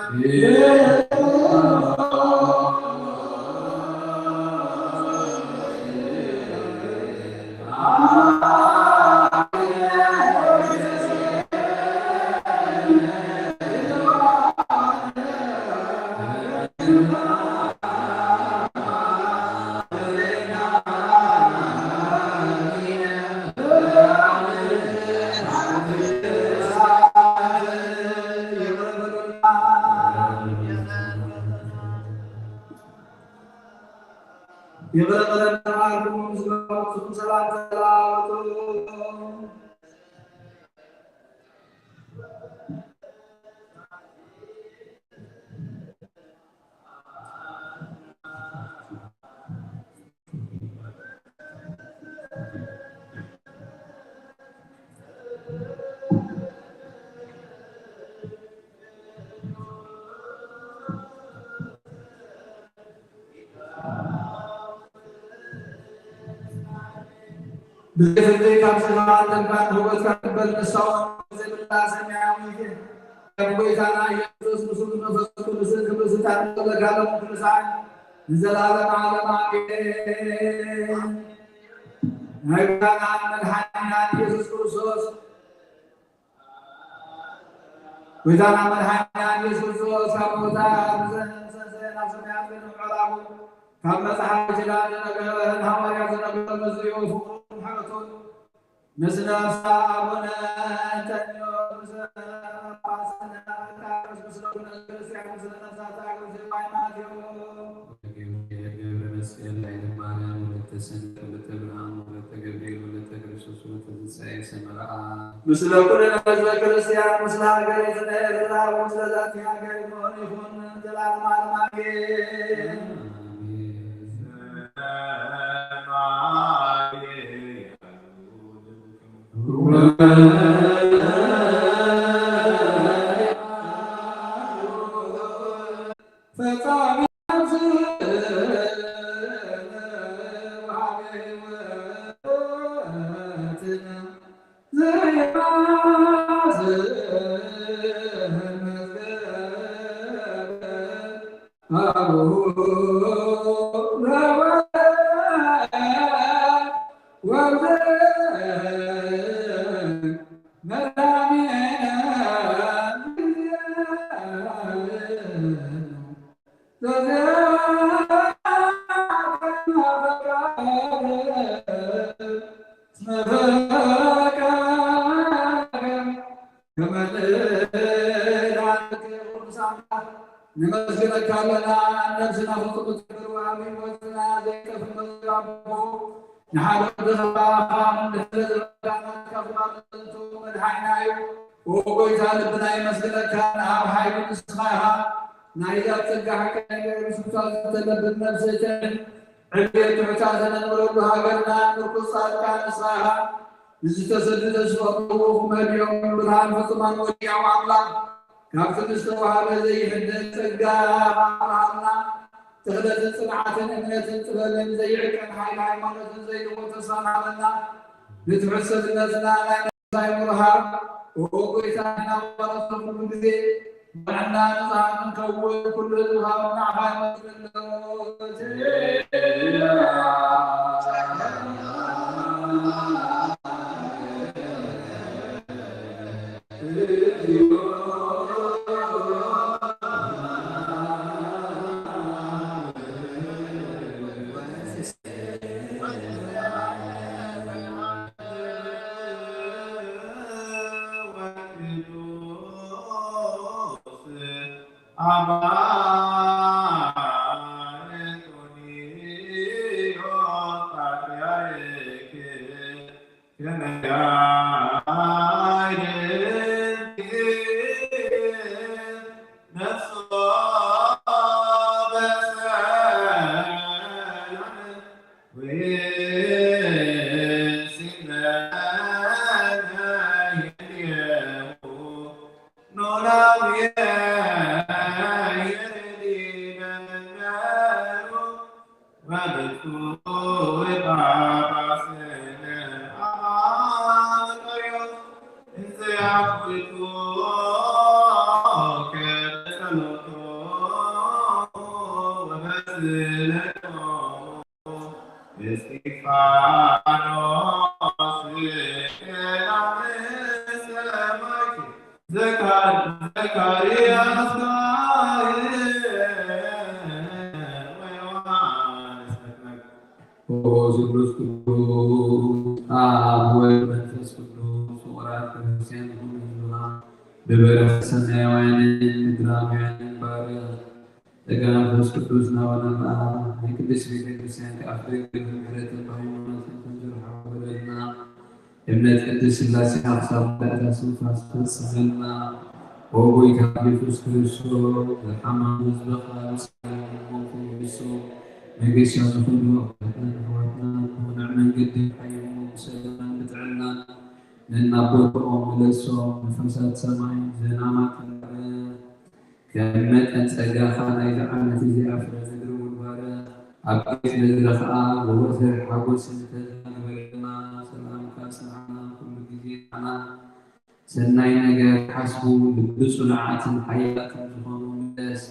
ይቕረ በለና፣ ዓርኩ ምስ ገባትኩም ሰላም ተለዋወጡ። ብዘይ ፍርዲ ካብ ዝባሃል ለባም ህይወትካ ትበል ንሳውን ዘይብላ ሰማያዊት ከም ጎይታና ኢየሱስ ምስሉ መንፈስ ቅዱስን ክብሪ ስልጣን ዘለካ ሎም ቅዱሳን ንዘለዓለም ዓለም ኣሜን። ናይ ጎይታና መድሓኒና ኢየሱስ ክርስቶስ ጎይታና መድሓኒና ኢየሱስ ክርስቶስ ካብ ሞታ ብዘንሰሰ ናብ ሰማያት ብምዕራጉ ካብ መጽሓፍ ኪዳን ዝነገረን ሃዋርያት ዝነገረን መዝሪኡ ፍቕሩን ምሕረቱን ምስ ነፍሳ ኣቡነ እንጠንዮስ ጳጳስና ቃርስ ምስለ ኩነ ክርስቲያን ምስለ ነፍሳታ ክርስቲያን ማቴዎስ ገብረ መስቀል ኃይለ ማርያም ወለተ ሰንበት ወለተ ብርሃን ወለተ ገብርኤል ወለተ ክርስቶስ ወለተ ትንሳኤ ሰመራ። ምስለ ኩልነ ህዝበ ክርስቲያን ምስለ ሀገሪትነ ኤርትራ ወምስለ ዛቲ ሀገር ይኹን ይኹን ዘላለም ዓለም ኣሜን። ፈጻሚ ነመስግነካ ኣለና። ነብስና ፍጹም ትገብር ወሃቢ ህይወትና ዘይጠፍእ መዝገብ ኣቦ ንሓደ ወድኻ እንድሕር ዝበልካ ናትካ ዝማልእቱ መድሓኒና እዩ። ኦ ጎይታ ልብና የመስግነካ። ንኣብ ሓይሉ ንስኻ ኢኻ። ናይዛ ጸጋ ሓቀኛ ገብረ ስብሳ ዝተለብን ነብሰ ተድሕን ዕብየት ትሑታት ዘነንብረሉ ሃገርና ምርኩስ ጻድቃን ንስኻ ኢኻ። ንዝተሰዱ ተስፋ ክመልኦም ብርሃን ፍጹማን ወዲያው ኣምላኽ ካብቲ ንዝተዋህበ ዘይሕደስ ጸጋ ኣብርሃምና። ተኽለትን ጽንዓትን እምነትን ጥበብን ዘይዕቀን ሓይሊ ሃይማኖትን ዘይልወጥ ተስፋን ሃበና። ንትሑት ሰብነትና ናይ ምርሃብ ኦ ጎይታ እናባረኸ ኩሉ ግዜ ባዕልና ንጽሃ ክንከውን ኩሉ ህዝብኻ ንዓኻ ይመስግን። ያፍቱ ከጸንቱ ወበዝነቱ እስጢፋኖስ ሰላም ሰማይክ ዘካር-፣ ዘካርያስ ካህን ወዮሐንስ መጥምቅ። ኦ ስሉስ ቅዱስ አብ ወልድ መንፈስ ቅዱስ ፍቁራት ክርስቲያን ይኹኑ ህዝብኻ ብበረኸት ሰማያውያንን ምድራውያንን ባርኽ። ጸጋ መንፈስ ቅዱስ ናባና እምበኣር ናይ ቅድስት ቤተ ክርስቲያን ከኣ ፍቅሪ ምሕረትን ብሃይማኖትን ከም ዝረሓ ግበረልና። እምነት ቅድስት ሥላሴና ክሳብ መወዳእታ እስትንፋስ ፈጽመልና። ኦ ጎይታ ኢየሱስ ክርስቶስ፣ ዝሓመሙ ህዝብኻ ብጸሎት ሞት ይንሱ። መንገሻ ዝኾኑ ኣሕዋትና ኣሕዋትና ብቕኑዕ መንገዲ ሓዮም ብሰላም ብጥዕና ነናቦትኦም ምለሶም። ነፋሳት ሰማይ ዘናማት እምበኣር ከም መጠን ጸጋኻ ናይዚ ዓመት እዚኣ ፍረ ዘግርሙ እምበኣር ኣብ ቤት ምድሪ ኸኣ ዘወትር ሓጎስን ተድላን ግበረልና። ሰላምካ ጽንዓና ኩሉ ግዜ ንዓና ሰናይ ነገር ሓስቡ ልቢ ጽኑዓትን ሓያላት ከም ዝኾኑ ምለስ።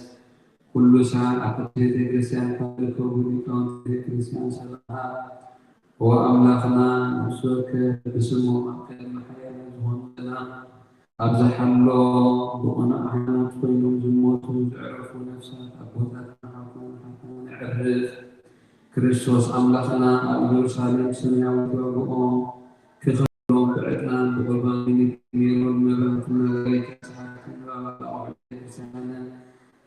ኩሉ ሳዕ ኣብ ቅድስት ቤተ ክርስቲያን ካብ ዝርከቡ ሊቃውንቲ ቤተ ክርስቲያን ሰላምታ ኦ ኣምላኽና፣ ነፍሲ ወከፍ ብስሞም ኣብ ቅድሚ ሓያል ዝኾኑ ዘለና ኣብ ዝሓሎ ብቕኑዕ ሃይማኖት ኮይኖም ዝሞቱ ዘዕረፉ ነፍሳት ኣቦታትና፣ ኣቦታትና የዕርፍ። ክርስቶስ ኣምላኽና ኣብ ኢየሩሳሌም ሰማያዊት ዋግኦም ክኸፍሎም ብዕጣን ብቁርባን ሜሮን መብራህትን መባረኪ ሰዓትን ንባባት ኣቑሑት ቤተክርስትያንን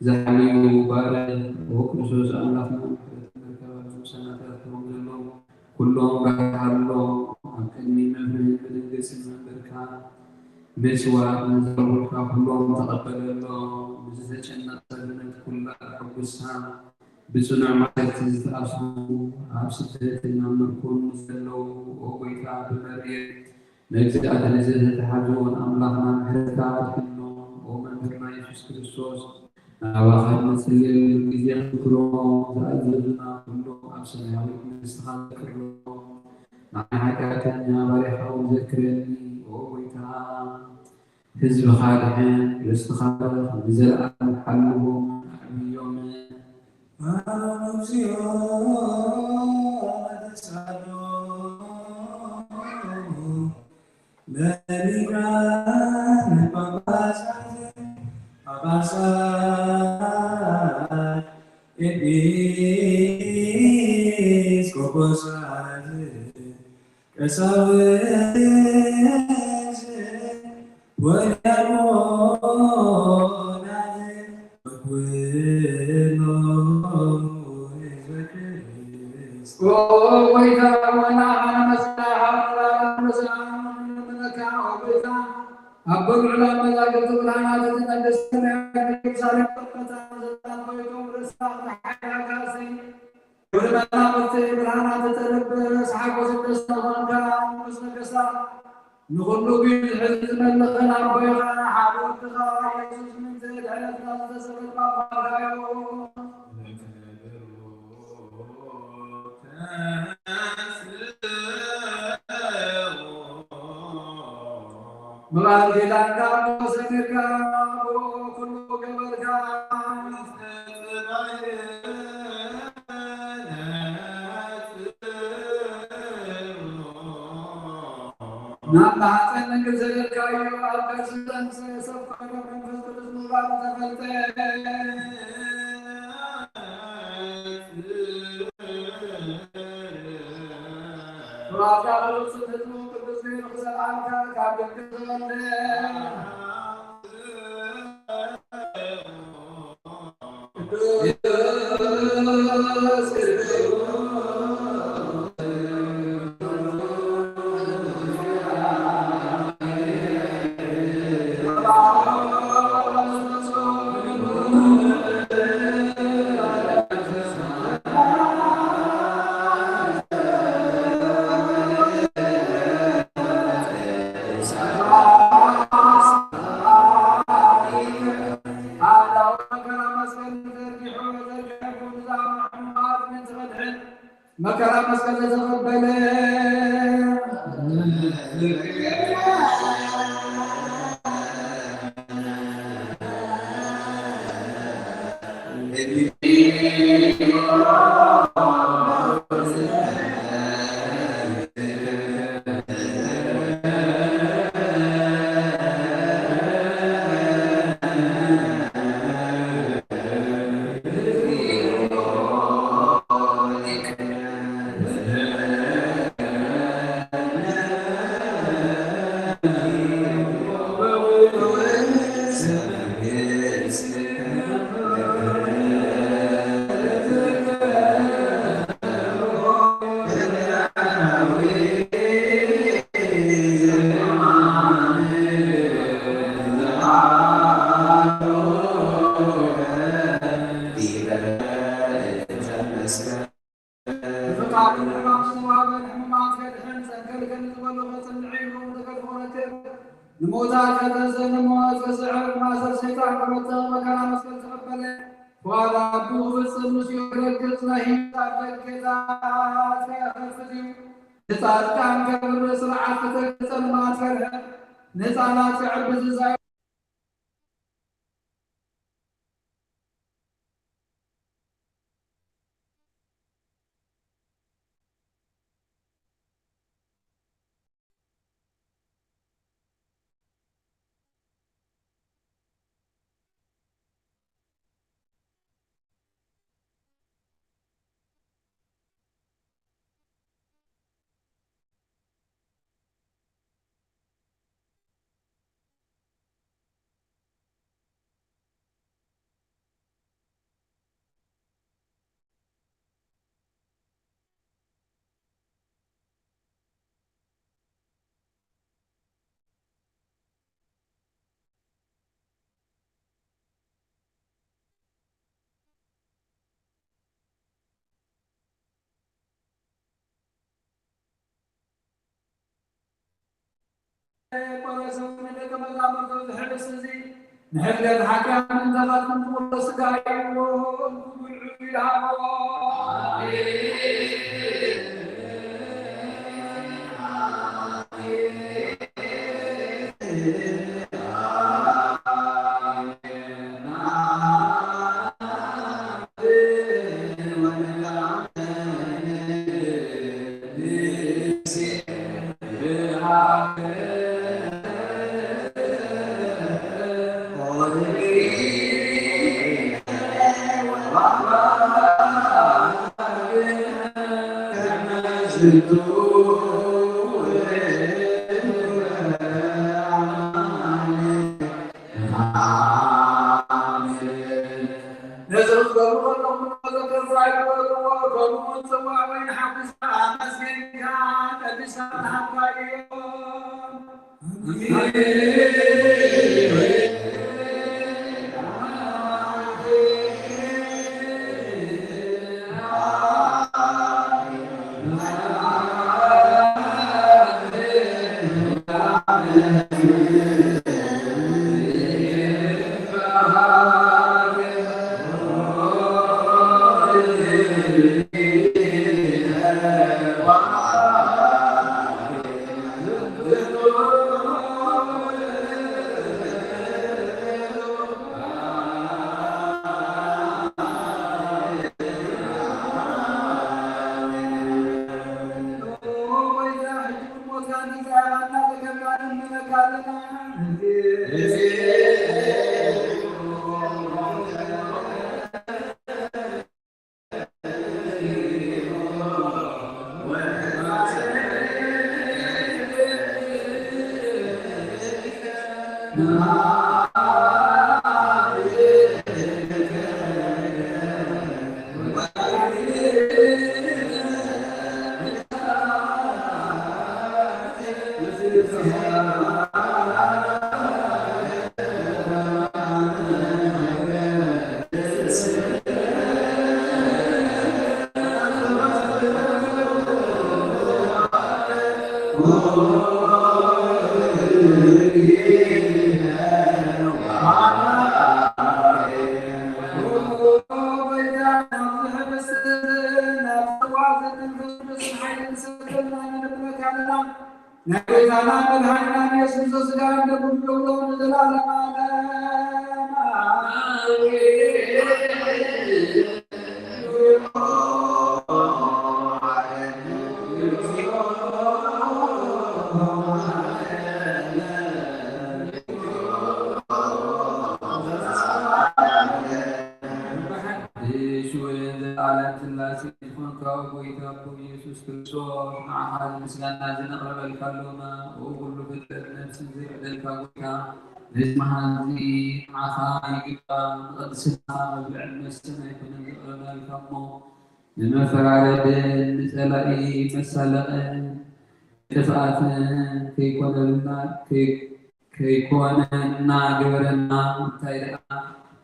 ዝሓልዩ ባርኽ። ኦ ክርስቶስ ኣምላኽና፣ ምሕረት መርከብ ኣብ ዝምሰናታት ክብሮም ዘለዉ ኩሎም ራህርሃሎም። ኣብ ቅድሚ መፍርህን መደንገጽን መንበርካ ምጽዋት ንዘቕርቡልካ ኩሎም ተቐበለሎም። ብዝተጨነቐ ሰብነት ኩላ ተሐጉሳ ብጽኑዕ ማእሰርቲ ዝተኣስሩ፣ ኣብ ስደትን ኣብ ምርኮን ዘለዉ፣ ኦ ጐይታ፣ ብመርየት መግዛእቲ ንዘተታሕዙ ንኣምላኽና ምሕረትካ ኣድሕኖ። ኦ መምህርና የሱስ ክርስቶስ፣ ናባኻ ንጽልየሉ ግዜ ክዝክሮ ዝኣዘዙና ኩሎም ኣብ ሰማያዊት መንግስትኻ ዘክርሎም። ንዓይ ሓጢኣተኛ ባሪያኻ እውን ዘክረኒ። ኦ ጐይታ፣ ህዝብኻ ድሕን፣ ርስትኻ ባርኽ፣ ንዘለኣለም ሓልዎም ኣዕብዮም። ማረን እግዚኦ መተሳሎ ለሊቃነ ጳጳሳት፣ ጳጳሳት ኤጲስቆጶሳት ቀሳውስት ወዲያቆናት ወኩሎሙ ህዝበ ክርስቶስ። ኦ ጐይታ፣ ወናኻ ንመስላ፣ ሃብና ንመስላ፣ ንለምነካ። ኦ ጐይታ፣ ኣብ በብዕላ መዛግብቲ ብርሃናት እቲ መንግስቲ ሰማያት ኢየሩሳሌም ጥምቀታ ንዘላን ኮይቶም ርስታ ክትሓይላካ ሲ። ወደ መናፍስቲ ብርሃናት ተተለብስ ሓጎስ ደስታ ኾንካ ንጉስ ነገስታት ንኹሉ ግን ሕዚ ዝመለኸን ኣቦይኻ ሓደ ወድኻ ኢየሱስ ምንተ ድሕነትና ዝተሰበልካ ኳንካዮ። መባል ጌታና ሰሚርካ ኩሉ ገበርካ። ናብ ማሕፀን ድንግል ዘደልካዮ ኣብ ከርሲ ዘምፀ ሰብ ኮይነ መንፈስ ቅዱስ ምውራዱ ተፈልጠ። ተዋጋ ብሉጽ ህዝቡ ቅዱስ ሜሮን ክሰብኣልካ ካብ ድንግል ተወልደ። መከራ መስቀል ዘተቐበለ ብፍቓድ ሕማም ዝተዋህበን ሕሙማት ከድሕን ዘንከልከል ዝበሉ ከጽንዕ ኢሉ ንገድፎ ረክብ። ንሙታት ከተዘን እሞ ኣዝገዘዐ ማእሰር ሰይጣን ክመትኽ መከራ መስቀል ተቐበለ። ጓል ኣቡ ክፍጽም ምስኡ ክረግጽ ናይ ህይወት ኣብ ደገታት ከኸፍት እዩ። ንጻድቃን ከብር ስርዓት ከተግጸ ንማእሰር ንጻላት ክዕብዝ ዛይ ንሕድገት ሓጢኣት ምንታኻትኩም ክብሎ ስጋ እዩ ክብልዑ ይልሃቦ። ነዚ ክትገብሩ ከለኹም መዘከርታ ኣይግበርዎ፣ ከምኡ እውን ጽዋእ ወይን ሓዊስካ ኣመስጊንካ ቀዲስካ ትሃብካ እዮም። ናይ ጎይታና መድኃኒና ኢየሱስ ስጋ እንደ ኩሉ ንዘላለም ዓለም ኣሜን። ዳዊት ጎይታ ኣቦ ኢየሱስ ክርስቶስ፣ ንዓኻ ምስጋና ዝነቕርበልካ ኣሎና። ኦ ኩሉ ፍጥረት ነፍስን ዘይዕደልካ ጎይታ፣ ነዚ መዓልቲ ንዓኻ ይግባእ። ንቕድስና መብልዕን መስተን ኣይኮነን ዘቕረብናልካ እሞ፣ ንመፈራረድን ንጸላኢ መሳለቕን ጥፍኣትን ከይኮነልና፣ ከይ-፣ ከይኮነና ግበረና። እንታይ ደኣ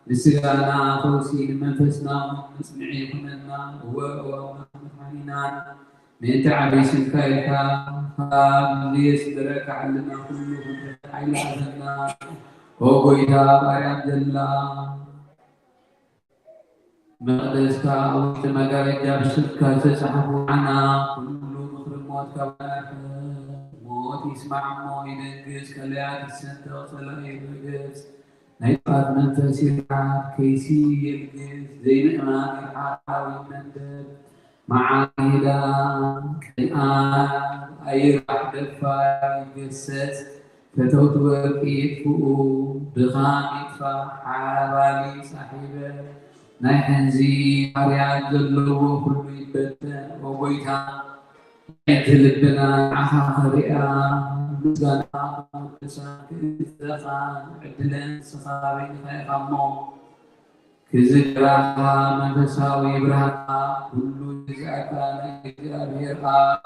ንስጋና ፈውሲ ንመንፈስና እውን መጽንዒ ይኹነና። እወ፣ እወ፣ ኣምላኽን መድሓኒናን፣ ምእንቲ ዓብዪ ስምካ ኢልካ፣ ካብ ዘየስምረካ ዕልና ኩሉ ክንረክብ ሓይሊ ሃበና። ኦ ጎይታ፣ ኣብ ኣርያም ዘላ መቕደስካ ኣብ ውሽጢ መጋረጃ ብስምካ ዝተጻሕፉ፣ ዓና ኩሉ ምኽሪ ሞት ካባና ርሕቕ። ሞት ይስማዕ እሞ ይደንግጽ፣ ቀለያት ይሰንጠቕ፣ ጸላኢ ይርገጽ፣ ናይ ጥፍኣት መንፈስ ይርሓቕ፣ ከይሲ የልግስ፣ ዘይምእማን ይርሓቕ፣ ሓዊ ይመንደድ፣ መዓር ይህዳእ፣ ቅንኣት ኣይርባሕ፣ ደፋር ይገሰጽ፣ ፈተውቲ ወርቂ ይጥፍኡ፣ ድኻም ይጥፋእ፣ ሓባሊ ጻሕ ይበል፣ ናይ ሕንዚ ባህርያት ዘለዎ ኩሉ ይበተን። ኦ ጎይታ፣ ኣዒንቲ ልብና ንዓኻ ክሪኣ፣ ምስጋና ክምልሳ ክእዘዛ ዕድለን ንስኻ በይንኻ ኢኻ እሞ፣ ክዝክራኻ መንፈሳዊ ብርሃንካ ኩሉ ይግዛእካ። ናይ እግዚኣብሔር ኣብ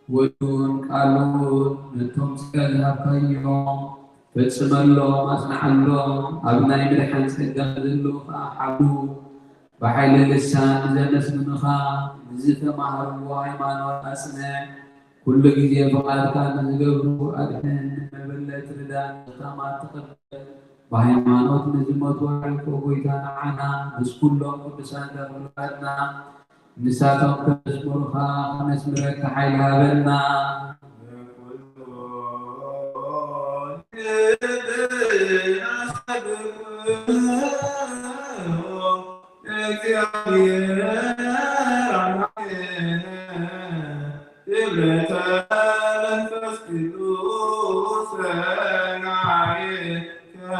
ወዱን ቃሉን ነቶም ጸጋ ዝሃብካዮም ፈጽመሎም፣ ኣጽንዓሎም። ኣብ ናይ ምድሓን ጸጋ ዘለዉ ከኣ ሓሉ ብሓይሊ ልሳን ንዘመስግኑኻ ንዝተማህርዎ ሃይማኖት ኣጽንዕ። ኩሉ ግዜ ፍቓድካ ንዝገብሩ ኣድሕን፣ ንመበለት ርዳን፣ ድኻማት ተቐበል። ብሃይማኖት ንዝሞቱ ኣዕርፎ ጎይታ ንዓና ምስ ኩሎም ቅዱሳን ተኽብረና። ንሳቶም ከመስምሩኻ ከነስምረካ ሓይሊ ሃበና። እግዚኣብሔር ኣምላክ ክብረተ መንፈስ ቅዱስ ሰናይ ከመ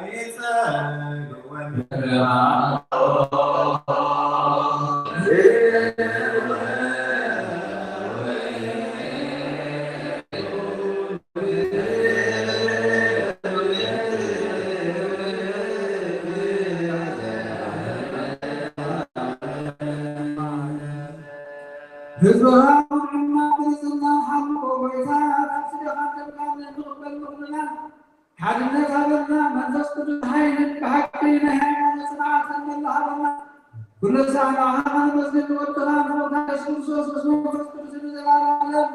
ይጸግወን ህዝብኻ ብንዕና ብንጽህና ሓልዎ። ጎይታ፣ ካብ ስደኻን ደምካን ንኽቕበል ምኽንና ሓድነት ሃበና። መንፈስ ቅዱስ ሓይልን ብሓቂ ናይ ሃይማኖት ጽንዓትን መላ ሃበና። ኩሉ ሳዕ ንዓኻ ንመስግን፣ ንወድኻ ንጎይታ የሱስ ክርስቶስ ምስ መንፈስ ቅዱስ ንዘለዓለም።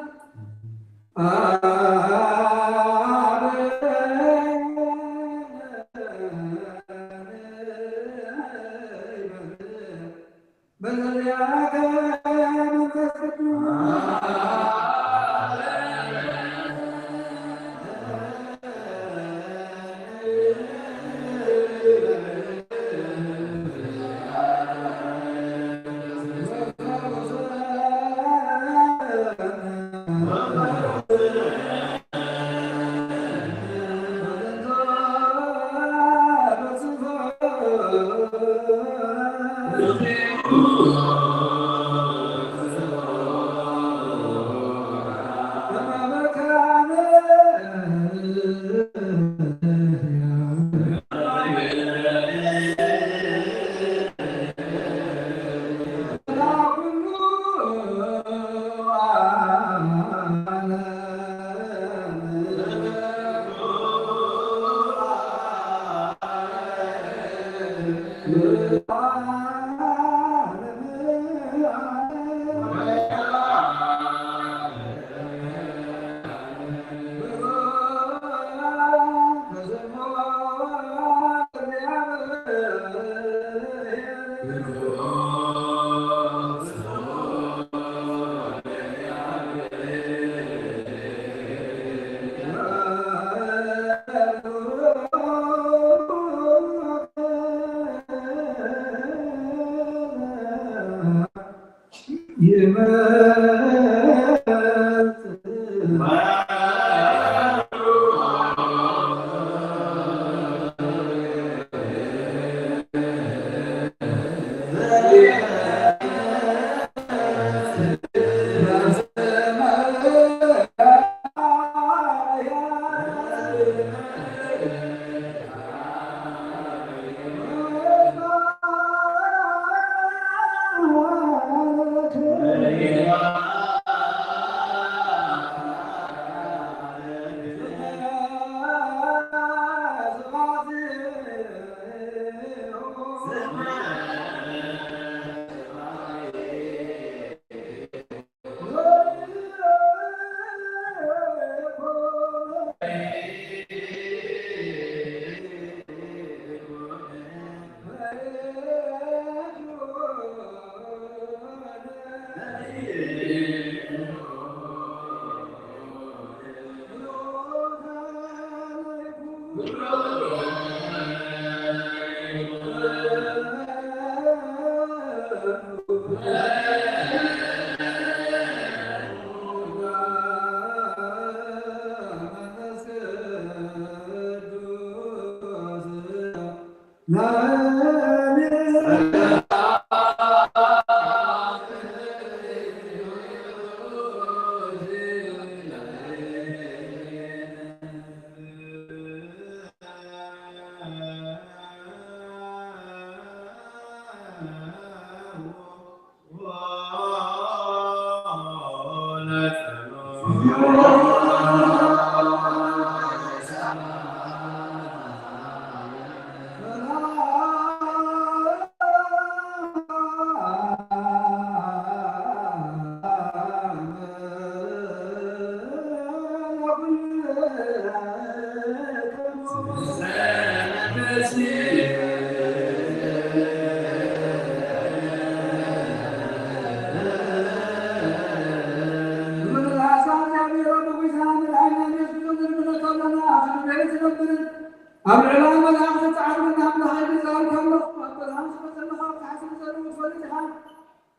ኣብ ልዕሊ መላእኽቲ ጻዕርን ኣምላኽ ይዛረብ ከሎ፣ ኣብ ብርሃን ዝመጸ መኻርት ዝሓስብ ዘርኢ ፈሊጥኻ።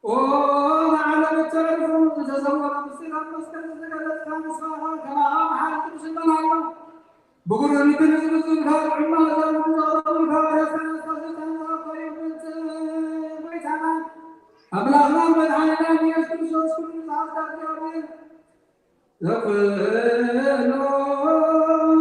ኦ ንዓለም እተዕርፎ ዝተሰወረ ምስጢር ኣብ መስቀል ዝተገለጽካ ንስኻ ከማኻ መሓሪ ቅዱስ ይመን ኣሎ። ብጉሩር ልቢ ንዝብዙልካ ጥዑም መኣዛ እውን ዘቕረቡልካ ሃዋርያት ኣስታስታን ዝኣኮዩ ምንጽ ጎይታና ኣምላኽና መድሓኒና ኢየሱስ ክርስቶስ ኩሉ ዝሓፍታ እግዚኣብሔር ዘኽእሎ ጥዑም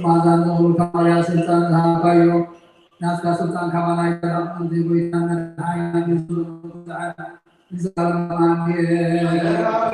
መዓዛን ዘቕርቡልካ ሃዋርያ ስልጣን ዝሃብካዮ ናትካ ስልጣን ካባና ይተረፍ። ኣንተ ጎይታ መድሓኒና ኢየሱስ ንዘለዓለም ኣሜን።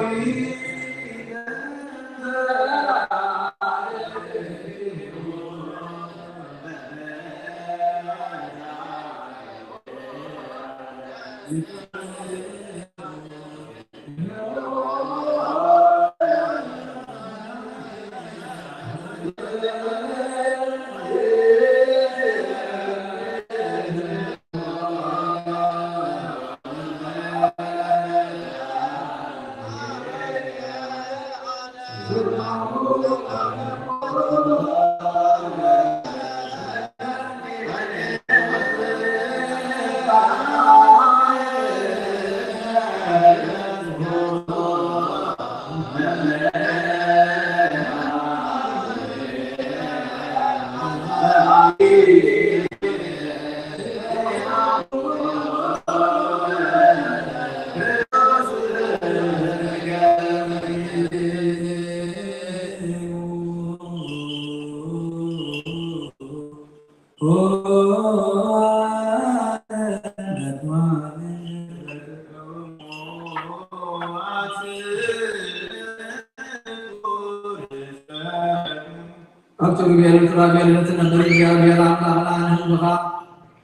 ኣብ ትርቤል ትራቤል እትነብር እግዚኣብሔር ኣምላኽና ንህዝብኻ፣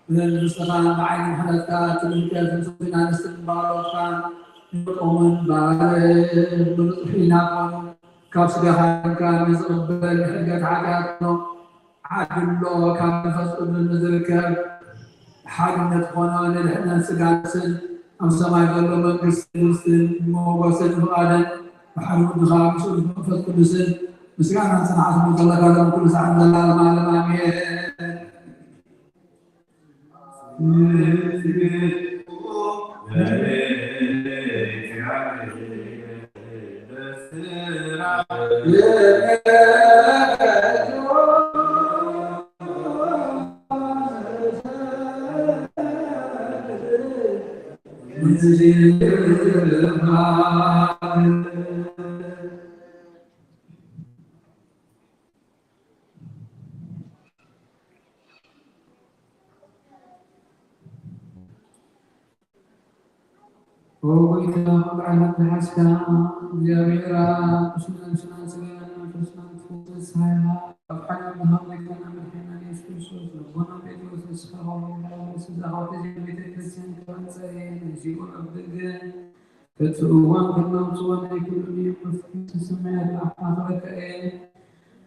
ንመንግስትኻ፣ ንዓይኒ ምሕረትካ ትምልከት፣ ንሰብን ኣንስትን ባሮትካ ንቆምን ባርኽ። ብንጹሕ ኢናቆን ካብ ስጋኻ ደምካ ንዝቕበል ሕድገት ሓጢኣት ዓድሎ፣ ካብ መንፈስ ቅዱስ ንዝርከብ ሓድነት ዝኾነ ንድሕነት ስጋ ነፍስን ኣብ ሰማይ ዘሎ መንግስቲ ርስትን ሞገስን ፍቓድን ብሓደ ወድኻ ምስኡ መንፈስ ቅዱስን ምስጋናን ጽንዓትን ዘለካ ሎም ኩሉ ሰዓት ዘላለም ዓለም ኣሜን። ኦ ጎይታ፣ ኩሉ ዓለም ዝሓዝካ እግዚኣብሔር ኣብ ቅዱስ ነብስናን ስጋናን መንፈስናን ትፈውስ ንስኻ ኢኻ። ኣብ ሓዳር ዝሃብ ጎይታና መድሓኒና ኢየሱስ ክርስቶስ፣ ልቦና ጴጥሮስ ንስኻ ኸም ርእሲ ዝኣኸብቲ ቤተ ክርስቲያን ክባን ጸሬ፣ ነዚኡ ኣብ ደገ ከጥፍእዋ ከናውጽዋ ናይ ኩሉ እዩ። መፍትሒ ሰማያት ኣፍካ ክበካ እየ።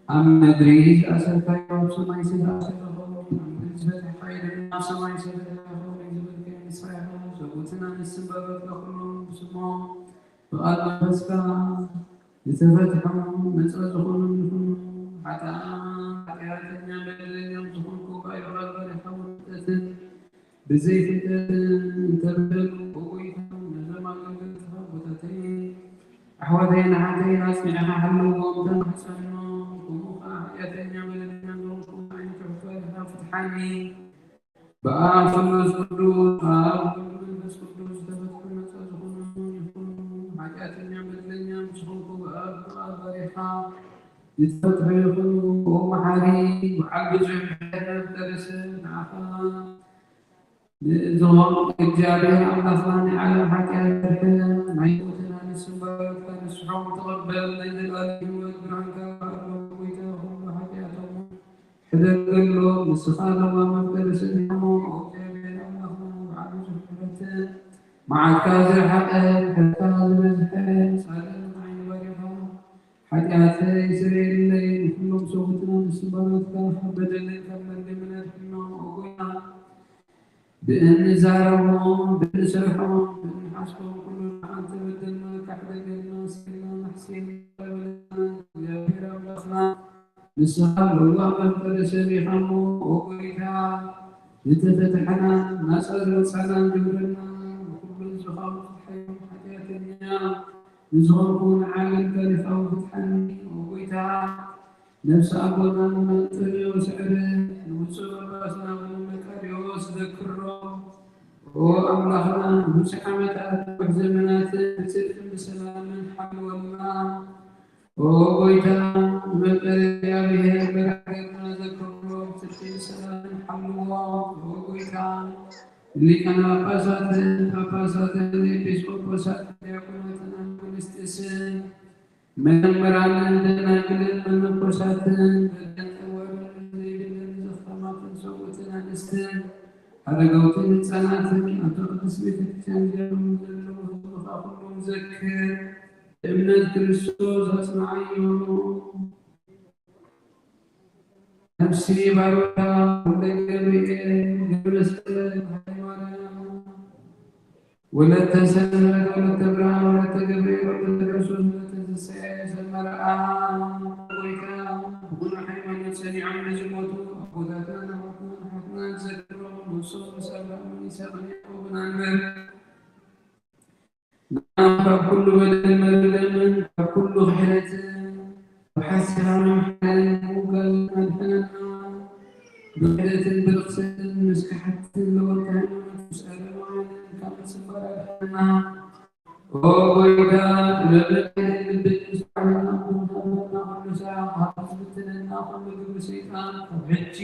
ኣብ ምድሪ ዝኣሰርካዮ ኣብ ሰማይ ዝተኣሰረ ይኸውን፣ ኣብ ምድሪ ዝፈትሕካዮ ድማ ኣብ ሰማይ ዝተፈትሐ ይኸውን እዩ ዝበልካዮ ንስኻ ኢኻ። ሰብኡትን ኣንስትን ባሮትካ ኩሎም ብስሞም ብቓል መንፈስካ ዝተፈትሑ ነጻ ዝኾኑ ይኹኑ። ሓጥኣን ሓጢኣተኛን በደለኛን ዝኾንኩ ባዕሉ ባሪኻ ብፍልጠትን ብዘይፍልጠትን እንተበደሉ፣ ኦ ጎይታ፣ ነዞም ኣገልገልትኻ ኣቦታተይን ኣሕዋተይን ኣሓተይን ኣጽኒዕኻ ሓልዎም፣ ተማሕጸኖም። ከምኡ ኸኣ ሓጢኣተኛ በደለኛ ዝኾንኩ ንዓይኒ ትሑት ባሪኻ ፍትሓኒ። ብኣብ ስሉስ ቅዱስ፣ ኣብ ወልድ መንፈስ ቅዱስ ዝተፈትሑ ነጻ ዝኾኑ ይኹኑ። ሓጢኣተኛ በደለኛ ምስ ዝኾንኩ ብኣብ ብቓል ባሪኻ ዝተፈትሑ ይኹኑ። ኦ መሓሪ፣ በዓል ብዙሕ ምሕረት መፍቀሪ ሰብ፣ ንዓኻ ንእዝሆም እግዚኣብሔር ኣምላኽና ናይ ዓለም ሓጢኣት ዘርሕቕ ናይ ሞትና ንስም ባሮትካ ንስሖም ተቐበል፣ ናይ ዘለኣለም ህይወት ብርሃንካ ኣሎም። ጎይታ፣ ኩሉ ሓጢኣቶም ሕደገሎም። ንስኻ ለዋህ መፍቀሪ ሰብ ኢኻ እሞ፣ እግዚኣብሔር ኣምላኽና ብዓቢ ብዙሕ ምሕረትን መዓትካ ዝረሓቐ ምሕረትካ ዝበዝሐ ጻድቕ ንዓይኒ ባሪኻ ሓጢኣተይ ስረየለይ። ንኹሎም ሰብኡትና ንስም ባሮትካ ካብ በደልን ካብ መርገምን ኣድሕኖም። ኦ ጎይታ፣ ብእንዛረቦም፣ ብእንሰርሖም፣ ብእንሓስቦም ኩሉ ንዓኻ እንተበደልና፣ ካሕደገልና፣ ስኢልና፣ ናሕሲና፣ በደልና፣ እግዚኣብሔር ኣምላኽና፣ ንስኻ ለዋህ መፍቀሪ ሰብ ኢኻ እሞ፣ ኦ ጎይታ፣ ዝተፈትሐናን ናጻ ዝወጻናን ግብርና፣ ብኹሉ ህዝብኻ ፍትሓዮም። ሓጢኣተኛ ንዝኾንኩ ንዓለም ታሪኻዊ ፍትሓኒ፣ ኦ ጎይታ፣ ነፍሲ ኣቦና ኣንጠንዮስ ስዕረ፣ ንብፁዕ ጳጳስና ኣቡነ መቃርዮስ ዘክሮ። ኦ ኣምላኽና፣ ንብዙሕ ዓመታት፣ ነዊሕ ዘመናትን ብጽድቅን ብሰላምን ሓልወልና። ኦ ጎይታ፣ ንመንበረ እግዚኣብሔር መራሕርህና ዘክሮ፣ ብጽድቅን ብሰላምን ሓልዎ። ኦ ጎይታ፣ ሊቃነ ጳጳሳትን ጳጳሳትን ኤጲስቆጶሳትን ዲያቆናትን ኣናጉንስጢስን መዘምራንን ደናግልን መነኮሳትን በደል ጠዋርን ዘይብለን ዘኽታማትን ሰብኡትን ኣንስትን ኣረጋውትን ህፃናትን ኣብታ ቅድስት ቤተክርስትያን ዚኣም ዘለዉ ህዝብኻ ኩሎም ዘክር። ብእምነት ክርስቶስ ኣጽንዓዮም። ነፍሲ ባሮታ ወልደ ገብርኤል ገብረ መስቀል ሃይለ ማርያም ወለተ ሰንበት ወለተ ብርሃን ወለተ ገብርኤል ወለተ ክርስቶስ ወለተ ትንሳኤ ዘመርዓ ጎይታ ብኹሉ ሃይማኖት ጸኒዖም ንዝሞቱ ኣቦታትናን ኣሕዋትናን ኣሕዋትናን ዘክሮም። ነፍሶም ምስ ኣብርሃምን ይስሐቅን ያዕቆብን ኣንብር። ንዓና ካብ ኩሉ በደልን መርገምን ካብ ኩሉ ክሕደትን ካብ ሓሲራዊ ምሕደን ምውጋዝን ኣድሕነና። ብክሕደትን ብርኽሰትን ምስ ከሓድትን ለወጥቲ ሃይማኖት ምስ ኣረማውያንን ካብ ምጽንባር ኣድሕነና። ኦ ጎይታ፣ ጥበብን ሓይልን ልብን ምስ ዓለምና ኩሉ ተኣምርና ኩሉ ስራሕ ካብ ዝብትነና ኩሉ ግብሪ ሰይጣን ካብ ሕጂ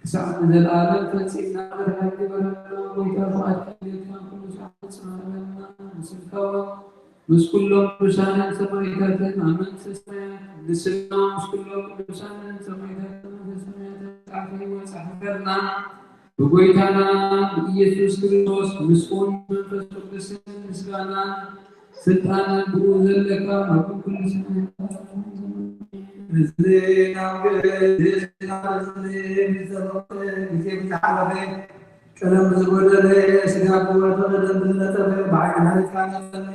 ክሳዕ ንዘለኣለም ፈጺምና ብርሃን ግበረልና። ጎይታ፣ ብኣካል ቤትካን ኩሉ ሰዓት ጽናዕበልና። ምስልካ እውን ምስ ኩሎም ቅዱሳንን ሰማዕታትን ኣብ መንግስተ ሰማያት፣ ንስና ምስ ኩሎም ቅዱሳንን ሰማዕታትን ኣብ መንግስተ ሰማያት መጽሓፍ ሕይወት ጸሓፈልና። ብጎይታና ብኢየሱስ ክርስቶስ ምስኡን መንፈስ ቅዱስን ምስጋናን ስልጣንን ብኡ ዘለካ ኣብ ኩሉ ሰማያት። እዚ ናብ ግእዝ፣ እዚ ናብ እዝኒ፣ ብዝተፈቕደ ግዜ ብዝሓለፈ፣ ቀለም ብዝጎደለ፣ ስጋ ብዝወደቐ፣ ደም ብዝነጠፈ፣ ብዓይኒ ሓሊፍካ ነጸኒ።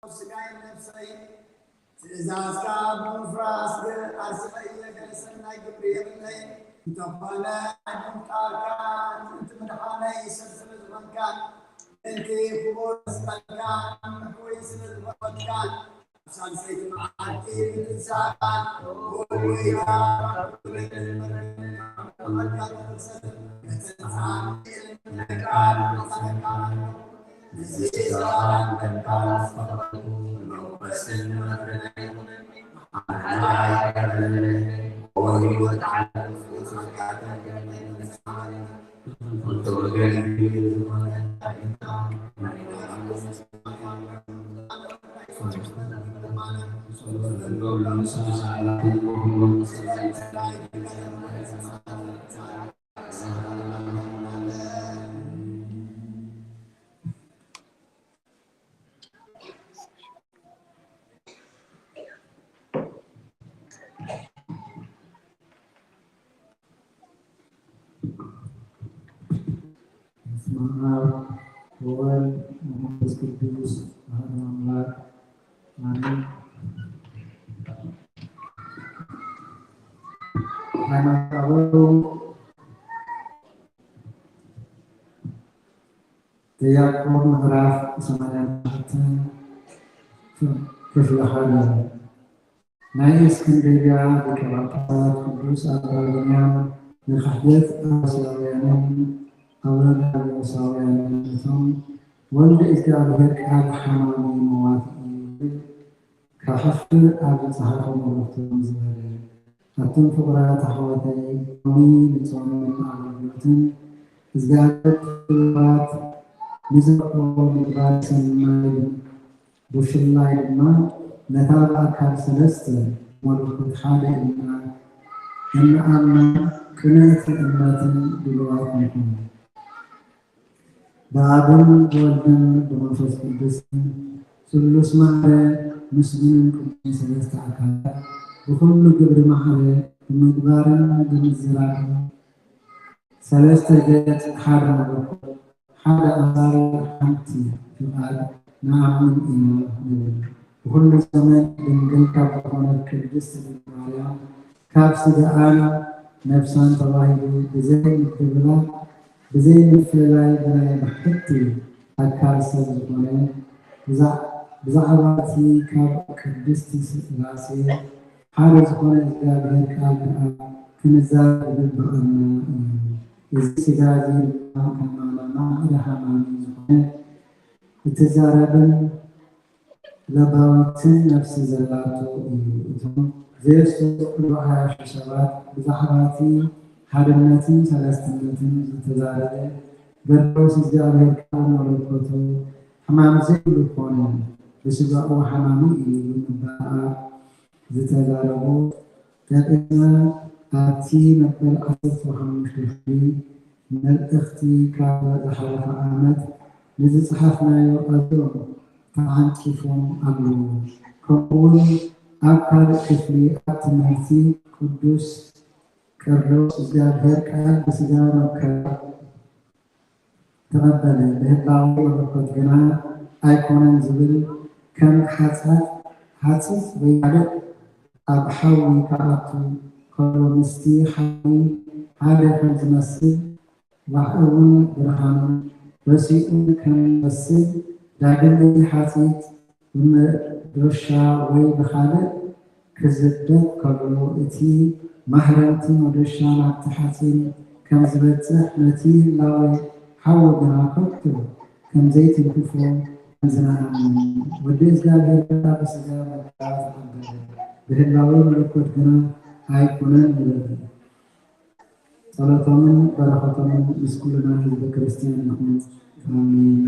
ስጋይን ነፍሰይን ትእዛዝካ ብምፍራስ ኣርሲቐ እየ፣ ገለ ሰናይ ግብሪ የብለይን። እንተኾነ ብምፍቃርካ ምእንቲ ምድሓነይ ሰብ ስለ ዝኾንካን ምእንቲ ክቡር መስቀልካ ምሕወይ ስለ ዝኾንካን፣ ሳልሰይቲ መዓልቲ ምትንሳእካን ጎልጎይታ በስመ አብ ወወልድ ወመንፈስ ቅዱስ አሐዱ አምላክ አሜን። ሃይማኖት አበው ዘያዕቆብ ምዕራፍ ሰማንያ ኣርባዕተ ክፍሊ ሓደ። ናይ እስክንድርያ ሊቀ ጳጳሳት ቅዱስ አባ ብንያም ንክሕደት አርዮሳውያንን አወናብዮሳውያንን፣ እቶም ወልድ እግዚኣብሔር ቃል ሓማሚ መዋቲ እዩ ዝብል ከሕፍር ኣብ ዝጸሓፎ መልእኽቱ ከምዚ በለ። ኣቱም ፍቑራት ኣሕዋተይ፣ ሎሚ ንጾምን ኣገልግሎትን እግዚኣብሔር ጥበባት ንዘርኦ ምግባር ሰናይ ብፍላይ ድማ ነታ ብኣካል ሰለስተ መለኮት ሓደ ኢልና እንኣምና ቅንዕቲ እምነትን ድሉዋት ንኹን። ብኣብን ብወልድን ብመንፈስ ቅዱስን ስሉስ ማዕረ ምስጉንን ቅዱስን ሰለስተ ኣካላት ብኹሉ ግብሪ ማዕረ ብምግባርን ብምዝራብን ሰለስተ ገጽ ሓደ መለኮት ሓደ ኣምሳል ሓንቲ ፍቓድ ንኣምን ኢና ንብል። ብኹሉ ዘመን ድንግል ካብ ዝኾነት ቅድስት ድንግል ማርያም ካብ ስጋኣን ነፍሳን ተዋሂዱ ብዘይ ምድብላቕ ብዘይ ምፍልላይ ብናይ ብሕቲ ኣካል ሰብ ዝኾነ ብዛ-፣ ብዛዕባ እቲ ካብ ቅድስቲ ስላሴ ሓደ ዝኾነ እግዚኣብሔር ቃል ከዓ ክንዛረብ ይግብኣና እዩ። እዚ ስጋ እዚ ድማ ከማና ማዕረ ሃማሚ ዝኾነ እትዛረብን ለባዊትን ነፍሲ ዘላቶ እዩ። እቶም ዘየስተውዕሉ ዓያሹ ሰባት ብዛዕባ እቲ ሓድነትን ሰለስትነትን ዝተዛረበ በርኖስ እግዚኣብሔር ቃል መለኮቱ ሕማም ዘይብሉ ኮነ፣ ብስጋኡ ሓማሚ እዩ ብምባል ዝተዛረቡ ጠቒስና፣ ኣብቲ መበል ዓሰርተ ሓሙሽተ ክፍሊ መልእኽቲ ካብ ዝሓለፈ ዓመት ንዝጸሓፍናዮ ኣዝዮም ተዓንቂፎም ኣለዉ። ከምኡውን ኣብ ካልእ ክፍሊ ኣብ ትምህርቲ ቅዱስ ቄርሎስ እግዚኣብሔር ቃል ብስጋ መከራ ተቐበለ፣ ብህላዌ መለኮት ግና ኣይኮነን ዝብል ከም ሓጻት ሓጺጽ ወይ ካልእ ኣብ ሓዊ ክኣቱ ከሎ ምስቲ ሓዊ ሓደ ከም ዝመስል፣ ዋሕ እውን ብርሃኑ ረሲኡ ከም ዝመስል፣ ዳግም እቲ ሓጺጽ ብመዶሻ ወይ ብኻልእ ክዝበጥ ከሎ፣ እቲ ማህረምቲ መዶሻ ናብቲ ሓጺን ከም ዝበጽሕ፣ ነቲ ህላወ ሓዊ ግና ከቶ ከም ዘይትንክፎ ከም ዝነኣምን፣ ወዲ እግዚኣብሔር ግና ብስጋ መከራ ተቐበለ፣ ብህላወ መለኮት ግና ኣይኮነን ንብል። ጸሎቶምን በረኸቶምን ምስ ኩልና ህዝበ ክርስቲያን ይኹን። ኣሜን።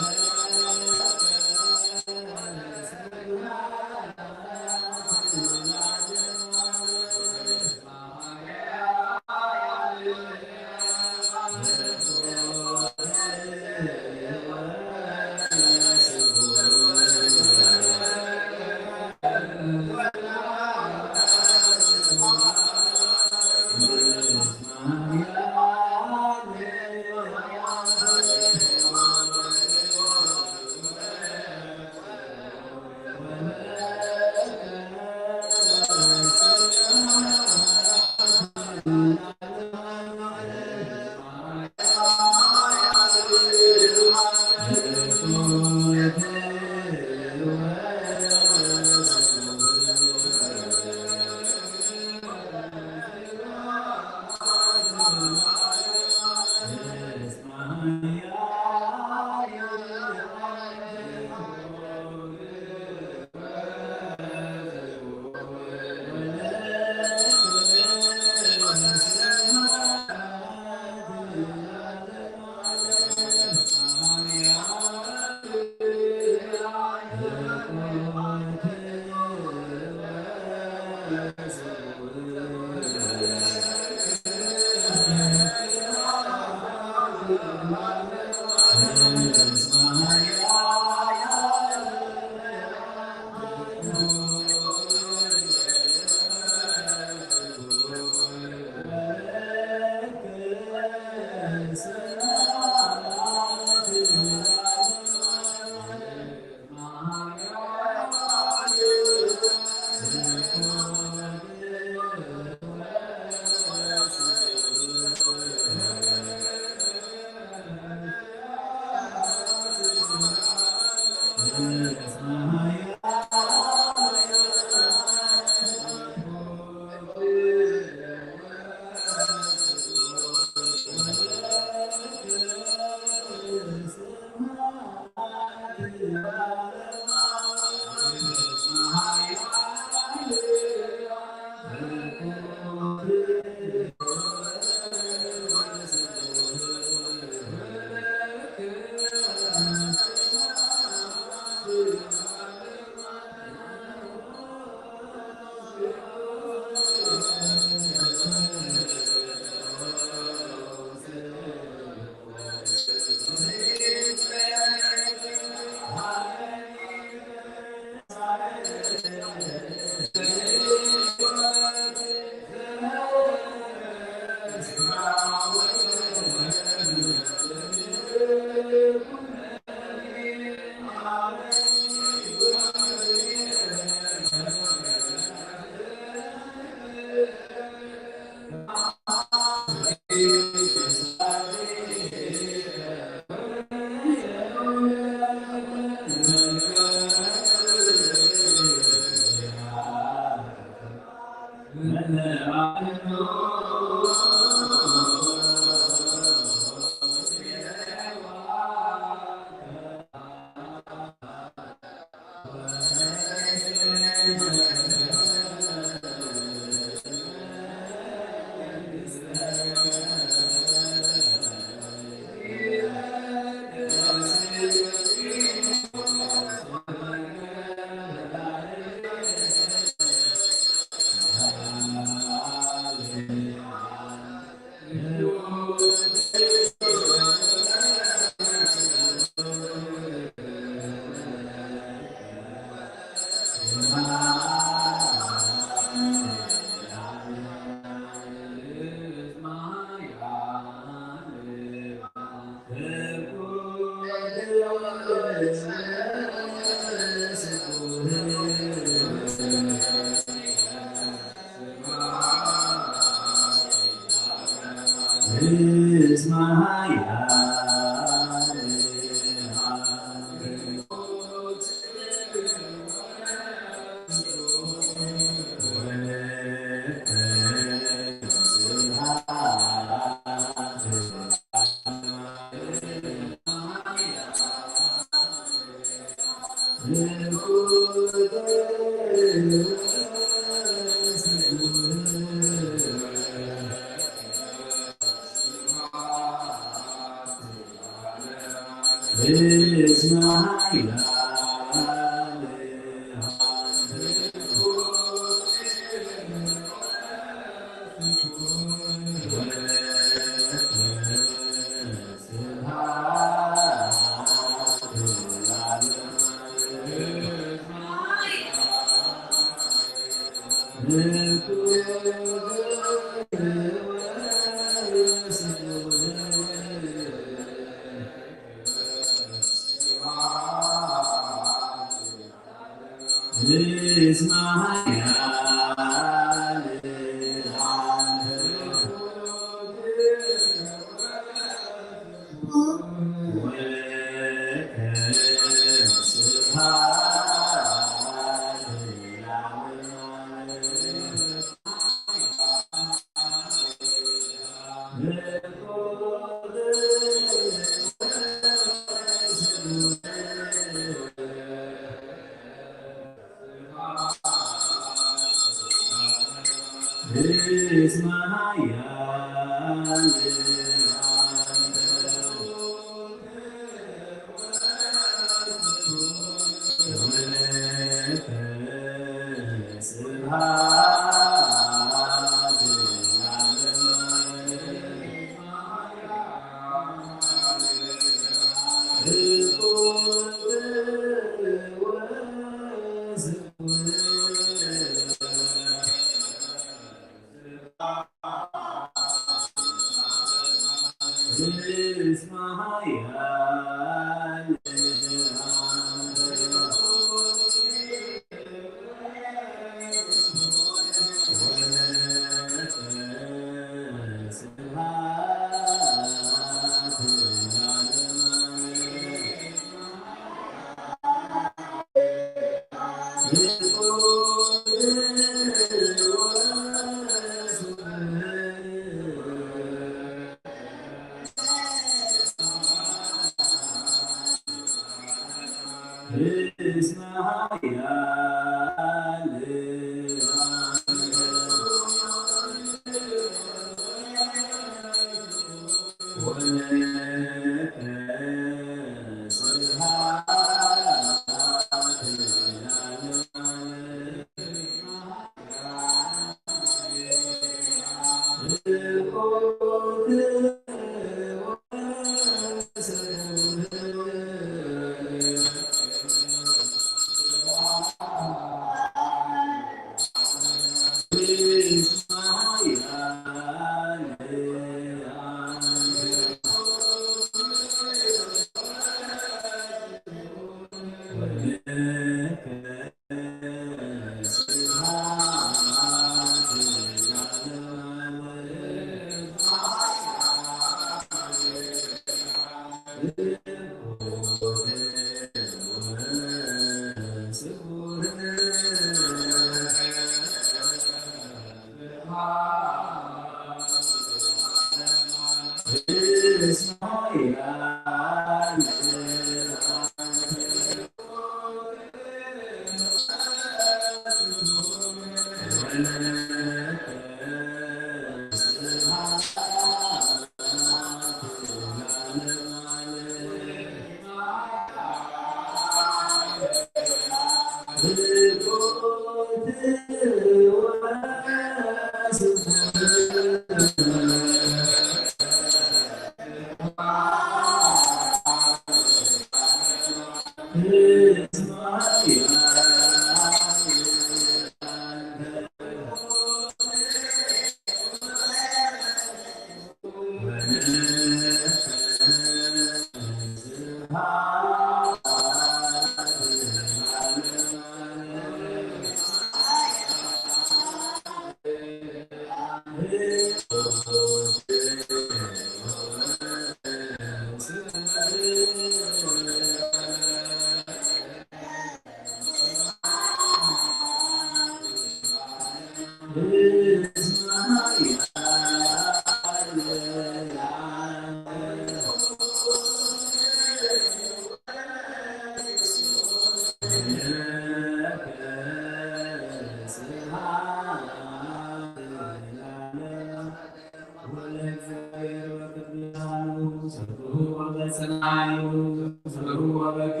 ሰብሕዎ በኪ፣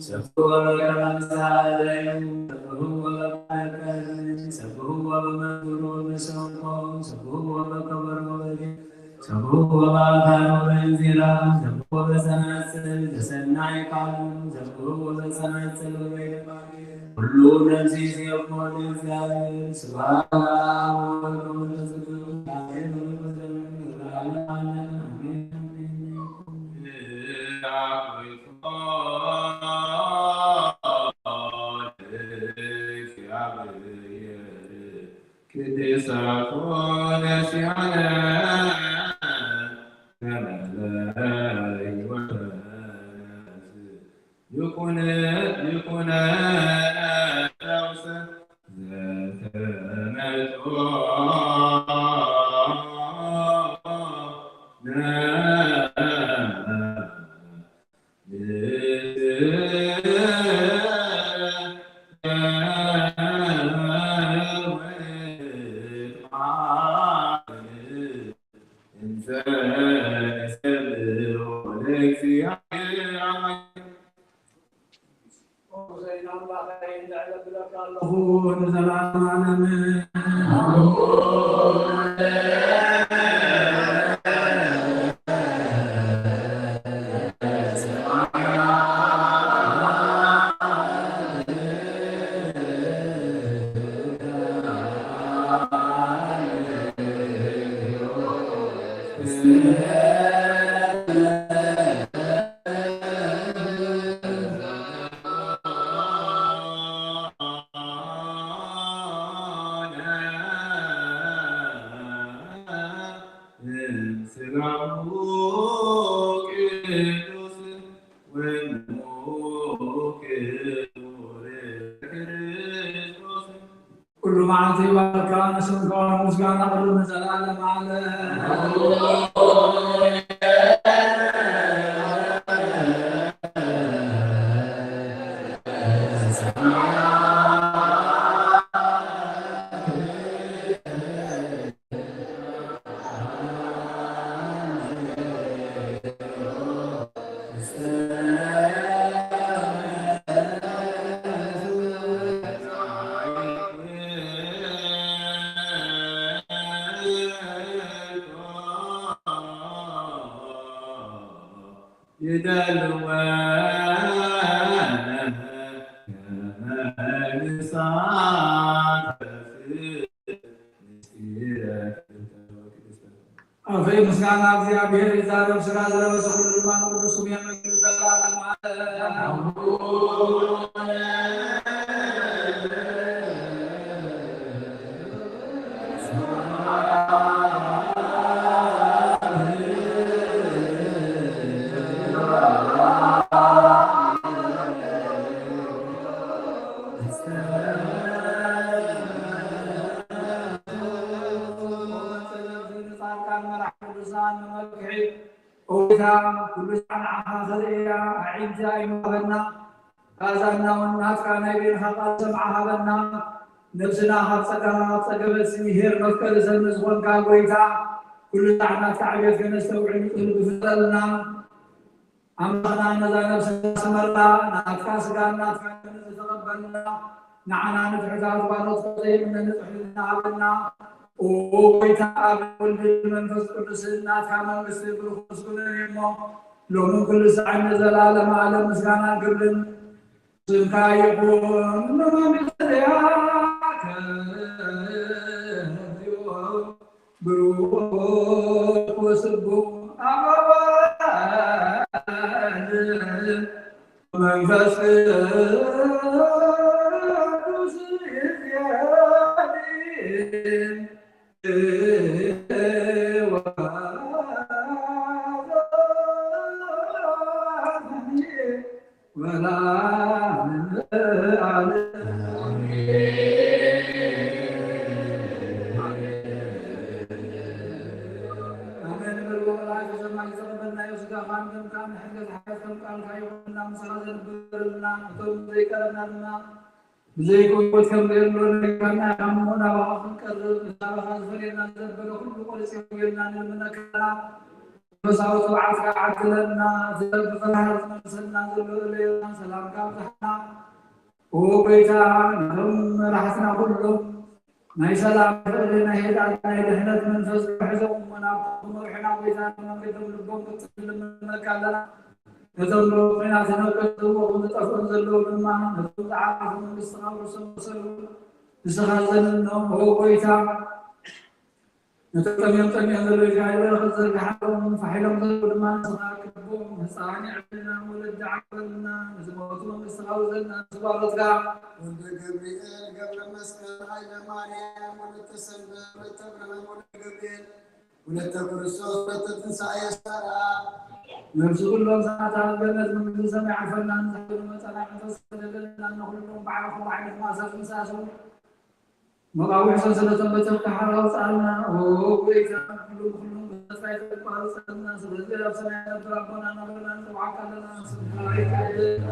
ሰብሕዎ በከመ ምሳለዩ፣ ሰብሕዎ በባህረ ቀርኒ፣ ሰብሕዎ በመንክሩ በሰንቆም፣ ሰብሕዎ በከበሮ በገ፣ ሰብሕዎ በአካሉ በእንዚራ፣ ሰብሕዎ በጸናጽል በሰናይ ቃሉ፣ ሰብሕዎ በጸናጽል ወበይደማጌ። ኩሉ ነፍሲ ሴፎ ለእግዚአብሔር ስብሐት ለአብ ወወልድ ወመንፈስ ቅዱስ ላዕሌነ ወለዘለዓለመ ዓለም አሜን። ይኩን ይኩን ፈውስ ዘተመቶ ኩሉ መዓልቲ ይባርካ፣ ንስምካ ምስጋና ቅድሚ ዘላለም ዓለም። ይደልወ ከመ ንሳተፍ ምስጢረ ክብርተ ወቅድስተ። ኣፈይ ምስጋና እግዚኣብሔር ይዛረብ፣ ሥጋ ዝለበሰ ኩሉ ድማ ንቅዱስ ስሙ የመስግን ዘላለሙ ዓለም። ንጻድቃን መራሕ ቅዱሳን ንመብክሒ ኦዊታ ኩሉ ሻዕ ንዓኻ ከርእያ ኣዒንቲ ኣይምሃበና። ካዛና እውን ናትካ ናይ ቤንኻ ቃል ሰምዓ ሃበና። ነብስና ካብ ጸጋ፣ ካብ ጸገበት ስሚ ሄር መፍቀሪ ሰብ ንዝኾንካ ጎይታ፣ ኩሉ ሻዕ ናትካ ዕቤት ከነስተውዕል ንጽህል ግፍጸልና። ኣምላኽና ነዛ ነብስና ስመርና፣ ናትካ ስጋን ናትካ ደምን ዝተቐበልና፣ ንዓና ንትሑታት ባሮትካ ዘይምነ ንጽሕልና ሃበና። ኦ ጎይታ፣ ኣብ ወልድ መንፈስ ቅዱስ ናትካ መንግስቲ ብሩኽ ምስጉንን እዩ እሞ፣ ሎምን ኩሉ ሰዓት ንዘላለመ ዓለም ምስጋናን ክብርን ስምካ ይኹን። መማን ብዘያከ ብሩክ ወስቡሕ ኣብ ወወልድ ወመንፈስ ቅዱስ ይእዜኒ ወዘልዓለመ ዓለም። ኣሜን። በል ወላዲተ ሰማይ ዝተቐበልናዮ ሥጋኻን ደምካን ንሕድገት ሓገዝ ከም ቃልካ ይኹንና፣ ምሳኻ ዘንብርልና፣ እቶም ዘይቀረብና ድማ ብዘይክውት ከም ዘየሎ ነጊርካና ኢኻ እሞ፣ ናባኻ ክንቀርብ፣ ናባኻ ዝፈልየና ዘበለ ኩሉ ቆሪጽ የውየልና ንልምነካ። መንፈሳዊ ትብዓትካ ዓድለና። ዘርግፈና ዝመልሰልና ዘሎ ለዮና ሰላምካ ኣብዝሓና። ኦ ጎይታ፣ ነቶም መራሕትና ኩሎም ናይ ሰላም፣ ፍቕሪ፣ ናይ ህድኣት፣ ናይ ድሕነት መንፈስ ርሕዞም እሞ ናብቶም መርሑና ጎይታ ንመንገዶም ልቦም ክትልምነካ ኣለና። ነቶም ብኹናት ዝነከስዎ ዝጠፍኡን ዘለዉ ድማ ነቶም ዝዓረፉ መንግስትኻ ውርሶም ክሰሉ ንስኻ ዘንኖም። ኦ ጎይታ፣ ነቶም ጠምዮም ጠምዮም ዘለዉ እግዚኣብሔር ክትዘርግሓሎም፣ ፋሕ ኢሎም ዘለዉ ድማ ንስኻ ኣቅርቦም። ህፃን የዕብለና፣ ወለዲ ዓቅበልና፣ ንዝሞቱ መንግስትኻ ውረሰና፣ ንዝባረኽካ ወልደ ገብርኤል ገብረ መስቀል ኃይለ ማርያም ወለተ ሰንበት ወለተ ብርሃን ወለተ ገብርኤል ወለተ ክርስቶስ ወለተ ትንሳኤ ሳራ ነፍሲ ኩሎም ሰማዕታት ገነት መንግስተ ሰማይ ዓርፈና ንዝሓሉ መጻና መንፈስ ተደለና ንኹሎም ባዕልኹም ዓይነት ማእሰር ትንሳሱ መቓውሕ ሰንሰለቶም በተፍካ ሓራ ውፅኣልና። ኦ ጎይታ፣ ኩሉ ብኩሉ ብተስፋ ይጠልቋ ውፅኣልና። ስለዚ ኣብ ሰማይ ነብር ኣቦና እናበልና ንፅውዓካ ኣለና። ስምካ ይትቀደስ፣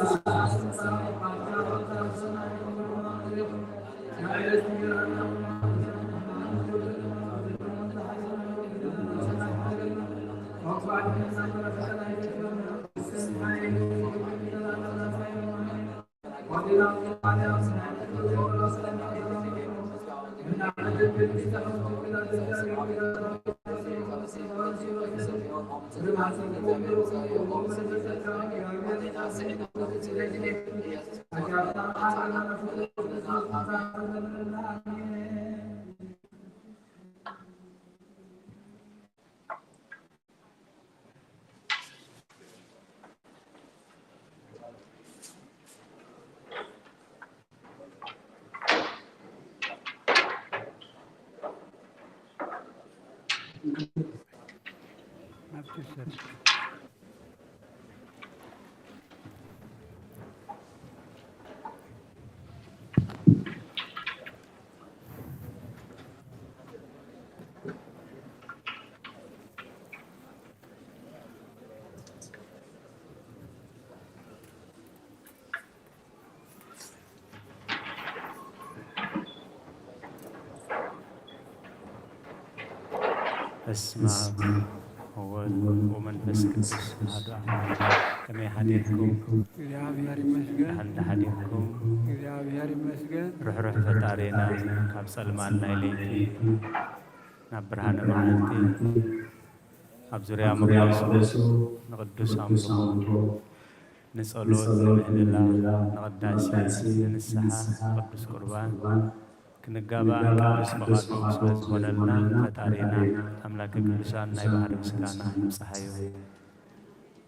ስምካ ይምፃእ፣ ፍቃድካ ኣብ ሰማይ ከም ኣብ ሰማይ ይኹን። በስመ አብ ወወልድ ወመንፈስ ቅዱስ አሐዱ አምላክ። ከመይ ሓዲርኩም? እግዚኣብሔር ይመስገን። ደሓን ዶ ሓዲርኩም? እግዚኣብሔር ይመስገን። ርሕሩሕ ፈጣሪና ካብ ጸልማት ናይ ለይቲ ናብ ብርሃነ መዓልቲ ኣብ ዙርያ መቕደሱ ንቅዱስ ኣምልኾ ንጸሎት፣ ንምህልላ፣ ንቅዳሴ፣ ንንስሓ፣ ቅዱስ ቁርባን ክንጋባእ ቅዱስ ፍቓዱ ስለ ዝኾነልና ፈጣሪና ኣምላከ ቅዱሳን ናይ ባህሪ ምስጋና ይብጽሓዮ።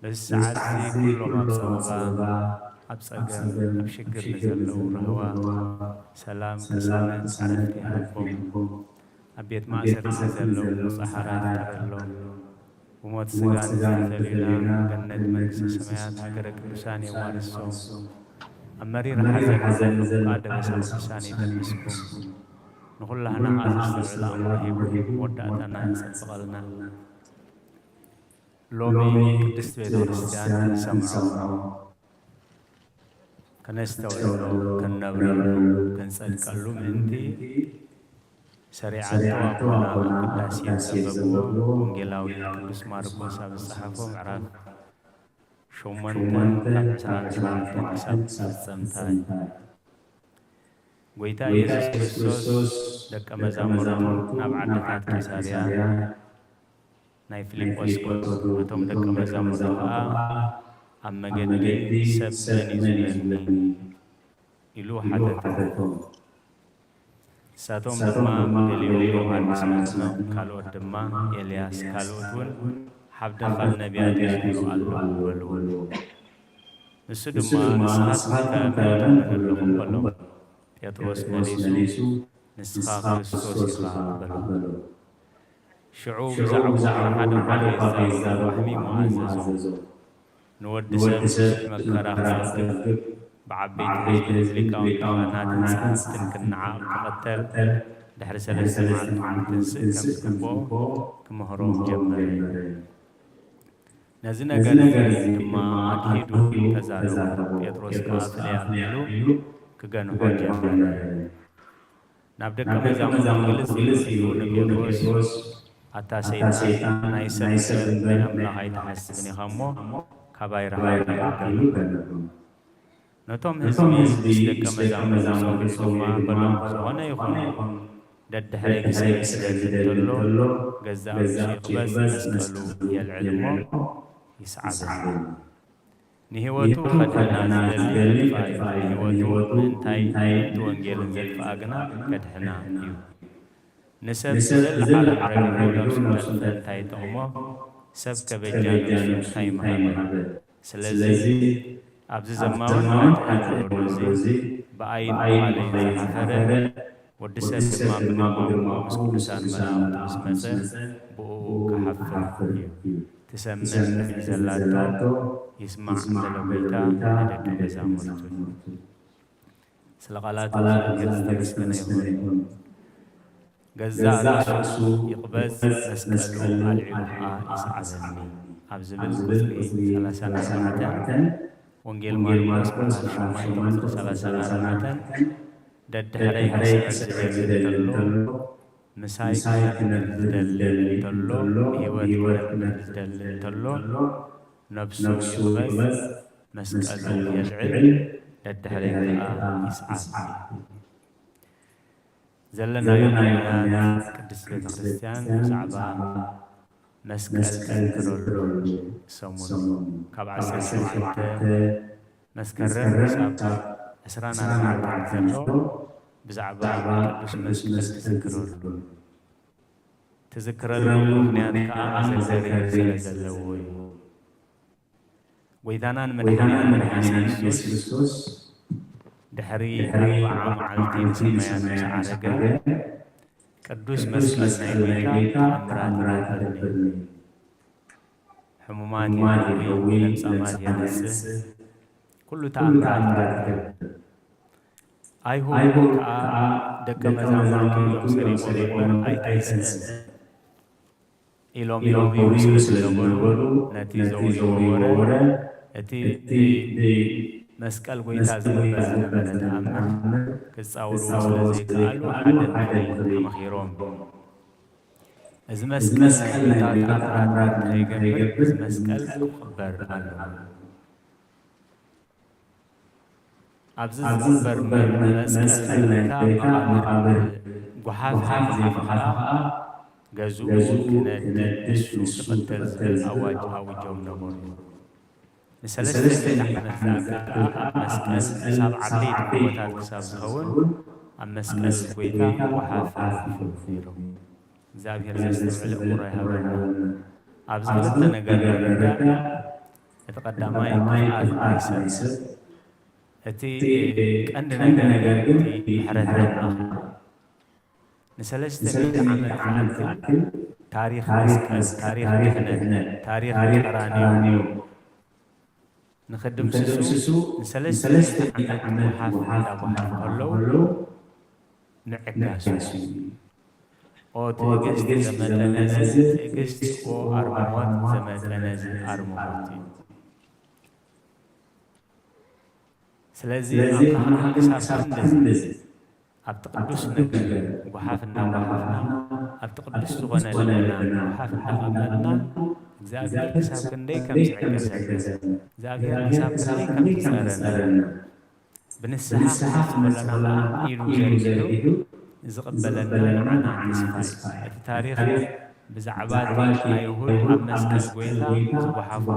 በዚ ሰዓት እዚ ኩሎም ኣብ ጸበባ፣ ኣብ ጸገም፣ ኣብ ሽግር ንዘለዉ ራህዋ፣ ሰላም፣ ቅሳነት፣ ዕረፍቲ ይሃቦም። ኣብ ቤት ማእሰርቲ ዘለዉ ጻዕራም ይፍጠረሎም። ብሞት ስጋ ዝተፈለዩና ገነት መንግስተ ሰማያት ሃገረ ቅዱሳን የዋርሶም። ኣብ መሪር ሓዘን ዘለዉ ከዓ ደበሳ ቅዱሳን ይደብስኩም። ንኹላህና ከዓ ዘስተውዕል ኣእምሮ ሂቡ መወዳእታና የጸብቐልና። ሎሚ ቅድስት ቤተ ክርስቲያን ክንሰምዖ፣ ከነስተውዕሎ፣ ከነብረሉ፣ ክንጸድቀሉ ምእንቲ ሰሪዓቶ ኣቦና ኣብ ቅዳሴ ዘንበብዎ ወንጌላዊ ቅዱስ ማርቆስ ኣብ ዝጸሓፎ ምዕራፍ ሸሞንተ ካብ ዕስራን ሸውዓተን ክሳብ ፍጸምታ እዩ። ጐይታ ኢየሱስ ክርስቶስ ደቀ መዛሙርቱ ናብ ዓድታት ቂሳርያ ናይ ፊልጶስ ከዱ። እቶም ደቀ መዛሙርቱ ኸዓ ኣብ መገዲ ሰብ መን እዩ ዝብለኒ ኢሉ ሓተቶም። ንሳቶም ድማ ገሊኦም ዮሃንስ መጥምቕ፣ ካልኦት ድማ ኤልያስ፣ ካልኦት እውን ሓብደኻል ነቢያት እዩ ዝብሉ ኣለዉ በልዎ። ንሱ ድማ ንስኻትኩም ከ መን ትብሉ ኣለኹም በሎም። ጴጥሮስ መሊሱ ንስኻ ክርስቶስ ኢኻ በሎ። ሽዑ ብዛዕባኡ ሓደ እኳ ከይዛረብ ኣሕሚሙ ኣዘዞ። ንወዲ ሰብ ብዙሕ መከራ ክጸግብ፣ ብዓበይቲ ህዝብን ብሊቃውንቲ ካህናትን ጸሓፍትን ክነዓቕ፣ ክቕተል፣ ድሕሪ ሰለስተ መዓልቲ እውን ክትንስእ ከም ዝግብኦ ክምህሮም ጀመረ። ነዚ ነገር እዚ ድማ ኣድሂዱ ተዛረቦ። ጴጥሮስ ከኣ ፍለይ ኣቢሉ ክገንሖ ጀመረ። ናብ ደቀ መዛሙርቱ ግልጽ ኢሉ ንጴጥሮስ፣ ኣታ ሰይጣን፣ ናይ ሰብ እምበር ናይ ኣምላኽ ኣይትሓስብን ኢኻ እሞ፣ ካባይ ርሓቕ ኢሉ ገለቦም። ነቶም ህዝቢ ምስ ደቀ መዛሙርቱ ጸዊዑ ድማ በሎም፣ ዝኾነ ይኹን ደድሕረይ ክስዕብ ዝደሊ እንተሎ፣ ገዛእ ርእሱ ይቕበጽ፣ መስቀሉ የልዕል እሞ ይስዓበኒ። ንህይወቱ ከድሕና ዝደሊ ከጥፍኣ እዩ፣ ንህይወቱ ምእንታይ ምእንቲ ወንጌልን ዘጥፍኣ ግና ከድሕና እዩ። ንሰብ ብዘላ ዓለም ረቢሑ ነብሱ ከጥፍእ እንታይ ይጠቕሞ? ሰብከ በጃ ነብሱ እንታይ ምሃበ? ስለዚ ኣብዚ ዘማውን ሓጥእን ወለዶ እዚ ብኣይን ብቓልን ዝሓፈረ፣ ወዲ ሰብ ድማ ብግርማኡ ምስ ቅዱሳን መላእኽቱ ምስ መጸ ብእኡ ክሓፍር እዩ። ትሰምዕ እዝኒ ዘላቶ ይስማዕ በለ ጐይታ ንደቀ መዛሙርቱ። ስለ ቃላቱ እግዚኣብሔር ዝተመስገነ ይኹን። ገዛእ ርእሱ ይቕበጽ፣ መስቀሉ ኣልዒሉ ኸኣ ይስዓበኒ ኣብ ዝብል ቁጽሪ ሰላሳን ኣርባዕተን፣ ወንጌል ማርቆስ ምዕራፍ ሸሞንተ ቁጽሪ ሰላሳን ኣርባዕተን፣ ደድሕረይ ክስዕብ ዝደሊ እንተሎ፣ ምሳይ ክነብር ዝደሊ እንተሎ፣ ብህይወት ክነብር ዝደሊ እንተሎ፣ ነብሱ ይቕበጽ፣ መስቀሉ የልዕል፣ ደድሕረይ ከኣ ይስዓብ። ዘለናዮ ቅንያት ቅድስት ቤተ ክርስቲያን ብዛዕባ መስቀል ትዝክረሉ ሰሙን እዩ። ካብ ዓሰርተ ሸውዓተ መስከረም ክሳብ ዕስራን ኣርባዕተን ዘሎ ብዛዕባ ቅዱስ መስቀል ትዝክረሉ። ትዝክረሉ ምኽንያት ከኣ መዘከሪ ስለ ዘለዎ እዩ። ጐይታናን መድሓኒናን ኢየሱስ ክርስቶስ ድሕሪ ኣርብዓ መዓልቲ ንሰማያት ምስ ዓረገ፣ ቅዱስ መስቀል ናይ ጐይታ ተኣምራት ይገብር ነይሩ። ሕሙማት የሕዊ፣ ለምጻማት የንጽህ፣ ኩሉ ተኣምራት ይገብር። ኣይሁድ ከኣ ደቀ መዛሙርቱ እዮም ሰሪቖም እምበር ኣይተንስእን ኢሎም ይነብሩ ስለ ዝነበሩ፣ ነቲ ዘውይዎ ወረ፣ እቲ ብመስቀል ጐይታ ዝግበር ዝነበረ ተኣምር ክጻወርዎ ስለ ዘይከኣሉ፣ ሓደ ምኽሪ ተመኺሮም። እዚ መስቀል ናይ ጐይታ ተኣምራት ንኸይገብር፣ እዚ መስቀል ክቕበር ኣለዎ። ኣብዚ ኣብዚ ዝቕበር ዝቕበር መ-፣ መስቀል መስቀል ናይ ናይ ጐይታ ጐይታ መቓብር መቓብር ጓሓፍ ጓሓፍ ዘይተኸፍኣ ዘይተኸፍኣ ገዝኡ ገዝኡ ክነድድ ክነድድ ንሱ ንሱ ክቕተል ክቕተል ዝብል ዝብል ኣዋጅ ኣውጆም ነበሩ። ንሰለስተ ንሰለስተ ሚእቲ ሚእቲ ዓመት ዓመት ዝኣክል ዝኣክል ከኣ ከኣ ኣብ ኣብ መስቀል መስቀል ክሳብ ክሳብ ዓበይቲ ዓበይቲ ጎቦታት ጎቦታት ክሳብ ክሳብ ዝኸውን ዝኸውን ኣብ መስቀል ጓሓፍ ጓሓፍ ይኸፍኡ ነይሮም። እግዚኣብሔር ዘስተውዕል ኣእምሮ ይሃበና። ኣብዚ ክልተ ነገር ንርዳእ። እቲ ቀዳማይ ክፍኣት ናይ ሰብ፣ እቲ ቀንዲ ነገር ግን እቲ ምሕረት ኣምላኽ እዩ። ንሰለስተ ሚእቲ ዓመት ዝኣክል ታሪኽ መስቀል፣ ታሪኽ ድሕነት፣ ታሪኽ ቀራንዮ ንኽድምስሱ ንሰለስተ ሚእቲ ዓመት ጓሓፍ እንዳጓሓፉ ከለዉ ምዕጋሱ እዩ። ኦ ትዕግስት ዘመጠነ ዝ ትዕግስት፣ ኦ ኣርምሞት ዘመጠነ ዝ ኣርምሞት እዩ። ስለዚ ኣምላኽና ክሳብ ክንድዚ ኣብቲ ቅዱስ ነገር ጓሓፍ እናጓሓፍና፣ ኣብቲ ቅዱስ ዝኾነ ልብና ጓሓፍ እናቐመጥና፣ እግዚኣብሔር ክሳብ ክንደይ ከም ዝዕገሰና፣ እግዚኣብሔር ክሳብ ክንደይ ከም ዝጸረና፣ ብንስሓ ክንመጽእ ከለና ኢሉ ዘርጊሑ ዝቕበለና ንዓና ተስፋ እዩ። እቲ ታሪኽ ብዛዕባ እቲ ኣይሁድ ኣብ መስቀል ጐይታ ዝጓሓፍዎ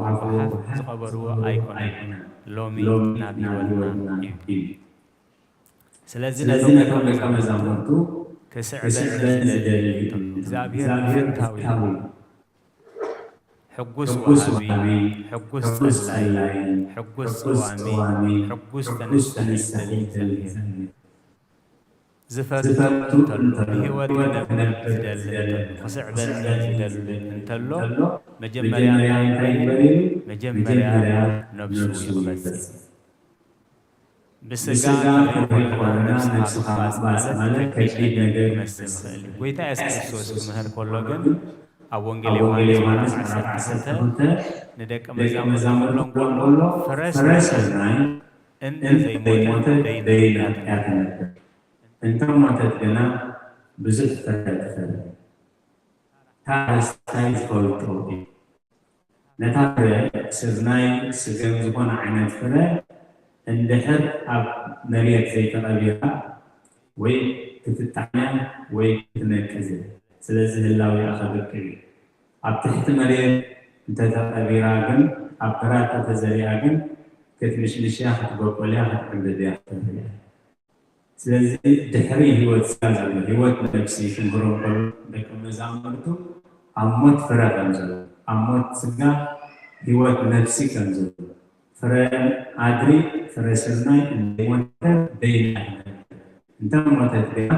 ጓሓፍ ዝቐበርዎ ኣይኮነን፣ ሎሚ ናብ ህይወትና እዩ። ስለዚ ነቶም ደቀ መዛሙርቱ ክስዕበኒ ዝደሊ እንተሎ፣ እግዚኣብሔር ብፍታው እዩ። ሕጉስ ወሃቢ፣ ሕጉስ ጸላይ፣ ሕጉስ ጸዋሚ፣ ሕጉስ ተነሳሒ ይደሊ እግዚኣብሔር። ዝፈቱ እንተሎ፣ ብህይወት ክነብር ዝደሊ እንተሎ፣ ክስዕበኒ ዝደሊ እንተሎ፣ መጀመርያ እንታይ ይግበር ኢሉ? መጀመርያ ነብሱ ይቕበጽ። ብስጋ ተሪር ኮይና ነብስኻ ምቕባጽ ማለት ከቢድ ነገር ክመስል ይኽእል እዩ። ጐይታ የሱስ ክርስቶስ ክምህር ከሎ ግን ኣብ ወንጌል ዮሃንስ ምዕራፍ ዓሰርተ ክልተ ንደቀ መዛሙርቱ ክብሎም ከሎ ፍረ ሰናይ እንተ ዘይሞተት ደይና እያ ትነብር። እንተ ሞተት ግና ብዙሕ ፍረ ትፈሪ። ሓረስታይ ዝፈልጦ እዩ። ነታ ፍረ፣ ስርናይ፣ ስገም፣ ዝኾነ ዓይነት ፍረ እንድሕር ኣብ መሬት ዘይተቐቢራ ወይ ክትጣሕንያ ወይ ክትነቅዝ እያ። ስለዚ ህላዊኣ ከብቅዕ እዩ። ኣብ ትሕቲ መሬት እንተተቐቢራ ግን፣ ኣብ ግራት እንተተዘሪኣ ግን ክትምሽምሽያ ክትበቆልያ ክትዕምብብያ ክትኽእል እያ። ስለዚ ድሕሪ ህይወት ስጋ ዘሎ ህይወት ነፍሲ ክንክሮ እንከሎ ደቀ መዛሙርቱ ኣብ ሞት ፍረ ከም ዘሎ፣ ኣብ ሞት ስጋ ህይወት ነፍሲ ከም ዘሎ፣ ፍረ ኣድሪ ፍረ ስርናይ እንደይሞተ በይና እንተሞተት ግና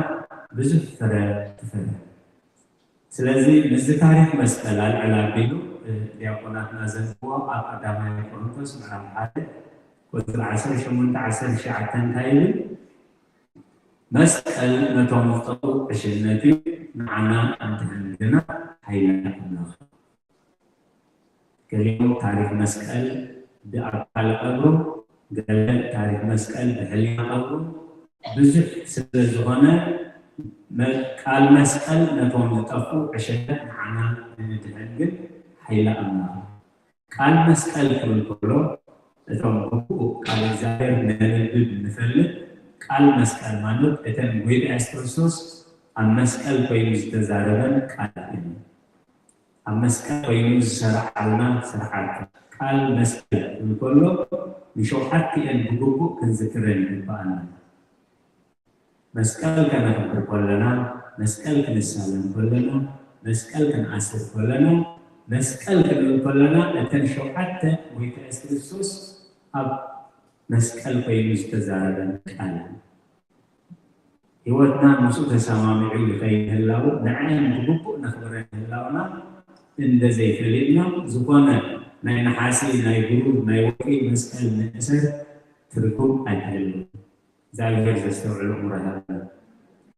ብዙሕ ፍረ ትፈሪ። ስለዚ ምስዚ ታሪክ መስቀል ኣልዕል ኣቢሉ ዲያቆናትና ዘንብቦ ኣብ ቀዳማይ ቆሮንቶስ ምዕራፍ ሓደ ቁፅሪ ዓሰርተ ሸሞንተ ዓሰርተ ትሽዓተ እንታይ ይብል? መስቀል ነቶም ዝጠፍኡ ዕሽነት እዩ፣ ንዓና እንተን ግና ሓይሊ ኣምላኽ። ገሊኦም ታሪክ መስቀል ብኣካል ቀብሩ፣ ገለ ታሪክ መስቀል ብሕሊና ቀብሩ፣ ብዙሕ ስለ ዝኾነ ቃል መስቀል ነቶም ዝጠፍኡ ዕሽነት ንዓና ንምድሕን ግን ሓይሊ ኣምላኽ። ቃል መስቀል ክብል ከሎ እቶም ግቡእ ቃል እግዚኣብሔር ነንብብ ንፈልጥ። ቃል መስቀል ማለት እተን ጎይታ የሱስ ክርስቶስ ኣብ መስቀል ኮይኑ ዝተዛረበን ቃላት እዩ። ኣብ መስቀል ኮይኑ ዝሰራዓልና ስርዓት። ቃል መስቀል ክብል ከሎ ንሸውዓቲኤን ብግቡእ ክንዝክረን ይግባኣና። መስቀል ከነኽብር ከለና፣ መስቀል ክንሳለም ከለና፣ መስቀል ክንኣስር ከለና፣ መስቀል ክንብል ከለና እተን ሸውዓተ ጎይታ የሱስ ክርስቶስ ኣብ መስቀል ኮይኑ ዝተዛረበን ቃል ህይወትና ምስኡ ተሰማሚዑ ይኸይድ ምህላው ንዐን ብግቡእ ነኽብረን ምህላውና እንደ ዘይፈሊጥና ዝኾነ ናይ ነሓሲ ናይ ብሩር ናይ ወርቂ መስቀል ንእሰር ትርጉም ኣይክህልዎ። እግዚኣብሔር ዘስተውዕሉ እምሮ ይሃበና።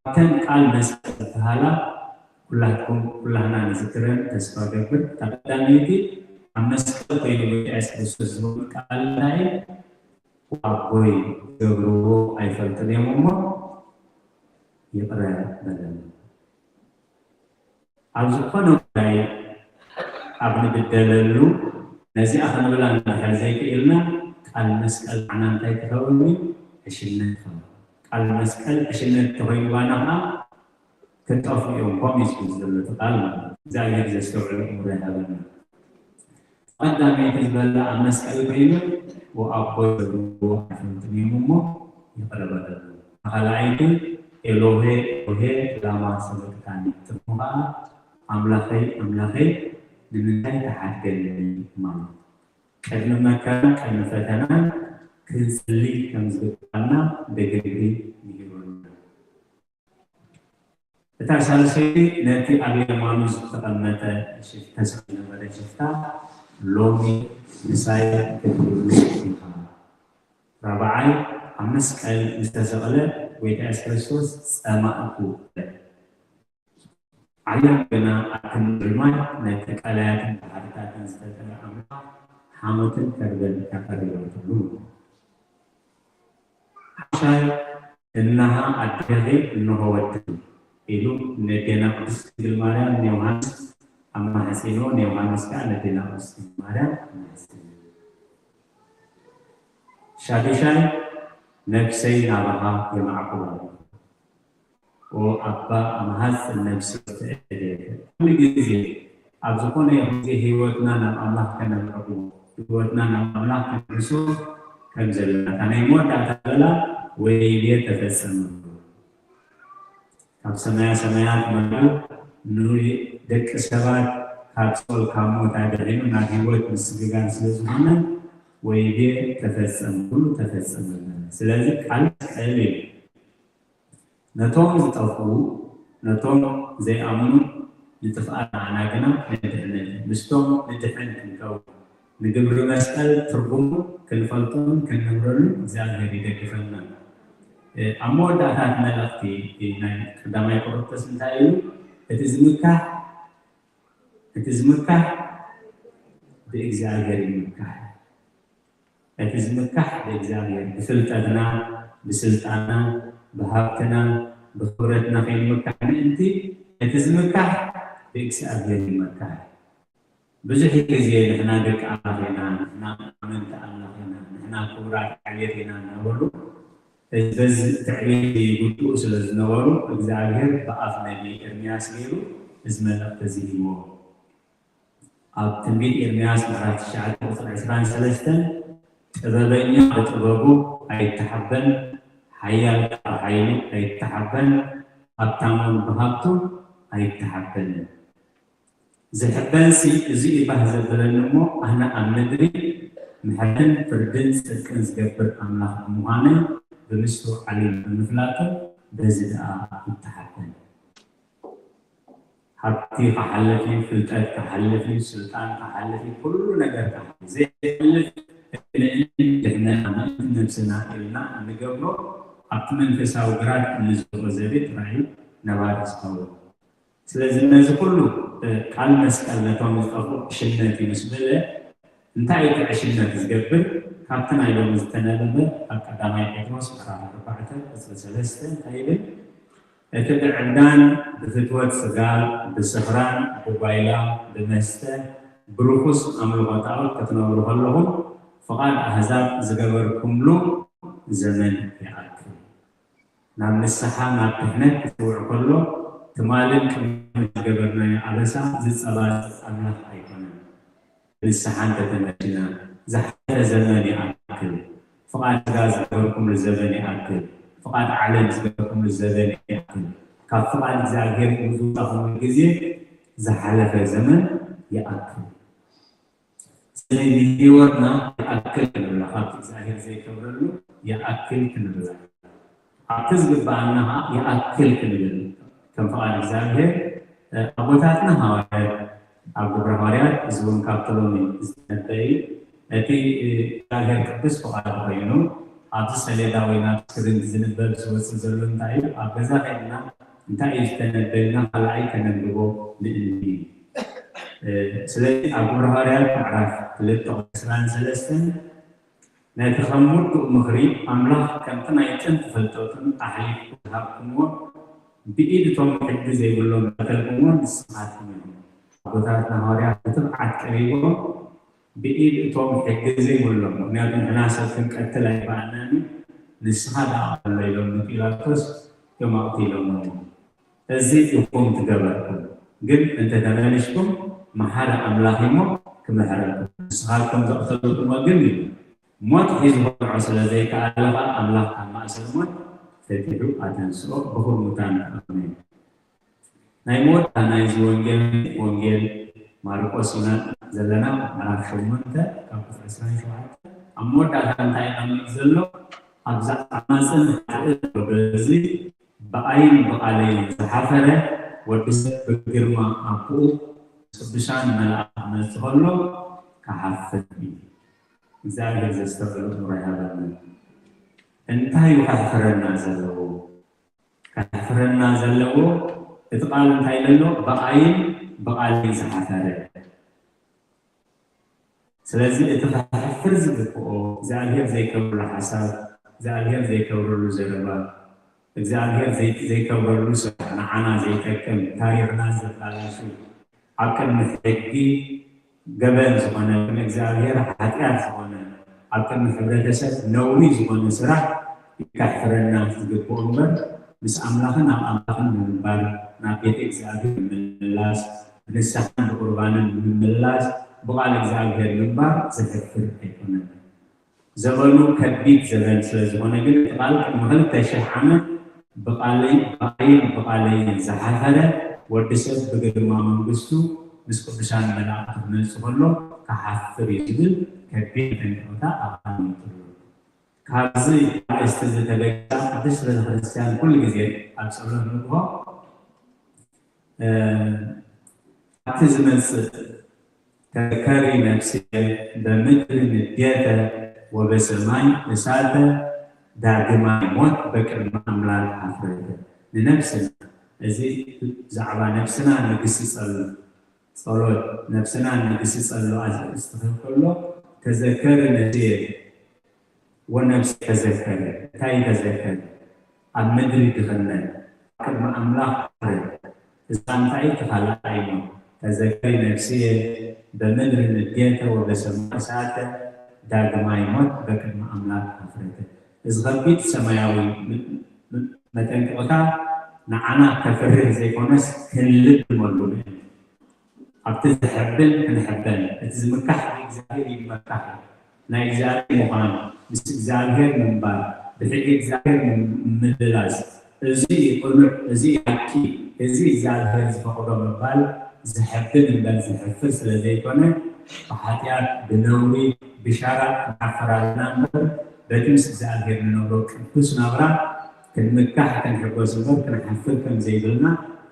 ካብተን ቃል መስቀል ዝበሃላ ኩላትኩም ኩላህና ንዝክረን ተስፋ ገብር። እታ ቀዳመይቲ ኣብ መስቀል ኮይኑ ጎይታ የሱስ ክርስቶስ ዝብል ቃል እንታይ ኣቦይ ዝገብርዎ ኣይፈልጥን እዮም እሞ ይቕረ በለኒ። ኣብ ዝኾነ ጉዳይ ኣብ ንብደለሉ ነዚኣ ክንብላ እንድሕር ዘይክኢልና ቃል መስቀል ንዓና እንታይ ክኸውን እዩ? ዕሽነት ክኸውን። ቃል መስቀል ዕሽነት ተኾይኑ ባና ከዓ ክጠፉ እዮም። ከምኡ እዩ ዝብል ዘሎ እቲ ቃል ማለት እዩ። እግዚኣብሔር ዘስተውዕሉ እምሮ ይሃበና። ቀዳመይቲ ዝበላ ኣብ መስቀል ኮይኑ ወኣቦ ዘብዎ ኣይፈልጥን እዮም እሞ ይቕረ በለሉ። ካልኣይቲ ኤሎሄ ኤሎሄ ላማ ሰበቅታኒ ትርጉም ከዓ ኣምላኸይ ኣምላኸይ ንምንታይ ተሓድገኒ ማለት እዩ። ቅድሚ መከራን ቅድሚ ፈተናን ክንጽሊ ከም ዝግባና ብግብሪ ምሂሩና። እታ ሳልሰይቲ ነቲ ኣብ የማኑ ዝተቐመጠ ሽፍታ፣ ዝነበረ ሽፍታ ሎሚ ምሳይ ክትህሉ ኢኻ። ራብዓይ ኣብ መስቀል ምስ ተሰቕለ ጎይታ የሱስ ክርስቶስ ጸማእኩ በለ። ዓለም ግና ኣብ ክንዲ ማይ ነቲ ቀላያትን ባሕርታትን ዝፈጠረ ኣምላኽ ሓሞትን ከርበን ኣቐሪባትሉ። ሓምሻይ እንሃ ኣዴኺ እንሆ ወድኺ ኢሉ ነዴና ቅድስት ድንግል ማርያም ንዮሃንስ ኣማሕጺንዎ፣ ንዮሃንስ ከኣ ነዴና ቅድስት ድንግል ማርያም ኣማሕጺንዎ። ሻዱሻይ ነፍሰይ ናባኻ የማዕቁባ። ኦ ኣባ ኣምሃጽ ነፍሲ ወትዕድ። ኩሉ ግዜ ኣብ ዝኾነ ይኹን ግዜ ህይወትና ናብ ኣምላኽ ከነምዕቁ፣ ህይወትና ናብ ኣምላኽ ከነምልሶ ከም ዘለና። እታ ናይ መወዳእታ ዘላ ወይቤ ተፈጸመ። ካብ ሰማያ ሰማያት መሪኡ ንደቂ ሰባት ካብ ሲኦል ካብ ሞት ኣድሒኑ ናብ ህይወት ምስግጋር ስለ ዝኾነ ወይቤ ተፈጸመ፣ ኩሉ ተፈጸመ። ስለዚ ቃል መስቀል እዩ። ነቶም ዝጠፍኡ፣ ነቶም ዘይኣምኑ ንጥፍኣት ንዓና ግና ናይ ድሕነት እዩ። ምስቶም ንድሕን ክንከውን፣ ንግብሪ መስቀል ትርጉሙ ክንፈልጦን ክንነብረሉን እግዚኣብሔር ይደግፈና። እ፣ ኣብ መወዳእታ እቲ መልእኽቲ ናይ ቀዳማይ ቆሮንቶስ እንታይ እዩ? እቲ ዝምካሕ፣ እቲ ዝምካሕ ብእግዚኣብሔር ይምካሕ። እቲ ዝምካሕ ብእግዚኣብሔር፣ ብፍልጠትና፣ ብስልጣንና፣ ብሃብትና፣ ብኽብረትና ከይንምካሕ ምእንቲ፣ እቲ ዝምካሕ ብእግዚኣብሔር ይመካሕ። ብዙሕ ግዜ ንሕና ደቂ ኣምላኽ ኢና፣ ንሕና ኣመንቲ ኣምላኽ ኢና፣ ንሕና ክቡራት ዓሌት ኢና እናበሉ፣ በዚ ትዕቢት ይጉድኡ ስለ ዝነበሩ እግዚኣብሔር ብኣፍ ነቢ ኤርምያስ ገይሩ እዚ መልእኽቲ እዚ ሂብዎ። ኣብ ትንቢት ኤርምያስ ምዕራፍ ትሽዓተ ቁፅሪ ዕስራን ሰለስተን ጥበበኛ ብጥበቡ ኣይተሓበን፣ ሓያል ካብ ሓይሉ ኣይተሓበን፣ ሃብታም እውን ብሃብቱ ኣይተሓበን። ዝሕበንሲ እዚ እዩ ባህ ዘብለኒ እሞ ኣነ ኣብ ምድሪ ምሕረትን ፍርድን ጽድቅን ዝገብር ኣምላኽ ብምዃነይ ብምስትውዓል ብምፍላጡ በዚ ደኣ ይተሓበን። ሃብቲ ክሓልፍ እዩ፣ ፍልጠት ክሓልፍ እዩ፣ ስልጣን ክሓልፍ እዩ፣ ኩሉ ነገር ክሓልፍ ዘይሓልፍ ንእኒ ድሕነና ምእንቲ ነብስና ኢልና እንገብሮ ኣብቲ መንፈሳዊ ግራት እንዘርኦ ዘቤት ጥራይ እዩ ነባሪ ዝኸውን። ስለዚ ነዚ ኩሉ ቃል መስቀል ነቶም ዝጠፍኡ ዕሽነት እዩ ምስ በለ እንታይ እቲ ዕሽነት ዝገብር? ካብቲ ናይ ሎሚ ዝተነበበ ኣብ ቀዳማይ ጴጥሮስ ምዕራፍ ኣርባዕተ ቁፅሪ ሰለስተ እንታይ ይብል? እቲ ብዕብዳን ብፍትወት ስጋ ብስኽራን ብጓይላ ብመስተ ብርኹስ ኣምልኾ ጣዖት ክትነብሩ ከለኹም ፍቓድ ኣህዛብ ዝገበርኩምሉ ዘመን ይኣክል። ናብ ንስሓ ናብ ድሕነት ክጽውዕ ከሎ ትማልን ቅድምን ዝገበርናዮ ኣበሳ ዝጸባጸብ ኣምላኽ ኣይኮነን። ንስሓ እንተተመልስና ዝሓለፈ ዘመን ይኣክል፣ ፍቓድ ስጋ ዝገበርኩምሉ ዘበን ይኣክል፣ ፍቓድ ዓለም ዝገበርኩምሉ ዘበን ይኣክል፣ ካብ ፍቓድ እግዚኣብሔር ዝወጻኹምሉ ግዜ ዝሓለፈ ዘመን ይኣክል። ስለዚ ንህይወትና ይኣክል ክንብላ፣ ካብቲ እግዚኣብሔር ዘይከብረሉ ይኣክል ክንብላ፣ ኣብቲ ዝግብኣና ከዓ ይኣክል ክንብል ከም ፍቓድ እግዚኣብሔር ኣቦታትና ሃዋርያት ኣብ ግብረ ሃዋርያት እዚ እውን ካብቲ ሎሚ ዝተነበየ እቲ እግዚኣብሔር ቅዱስ ፍቓድ ኮይኑ ኣብዚ ሰሌዳ ወይ ናብ ስክሪን ዝንበብ ዝወፅእ ዘሎ እንታይ እዩ? ኣብ ገዛ ከድና እንታይ እዩ ዝተነበየና ካልኣይ ከነንብቦ ንእኒ እዩ። ስለዚ ኣብ ግብረ ሃዋርያት ምዕራፍ ክልተ ዕስራን ሰለስተን ነቲ ከም ውዱእ ምኽሪ ኣምላኽ ከምቲ ናይ ጥንቲ ፍልጠቱን ኣሕሊፍኩም ዝሃብኩምዎ ብኢድ እቶም ሕጊ ዘይብሎም ዝኣከልኩምዎ ንስኻትኩም ኢኹም። ኣቦታትና ሃዋርያት ብትብዓት ቀሪቦም ብኢድ እቶም ሕጊ ዘይብሎም፣ ምክንያቱ ንሕና ሰብ ክንቀትል ኣይበኣልናን እዩ፣ ንስኻ ደኣ ኣሎ ኢሎም ንጲላጦስ እዮም ኣቕቲሎሞ። እዚ ኢኹም ትገበርኩም፣ ግን እንተተመሊስኩም መሓሪ ኣምላኽ እሞ ክምሕረኩም። ንስኻትኩም ዘቕተልኩሞ ግን እዩ። ሞት ሒዙ ከብልዖ ስለ ዘይከኣለ ኸኣ ኣምላኽ ካብ ማእሰር ሞት ፈቲሑ ኣተንስኦ። ብኹር ሙታን ኣሜን። ናይ መወዳእታ ናይዚ ወንጌል፣ ወንጌል ማርቆስ ኢና ዘለና፣ ምዕራፍ ሸሞንተ ካብ ቁፅሪ ዕስራን ሸውዓተን። ኣብ መወዳእታ እንታይ ይቐምጥ ዘሎ? ኣብዛ ዓማፅን ሓጥእን ወገዚ ብኣይን ብቓለይን ዝሓፈረ ወዲ ሰብ ብግርማ ኣቦኡ ቅዱሳን መላእክት ክመጽእ ከሎ ክሓፍር እዩ። እግዚኣብሔር ዘስተውዕል ኣእምሮ ይሃበና። እንታይ እዩ ከሕፍረና ዘለዎ? ከሕፍረና ዘለዎ እቲ ቃል እንታይ ዘሎ? ብኣይን ብቓለይን ዝሓፈረ። ስለዚ እቲ ከሕፍር ዝግብኦ እግዚኣብሔር ዘይከብረሉ ሓሳብ፣ እግዚኣብሔር ዘይከብረሉ ዘረባ፣ እግዚኣብሔር ዘይ-፣ ዘይከብረሉ ስራሕ፣ ንዓና ዘይጠቅም፣ ታሪኽና ዘበላሹ፣ ኣብ ቅድሚ ሕጊ ገበን ዝኾነ፣ ቅድሚ እግዚኣብሔር ሓጢኣት ዝኾነ፣ ኣብ ቅድሚ ሕብረተሰብ ነውሪ ዝኾነ ስራሕ ከሕፍረና ዝግብኦ እምበር፣ ምስ ኣምላኽን ኣብ ኣምላኽን ንምንባር፣ ናብ ቤተ እግዚኣብሔር ምምላስ፣ ብንስሓን ብቁርባንን ምምላስ፣ ብቓል እግዚኣብሔር ምንባር ዘሕፍር ኣይኮነን። ዘበኑ ከቢድ ዘበን ስለ ዝኾነ ግን፣ እቲ ቃል ቅድሚ ክልተ ሽሕ ዓመት ብቓለይ፣ ብኣይን ብቓለይን ዝሓፈረ ወዲ ሰብ ብግርማ መንግስቱ ምስ ቅዱሳን መላእክቲ ክመጽእ ከሎ ክሓፍር እዩ ዝብል ከቢድ መጠንቀቕታ ኣቐሚጡ ኣሎ። ካብዚ ኣርእስቲ እዚ ተበጊሳ ቅድስት ቤተክርስትያን ኩሉ ግዜ ኣብ ጸሎት ንግሆ፣ እ፣ ኣብቲ ዝመጽእ ተዘከሪ ነፍስየ በምድሪ ንዴተ ወበሰማይ እሳተ ዳግማይ ሞት በቅድሚ ኣምላክ ኣፍረተ። ንነፍስና፣ እዚ ብዛዕባ ነፍስና ንግስጸሉ ጸሎት፣ ነፍስና ንግስጸሉ ኣርእስቲ ክህብ ከሎ፣ ተዘከሪ ነፍስየ ወነፍሲ ተዘከሪ። እንታይ ተዘከሪ? ኣብ ምድሪ ድኽነት፣ ቅድሚ ኣምላኽ ክብሪ፣ እዛ እንታይ ተኻላኣይ ነው? ተዘከሪ ነፍስየ በምድር ንዴተ ወበሰማይ ሳተ፣ ዳግማይ ሞት በቅድመ ኣምላክ ሀፍረተ። እዚ ከቢድ ሰማያዊ ም- ም- መጠንቀቕታ ንዓና ከፍርህ ዘይኮነስ ክንልብመሉ እዩ። ኣብቲ ዘሐብን ክንሕበን፣ እቲ ዝምካሕ ብእግዚኣብሔር ይመካሕ እዩ። ናይ እግዚኣብሔር ምዃን፣ ምስ እግዚኣብሔር ምንባር፣ ብሕጊ እግዚኣብሔር ምምልላስ፣ እዚ እዩ ቅኑዕ፣ እዚ እዩ ሓቂ፣ እዚ እግዚኣብሔር ዝፈቕዶ ምባል ዘሐብን እምበር ዘሕፍር ስለ ዘይኮነ፣ ብሓጢኣት፣ ብነውሪ፣ ብሻራ ክንሓፍር ኣለና እምበር፣ በቲ ምስ እግዚኣብሔር ንነብሮ ቅዱስ ናብራ ክንምካሕ ክንሕጎስ እምበር ክንሓፍር ከም ዘይብልና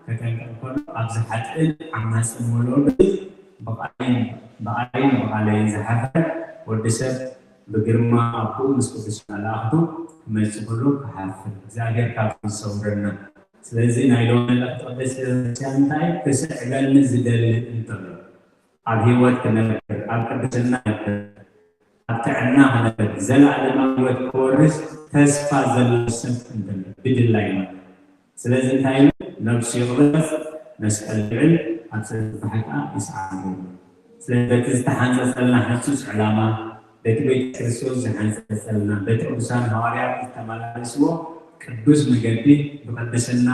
ከጠንቅቕ ከሎ፣ ኣብዚ ሓጥእን ዓማጽን ወለዶ ብቓለይን ብቓለይን ብቓለይን ዝሓፈረ ወዲ ሰብ ብግርማ ኣቦኡ ምስ ቅዱስ መላእኽቱ ክመጽእ ከሎ ክሓፍር እግዚኣብሔር ካብዚ ዝሰውረና። ስለዚ ናይ ሎሚ መልእኽቲ ቅድስቲ ቤተክርስትያን እንታይ እዩ? ክስዕበኒ ዝደሊ እንተሎ ኣብ ህይወት ክነብር፣ ኣብ ቅድስና ክነብር፣ ኣብ ጥዕና ክነብር፣ ዘለኣለማዊ ህይወት ክወርስ ተስፋ ዘለዎ ሰብ እንተሎ ብድላይ ማለት እዩ። ስለዚ እንታይ ኢሉ? ነብሱ ይቕበጽ፣ መስቀል ይልዕል፣ ኣብ ጽድቂ ከዓ ይስዓር። ስለዚ በቲ ዝተሓንጸጸልና ህጹጽ ዕላማ፣ በቲ ጎይታ ክርስቶስ ዝሓንጸጸልና፣ በቲ ቅዱሳን ሃዋርያት ዝተመላለስዎ ቅዱስ መገዲ ብቅድስና፣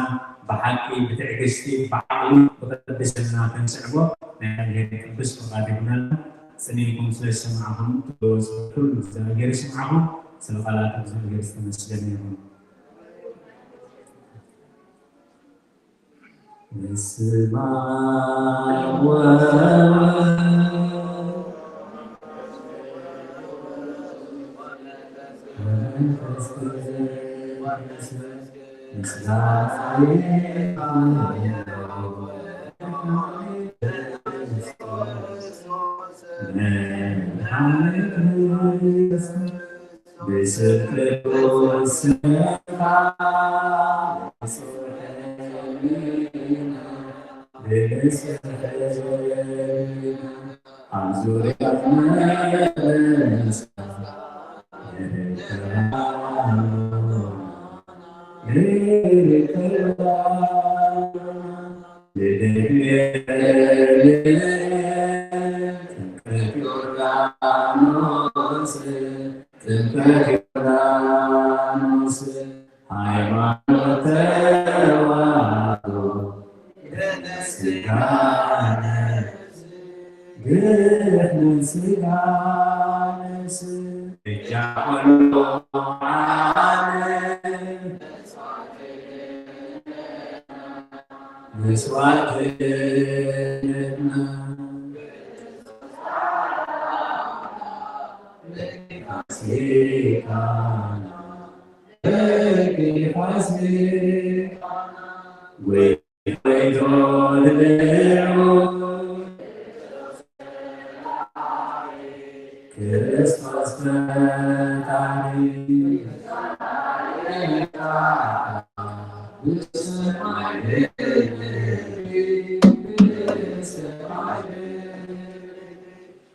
ብሓቂ፣ ብትዕግስቲ፣ ብዓቕሊ፣ ብቅድስና ክንስዕቦ ናይ እግዚኣብሔር ቅዱስ ፍቓድ ይኹነልና። ጽን ኢልኩም ስለ ዝሰማዕኹም፣ ትገበሩ ጸሎት ኩሉ እግዚኣብሔር ይስማዕኹም። ስለ ቃላት እግዚኣብሔር ዝተመስገነ ይኹን። በስመ አብ ወወልድ ወመንፈስ ቅዱስ ምስጋና ይሁን። ብስም ቅዱስ ስምካ ብንስሐ ልብና፣ ብንስሐ ልብና፣ ኣብ ዙርያና ንሳ ይርከባ፣ ይርከባ። ጥምቀት ዮርዳኖስ፣ ጥምቀት ዮርዳኖስ፣ ሃይማኖት ተዋህዶ፣ ድሕነት ስጋ ነፍስ፣ ድሕነት ስጋ ነፍስ፣ እጃ ኩሉ ዓለም መስዋዕትና ፋሲካና በኪ ፋሲካና ጎይቶ ልዑል ክርስቶስ ፈጣሪ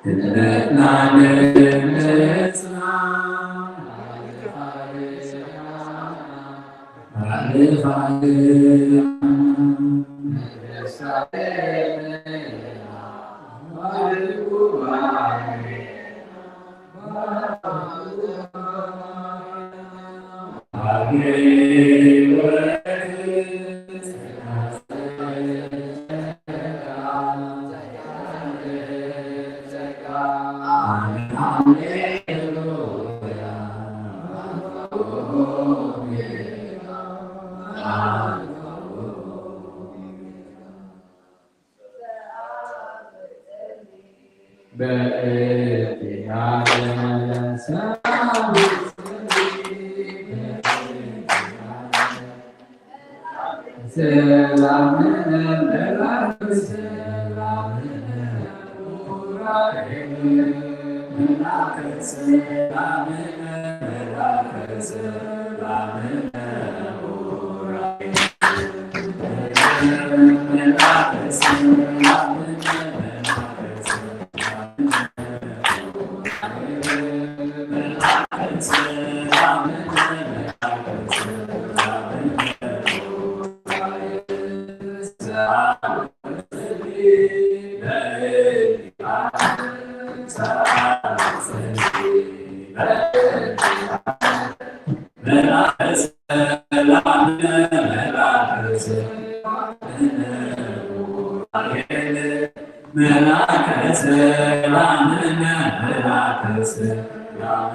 እምነትና ንምጽና መልአከ ሰላም፣ መልአከ ሰላም፣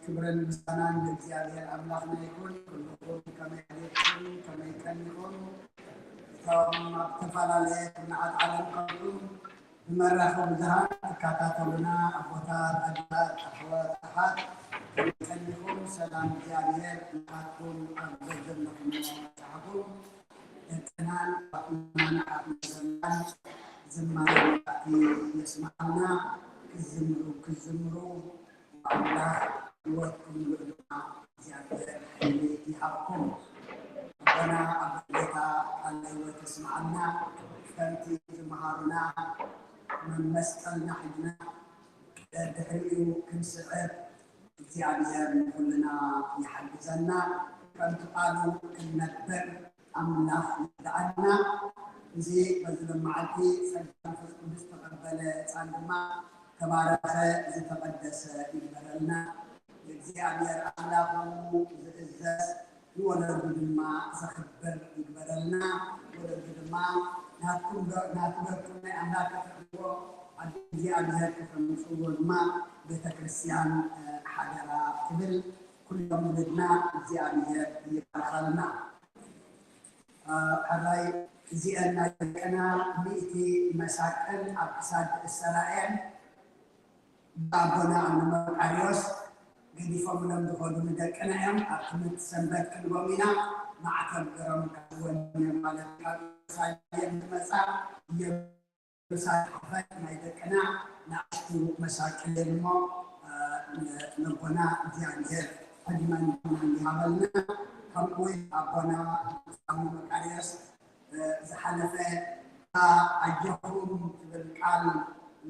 ክብርን ምስጋናን ንእግዚኣብሔር ኣምላኽና ይኹን። ኩልኹም ከመይ ኣዴኩም፣ ከመይ ቀኒኹም? እቶም ኣብ ዝተፈላለየ ኩርናዓት ዓለም ከምኡም ብመራኸቢ ብዙሃን ትከታተሉና ኣቦታት፣ ኣዴታት፣ ኣሕዋት፣ ኣሓት፣ ከመይ ቀኒኹም? ሰላም እግዚኣብሔር ንዓኹም ኣብ ዘዘለኹም በጽሓኹም። ደቅናን ኣሕዋትናን ኣብ መሰላን ዝማሬ መላእክቲ የስምዓልና። ክዝምሩ ክዝምሩ ኣምላኽ ህይወትኩም ምሉእ ድማ እግዚኣብሔር ሓይሊ ይሃብኩም። ኣቦና ኣብ ጌታ ቃል ህይወት የስምዓልና። ከምቲ ዝመሃሩና መመስቀልና ሒዝና ድሕሪኡ ክንስዕብ እግዚኣብሔር ንኹልና ይሓግዘና። ከምቲ ቃሉ ክንነብር ኣምላኽ ይርድኣና። እዚ በዚ መዓልቲ ጸጋ መንፈስ ቅዱስ ተቐበለ ህጻን ድማ ተባረኸ ዝተቐደሰ ይግበረልና። ንእግዚኣብሔር ኣምላኹ ዝእዘዝ ንወለዱ ድማ ዘኽብር ይግበረልና። ወለዱ ድማ ናትኩም ዶ ናቱ ደቁ ናይ ኣምላኽ ከተኽብርዎ ኣብ እግዚኣብሔር ከተምጽእዎ ድማ ቤተ ክርስቲያን ሓደራ ትብል። ኩሎም ውሉድና እግዚኣብሔር ይባርኸልና። ሕራይ እዚአን ናይ ደቅና ሚእቲ መሳቅል ኣብ ክሳድ እሰራ እየን። ብኣቦና ኣቡነ መቃርዮስ ገዲፎምሎም ዝኸዱ ንደቅና እዮም። ኣብ ትምህርቲ ሰንበት ክንቦም ኢና ማዕተብ ገሮም ካብወን ማለት ካብ ኢየሩሳሌም ዝመጻ ኢየሩሳሌም ናይ ደቅና ንኣሽቱ መሳቅል እሞ ነቦና እግዚኣብሔር ዕድመን ጥዕናን ይሃበልና። ከምኡ እውን ኣቦና ኣቡነ መቃርዮስ ዝሓለፈ ኣጆኹም ትብል ቃል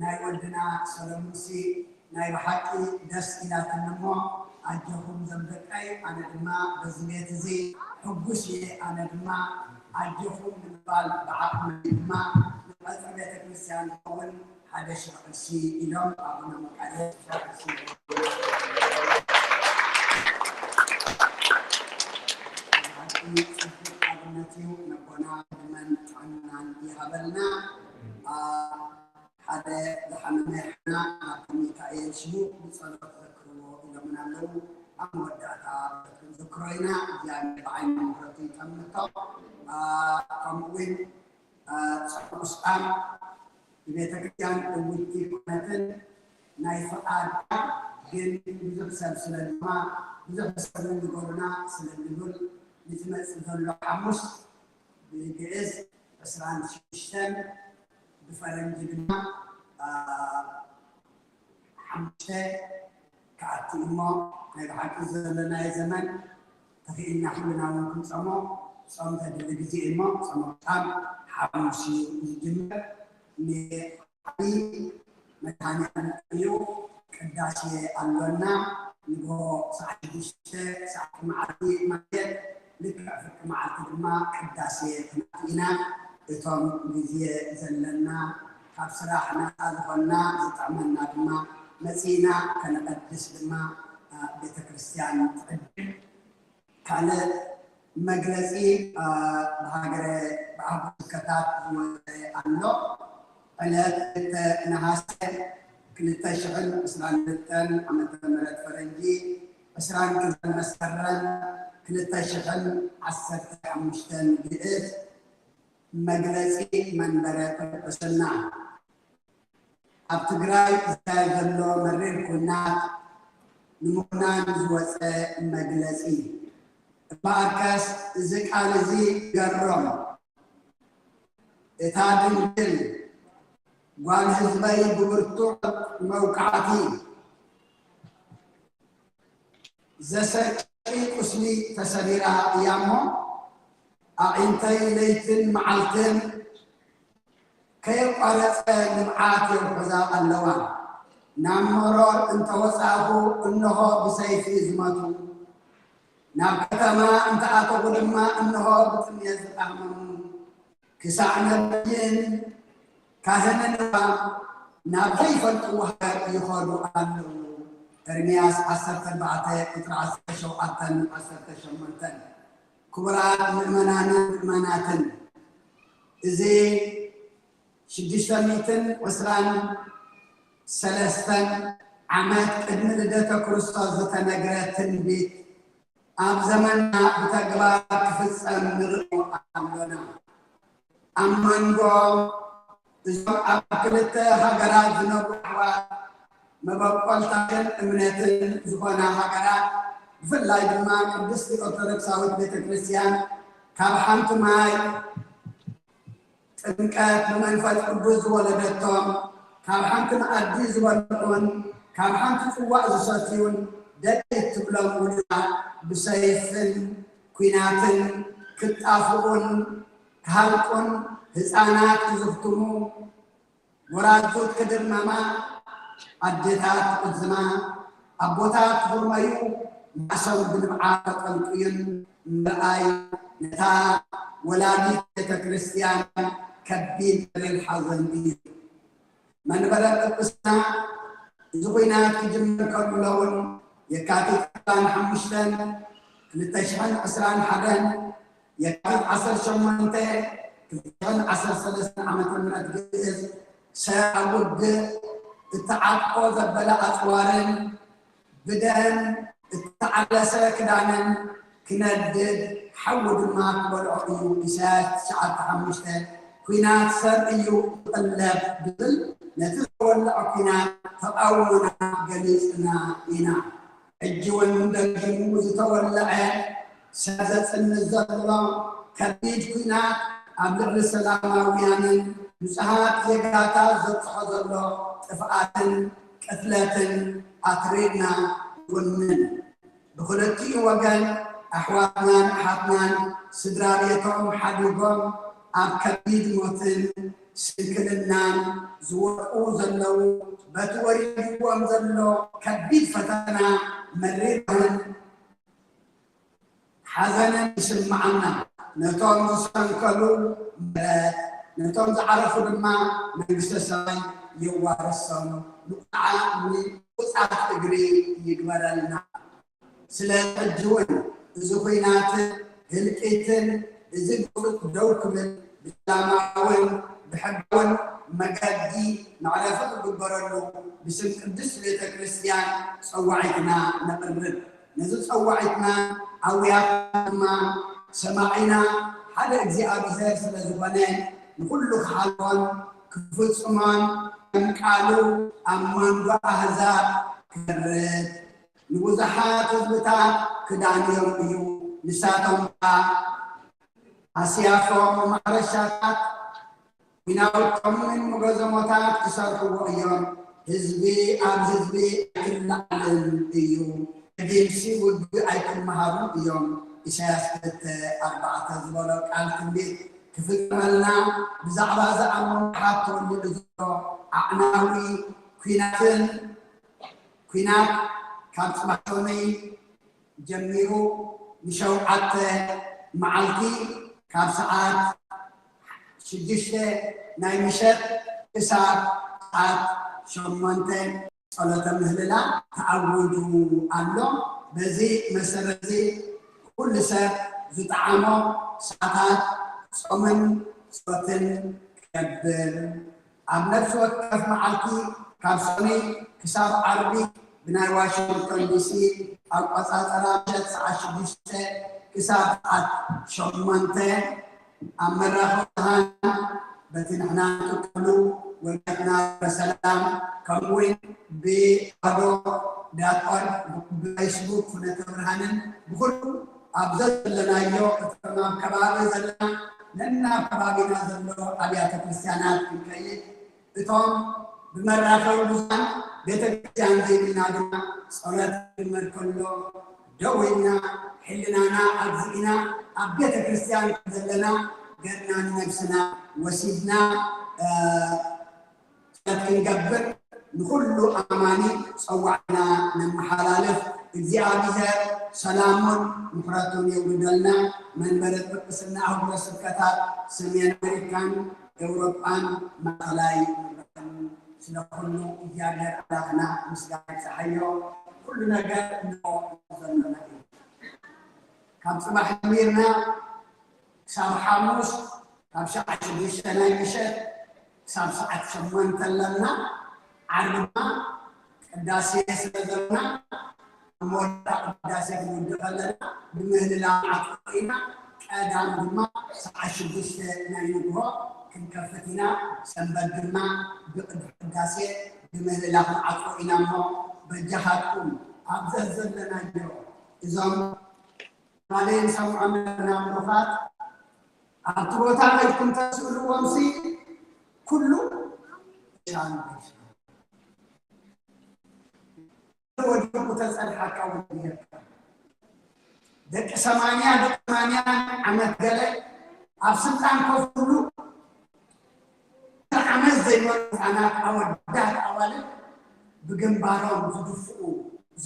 ናይ ወድና ሰሎሙንሲ ናይ ብሓቂ ደስ ኢላትኒ እሞ ኣጆኹም ዘምደቀይ ኣነ ድማ በዚ ቤት እዚ ሕጉስ እየ። ኣነ ድማ ኣጆኹም ንምባል ብዓቕመይ ድማ ንቐፅሪ ቤተ ክርስቲያን ዝኸውን ሓደ ሽሕ ቅርሺ ኢሎም ኣቡነ መቃርዮስ ኣብነት እዩ። ነቦና ዕድመን ጥዕናን ይሃበልና። ሓደ ዝሓመመ ሓና ናብ ሚካኤል ሽሙ ብፀሎት ዘክርዎ ኢሎምና ኣለዉ። ኣብ መወዳእታ ዘክሮ ኢና እግዚኣብሔር ብዓይኒ ምሕረቱ ይጠምቶ። ከምኡ እውን ጸሎት ቁስጣም ንቤተ ክርስቲያን እውንቲ ኮነትን ናይ ፍቓድ ግን ብዙሕ ሰብ ስለ ድማ ብዙሕ ሰብ ንገሩና ስለ ዝብል ንዝመጽእ ዘሎ ሓሙስ ብግእዝ ዕስራን ሽዱሽተን ብፈረንጂ ድማ ሓሙሽተ ክኣቲ እሞ ናይ ብሓቂ ዘለናዮ ዘመን ተኽኢልና ኩልና እውን ክንፀሞ ፆም ዘድሊ ግዜ እሞ ፆመ ቁስጣም ሓሙስ እዩ ዝጅምር። ንዓቢ መድሃኒዓለም እዩ። ቅዳሴ ኣሎና ንጎ ሰዓት ሽዱሽተ ሰዓት መዓልቲ ማለት ልክዕ ፍርቂ መዓልቲ ድማ ቅዳሴ ክነቲ ኢና። እቶም ግዜ ዘለና ካብ ስራሕ ናፃ ዝኾንና ዝጥዕመና ድማ መፂእና ከነቐድስ ድማ ቤተ ክርስቲያን ትዕድም። ካልእ መግለፂ ብሃገረ ብኣህጉር ስብከታት ዝወፀ ኣሎ። ዕለት ክልተ ነሃሰ ክልተ ሽሕን ዕስራን ክልተን ዓመተ ምህረት ፈረንጂ ዕስራን ክልተን መስከረም ክልተ ሽሕን ዓሰርተ ሓሙሽተን ግእዝ መግለፂ መንበረ ጵጵስና ኣብ ትግራይ ዝካየድ ዘሎ መሪር ኩናት ንምኹናን ዝወፀ መግለፂ። እምበኣርከስ እዚ ቃል እዚ ይገርም። እታ ድንግል ጓል ህዝበይ ብብርቱዕ መውቃዕቲ ዘሰቂ ቁስሊ ተሰቢራ እያ እሞ፣ ኣዒንተይ ለይትን መዓልትን ከየቋረጸ ንብዓት የውሕዛ ኣለዋ። ናብ መሮር እንተወጻእኹ እንሆ ብሰይፊ ዝመቱ፣ ናብ ከተማ እንተኣተኹ ድማ እንሆ ብጥሜት ዝጣህመሙ፣ ክሳዕ ነብይን ካህንን እባ ናብ ዘይፈልጥዎ ሃገር ይኸዱ ኣለዉ። ኤርምያስ ዓሰርተ ኣርባዕተ ቁጽሪ ዓሰርተ ሸውዓተን ዓሰርተ ሸሞንተን። ክቡራት ምእመናንን ምእመናትን፣ እዚ ሽዱሽተ ሚእትን ዕስራን ሰለስተን ዓመት ቅድሚ ልደተ ክርስቶስ ዝተነግረ ትንቢት ኣብ ዘመንና ብተግባር ክፍጸም ንርእዮ ኣሎና። ኣብ መንጎ እዞም ኣብ ክልተ ሃገራት ዝነብሩ ኣሕዋት መበቆልታትን እምነትን ዝኾና ሃገራት፣ ብፍላይ ድማ ቅድስቲ ኦርቶዶክሳዊት ቤተ ክርስቲያን ካብ ሓንቲ ማይ ጥምቀት ብመንፈስ ቅዱስ ዝወለደቶም፣ ካብ ሓንቲ መኣዲ ዝበልዑን ካብ ሓንቲ ጽዋእ ዝሰትዩን ደቂ እትብሎም ውሉዳት ብሰይፍን ኲናትን ክጣፍኡን ክሃልቁን፣ ህፃናት ክዝኽትሙ፣ ጎራዙት ክድርመማ፣ ኣዴታት ክቕዝማ፣ ኣቦታት ክኹርመዩ፣ ማእሰር ብንብዓት ተጠልቅዩን ምርኣይ ነታ ወላዲት ቤተ ክርስቲያን ከቢድ መሪር ሓዘን እዩ። መንበረ ጵጵስና እዚ ኲናት ክጅምር ከሎ እውን የካቲት ዕስራን ሓሙሽተን ክልተ ሽሕን ዕስራን ሓደን፣ የካቲት ዓሰርተ ሸሞንተ ክልተ ሽሕን ዓሰርተ ሰለስተን ዓመተ ምህረት ግእዝ ሰብ ኣብ ውግእ እተዓጥቆ ዘበለ ኣጽዋርን ብደም እተዓለሰ ክዳንን ክነድድ ሓዊ ድማ ክበልዖ እዩ። ኢሳያስ ትሽዓተ ሓሙሽተ። ኲናት ሰብ እዩ ዝቕለብ ዝብል ነቲ ዝተወልዐ ኲናት ተቓውሞና ገሊጽና ኢና። ሕጂ እውን ደጊሙ ዝተወልዐ ሰብ ዘጽንት ዘሎ ከቢድ ኲናት ኣብ ልዕሊ ሰላማውያንን ንጹሃት ዜጋታት ዘብጽሖ ዘሎ ጥፍኣትን ቅትለትን ኣትሪርና ንውንን። ብኽልቲኡ ወገን ኣሕዋትናን ኣሓትናን ስድራ ቤቶም ሓዲጎም ኣብ ከቢድ ሞትን ስንክልናን ዝወድቁ ዘለዉ፣ በቲ ወሪድዎም ዘሎ ከቢድ ፈተና መሪር ባህን ሓዘንን ይስምዓና። ነቶም ዝሰንከሉ ምሕረት፣ ነቶም ዝዓረፉ ድማ መንግስተ ሰማይ የዋርሶም። ንቑጽዓት እግሪ ይግበረልና። ስለዚ ሕጂ እውን እዚ ኹናትን ህልቂትን እዚ ግፉዕ ደው ክብል ብሰላማውን ብሕጋውን መገዲ መዕረፊ ክግበረሉ ብስም ቅድስት ቤተ ክርስቲያን ጸዋዒትና ነቕርብ። ነዚ ጸዋዒትና ኣውያትና ድማ ሰማዒና ሓደ እግዚኣብሔር ስለ ዝኾነ ንኹሉ ክሓልፎን ክፍጽሞን ከም ቃሉ ኣብ መንጎ ኣህዛብ ክፈርድ ንብዙሓት ህዝብታት ክዳንዮም እዩ። ንሳቶም ከኣ ኣስያፎም ማሕረሻታት ፊናውቶምን መጎዘሞታት ክሰርሕዎ እዮም። ህዝቢ ኣብ ህዝቢ ኣይክላዓልን እዩ። ከዲምሲ ውግእ ኣይክመሃሩን እዮም። ኢሳያስ ክልተ ኣርባዕተ ዝበሎ ቃል ትንቢት ክፍጸመልና ብዛዕባ ዝኣመኑ ኣሕዋት ተወሊዑ ዘሎ ኣዕናዊ ኲናትን ኲናት ካብ ጽባሕ ሰኑይ ጀሚሩ ንሸውዓተ መዓልቲ ካብ ሰዓት ሽዱሽተ ናይ ምሸት ክሳብ ሰዓት ሸሞንተ ጸሎተ ምህልላ ተኣዊጁ ኣሎ። በዚ መሰረት እዚ ኩሉ ሰብ ዝጠዓሞ ሰዓታት ጾምን ጸሎትን ክገብር ኣብ ነፍሲ ወከፍ መዓልቲ ካብ ሰኑይ ክሳብ ዓርቢ ብናይ ዋሽንግቶን ዲሲ ኣቆጻጽራ ምሸት ሰዓት ሽዱሽተ ክሳብ ሰዓት ሸሞንተ ኣብ መራኸቢ ብዙሃን በቲ ንሕና ንጥቀመሉ ወጋትና በሰላም ከምኡውን ብኣዶ ዳት ኦርግ ብፌስቡክ ፍኖተ ብርሃንን ብኩሉ ኣብ ዘለናዮ እቶም ኣብ ከባቢ ዘለና ነናብ ከባቢና ዘሎ ኣብያተ ክርስቲያናት ክንከይድ እቶም ብመራኸቢ ብዙሃን ቤተ ክርስቲያን ዘይብልና ድማ ጸሎት ክጅመር ከሎ ደው ኢልና ሕልናና ኣብዚእና ኣብ ቤተ ክርስቲያን ዘለና ገርና ንነብስና ወሲድና ጸሎት ክንገብር ንኹሉ ኣማኒ ጸዋዕና ነመሓላልፍ። እግዚኣብሔር ሰላሙን ምሕረቱን የውርደልና። መንበረ ጵጵስና ኣህጉረ ስብከታት ሰሜን ኣሜሪካን ኤውሮጳን ማእኸላይ ምብራቕን ስለ ኩሉ እግዚኣብሔር ኣምላኽና ምስጋና ይብዝሓዮ። ኩሉ ነገር እንሆ ዘሎና እዩ። ካብ ጽባሕ ጀሚርና ክሳብ ሓሙስ ካብ ሰዓት ሽዱሽተ ናይ ምሸት ክሳብ ሰዓት ሸሞንተ ኣለና። ዓርቢ ድማ ቅዳሴ ስለ ዘለና ኣብ መወዳእታ ቅዳሴ ክንውድእ ከለና ብምህልላ ዓርቢ ኢና። ቀዳም ድማ ሰዓት ሽዱሽተ ናይ ንግሆ ክንከፍት ኢና። ሰንበት ድማ ብቅዳሴ ብምህልላ ክንዓጽዎ ኢና። እሞ በጃኻትኩም ኣብ ዘዘለናዮ እዞም ማለይን ሰምዖም ነና ምሩኻት ኣብቲ ቦታ ከይድኩም ተስእልዎምሲ ኩሉ ሻን ወዲቁ ተጸንሓካ ወዲየካ ደቂ ሰማንያ ደቂ ሰማንያ ዓመት ገለ ኣብ ስልጣን ኮፍ ክብሉ ዓመት ዘይመሉ ህፃናት ኣወዳት ኣዋልድ ብግንባሮም ዝድፍኡ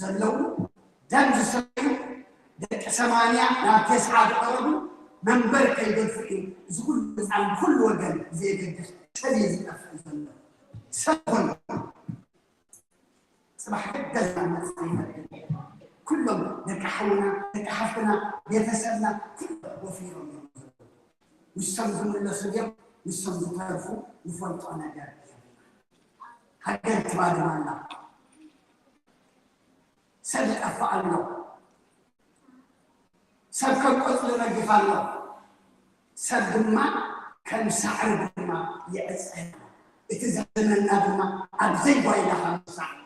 ዘለዉ ደም ዝሰትዩ ደቂ ሰማንያ ናብ ተስዓ ዝቐረቡ መንበር ከይገድፉ እዩ። እዚ ኩሉ ህፃን ብኩሉ ወገን ብዘየገድስ ሰብ እዩ ዝጠፍእ ዘሎ። ሰብ ኮነ ጽባሕ ገዛ መጽእ ይነብር። ኩሎም ደቂ ሓውና ደቂ ሓፍትና ቤተሰብና ኩሎም ወፊሮም እዮም ዘለዉ። ንሶም ዝምለሱ ድዮም ንሶም ዝተርፉ ንፈልጦ ነገር የብልና። ሃገር ትባድም ኣላ። ሰብ ይጠፍእ ኣሎ። ሰብ ከም ቆጽሊ ረጊፍ ኣሎ። ሰብ ድማ ከም ሳዕሪ ድማ ይዕጸ። እቲ ዘድመና ድማ ኣብ ዘይጓይላ ካብ ሳዕሪ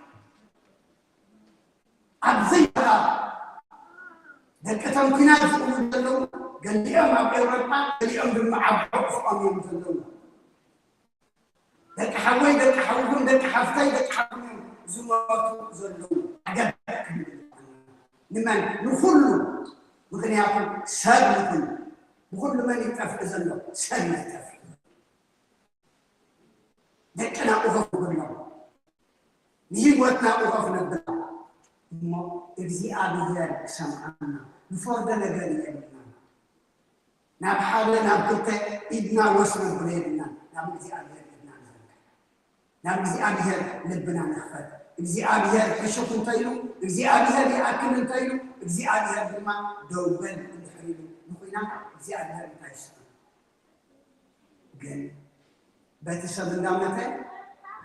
ኣብ ዘይበራ ደቂ ተንኩናት ዝቕሙ ዘለዉ ገሊኦም ኣብ ኤውሮጳ ገሊኦም ድማ ኣብ ዕቑፍኦም እዮም ዘለዉ። ደቂ ሓወይ ደቂ ሓውኩም ደቂ ሓፍታይ ደቂ ሓኩም እዮም ዝሞቱ ዘለዉ። ዓገብ ክንብል ንመን ንኹሉ ምክንያቱ ሰብ ንኹሉ ብኹሉ መን ይጠፍእ ዘሎ ሰብ ይጠፍእ። ደቅና ቁፈፍ ንብሎም ንህይወትና ቁፈፍ ነብላ እሞ እግዚኣብሔር ክሰምዓና ንፈርዶ ነገር የብልና። ናብ ሓደ ናብ ክልተ ኢድና ወስ ነብሎ የብልና። ናብ እግዚኣብሔር ኢድና ንዘርግሕ ናብ እግዚኣብሔር ልብና ንኽፈት። እግዚኣብሔር ሕሹኽ እንተኢሉ እግዚኣብሔር ይኣክል እንተኢሉ እግዚኣብሔር ድማ ደው በል እንድሕር ኢሉ ንኹናት እግዚኣብሔር እንታይ ይስምዕ? ግን በቲ ሰብ እንዳመተ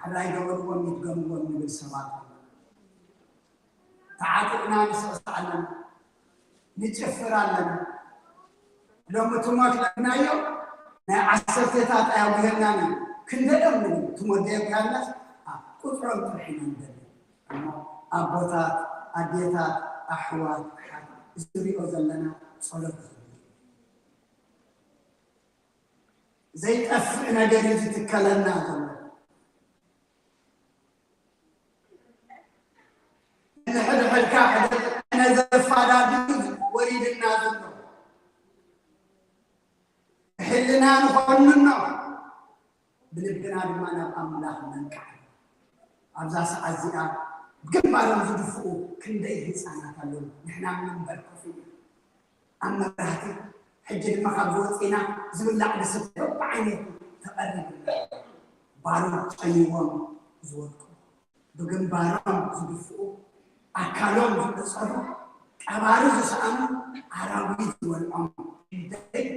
ሕራይ ገበርዎም ይድገምዎም ንብል ሰባት ኣለና። ተዓጢቕና ንስዕስዕ ኣለና፣ ንጭፍር ኣለና። ሎሚ ትሞት ለናዮ ናይ ዓሰርተታት ኣያጉሄርናን እዩ። ክንደኦም ንብል ትሞት ደየጉሃርናስ ቁፅሮም ጥራሕ ኢና ንደሊ። እሞ ኣቦታት፣ ኣዴታት፣ ኣሕዋት፣ ኣሓት እዚ ንሪኦ ዘለና ጸሎት እዩ። ዘይጠፍእ ነገር እዩ ዝትከለና ዘሎ። ንሕድሕድካ ሕደር ነዘፋዳድዩ ወሪድና ዘሎ ሕልና ንኾንኖ ብልብና ድማ ናብ ኣምላኽ መንቃዕ። ኣብዛ ሰዓት እዚኣ ብግንባሮም ዝድፍኡ ክንደይ ህፃናት ኣለዉ። ንሕና መንበር ኮፍ ኢና ኣብ መብራህቲ ሕጂ ድማ ካብ ዝወፅና ዝብላዕ ዝስተ በብዓይነቱ ተቐሪቡና ባሮት ጨኒዎም ዝወድቁ ብግንባሮም ዝድፍኡ ኣካሎም ዝዕፀዱ ቀባሪ ዝሰኣኑ ኣራዊት ዝበልዖም ክንደይ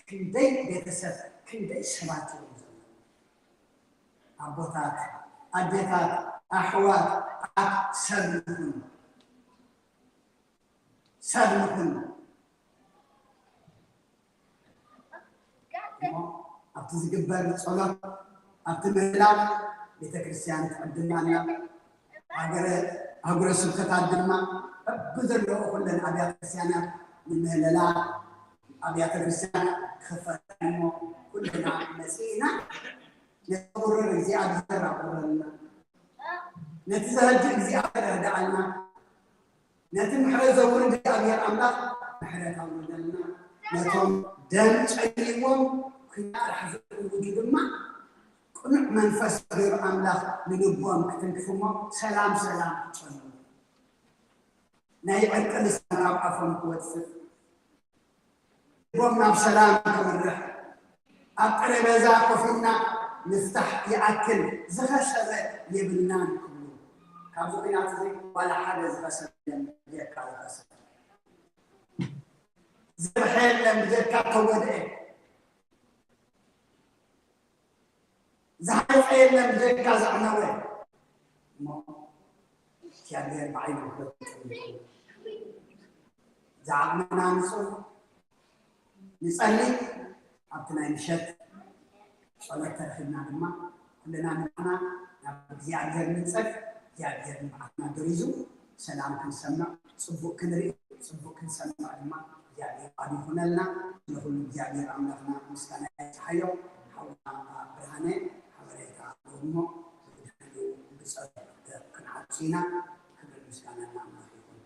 ክንደይ ቤተሰብ ክንደይ ሰባት እዮም ዘለዉ። ኣቦታት ኣዴታት ኣሕዋት ኣት ሰብ ንኹን ሰብ ንኹን እሞ ኣብቲ ዝግበር ጸሎት ኣብቲ ምህላል ቤተ ክርስቲያን ትዕድም ኣላ። ሃገረ ኣህጉረ ስብከታት ድማ በብዘለዎ ኩለን ኣብያተ ክርስቲያናት ንምህለላ ኣብያተ ክርስቲያናት ክኽፈታ እሞ ኩልና መጺእና ነቲ ቁርር እግዚኣብሔር ኣቁረልና፣ ነቲ ዘህድእ እግዚኣብሔር ርድኣልና፣ ነቲ ምሕረት ዘውርድ እግዚኣብሔር ኣምላኽ ምሕረት ኣውርደልና። ነቶም ደም ጨኒዎም ኩናት ጥራሕ ዝእውጁ ድማ ቅኑዕ መንፈስ እግዚኣብሔር ኣምላኽ ንልቦም ክትንክፍሞ ሰላም ሰላም ክጨኑ ናይ ዕርቂ ልሳን ካብ ኣፎም ክወፅእ ልቦም ናብ ሰላም ክምርሕ ኣብ ጠረጴዛ ኮፍ ኢልና ንፍታሕ ይኣክል ዝኸሰበ የብልናን ክብሉ ካብዚ ኩናት እዚ ዋላ ሓደ ዝኸሰበ የለን ብጀካ ዝኸሰበ ዘርሐ የለን ብጀካ ተወድአ ዝሓፀ የለን ብጀካ ዘዕነወ እሞ እግዚኣብሔር ብዓይኑ ክረክብ ዝዓቕመና ንፁር ንፀሊ ኣብቲ ናይ ምሸት ጸሎት ተረኺብና ድማ ኩልና ንባዕና ናብ እግዚኣብሔር ንንጸግ እግዚኣብሔር ንባዕና ገሪዙ ሰላም ክንሰምዕ ጽቡቅ ክንርኢ ጽቡቅ ክንሰምዕ ድማ እግዚኣብሔር ባዲ ይኹነልና ንኹሉ እግዚኣብሔር ኣምላኽና ምስጋና ይብጽሓዮ ሓውና ብርሃነ ሓበሬታ ኣለዎ እሞ ብድሕሪኡ ብጸሎት ክንሓጹ ኢና ክብርን ምስጋና ንኣምላኽ ይኹን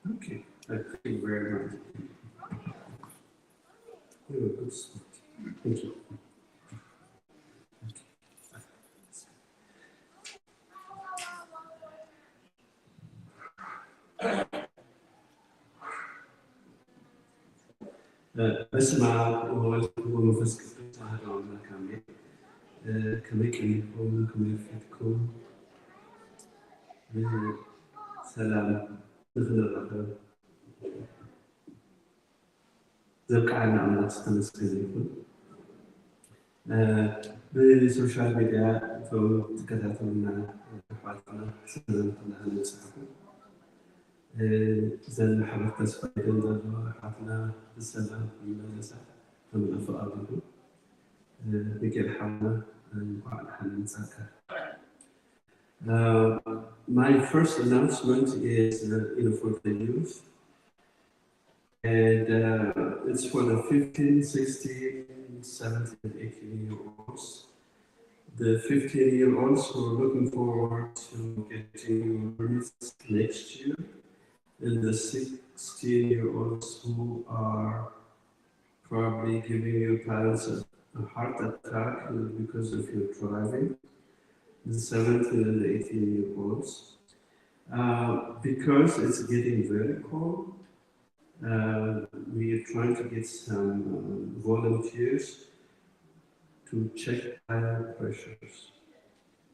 Okay, I thank you very much. Thank you. በስመ አብ ወወልድ ወመንፈስ ቅዱስ አሐዱ አምላክ አሜን። ከመይ ቀኒኹም? ከመይ ኣርፊድኩም? ብሰላም ንኽንራኸብ ዘብቅዓና ኣምላኽ ዝተመስገነ ይኹን። ብሶሻል ሚድያ እቶም ትከታተሉና ኣሕዋትና ሰላምትና ነብፅሓኩም። እዘን ማሕበር ተስፋ ይደን ዘለዋ ኣሕዋትና ብሰላም ይመለሳ ከም ኣፈቓሪዱ። ሚካኤል ሓውና እንኳዕ ደሓን መጻእካ። Uh, my first announcement is uh, you know, for the youth. And uh, it's for the fifteen, sixteen, seventeen, eighteen year olds. The fifteen year olds who are looking forward to getting your permits next year, and the sixteen year olds who are probably giving your parents a, a heart attack because of your driving, the seventeen and the eighteen year olds. Uh, because it's getting very cold, uh, we are trying to get some uh, volunteers to check tire pressures.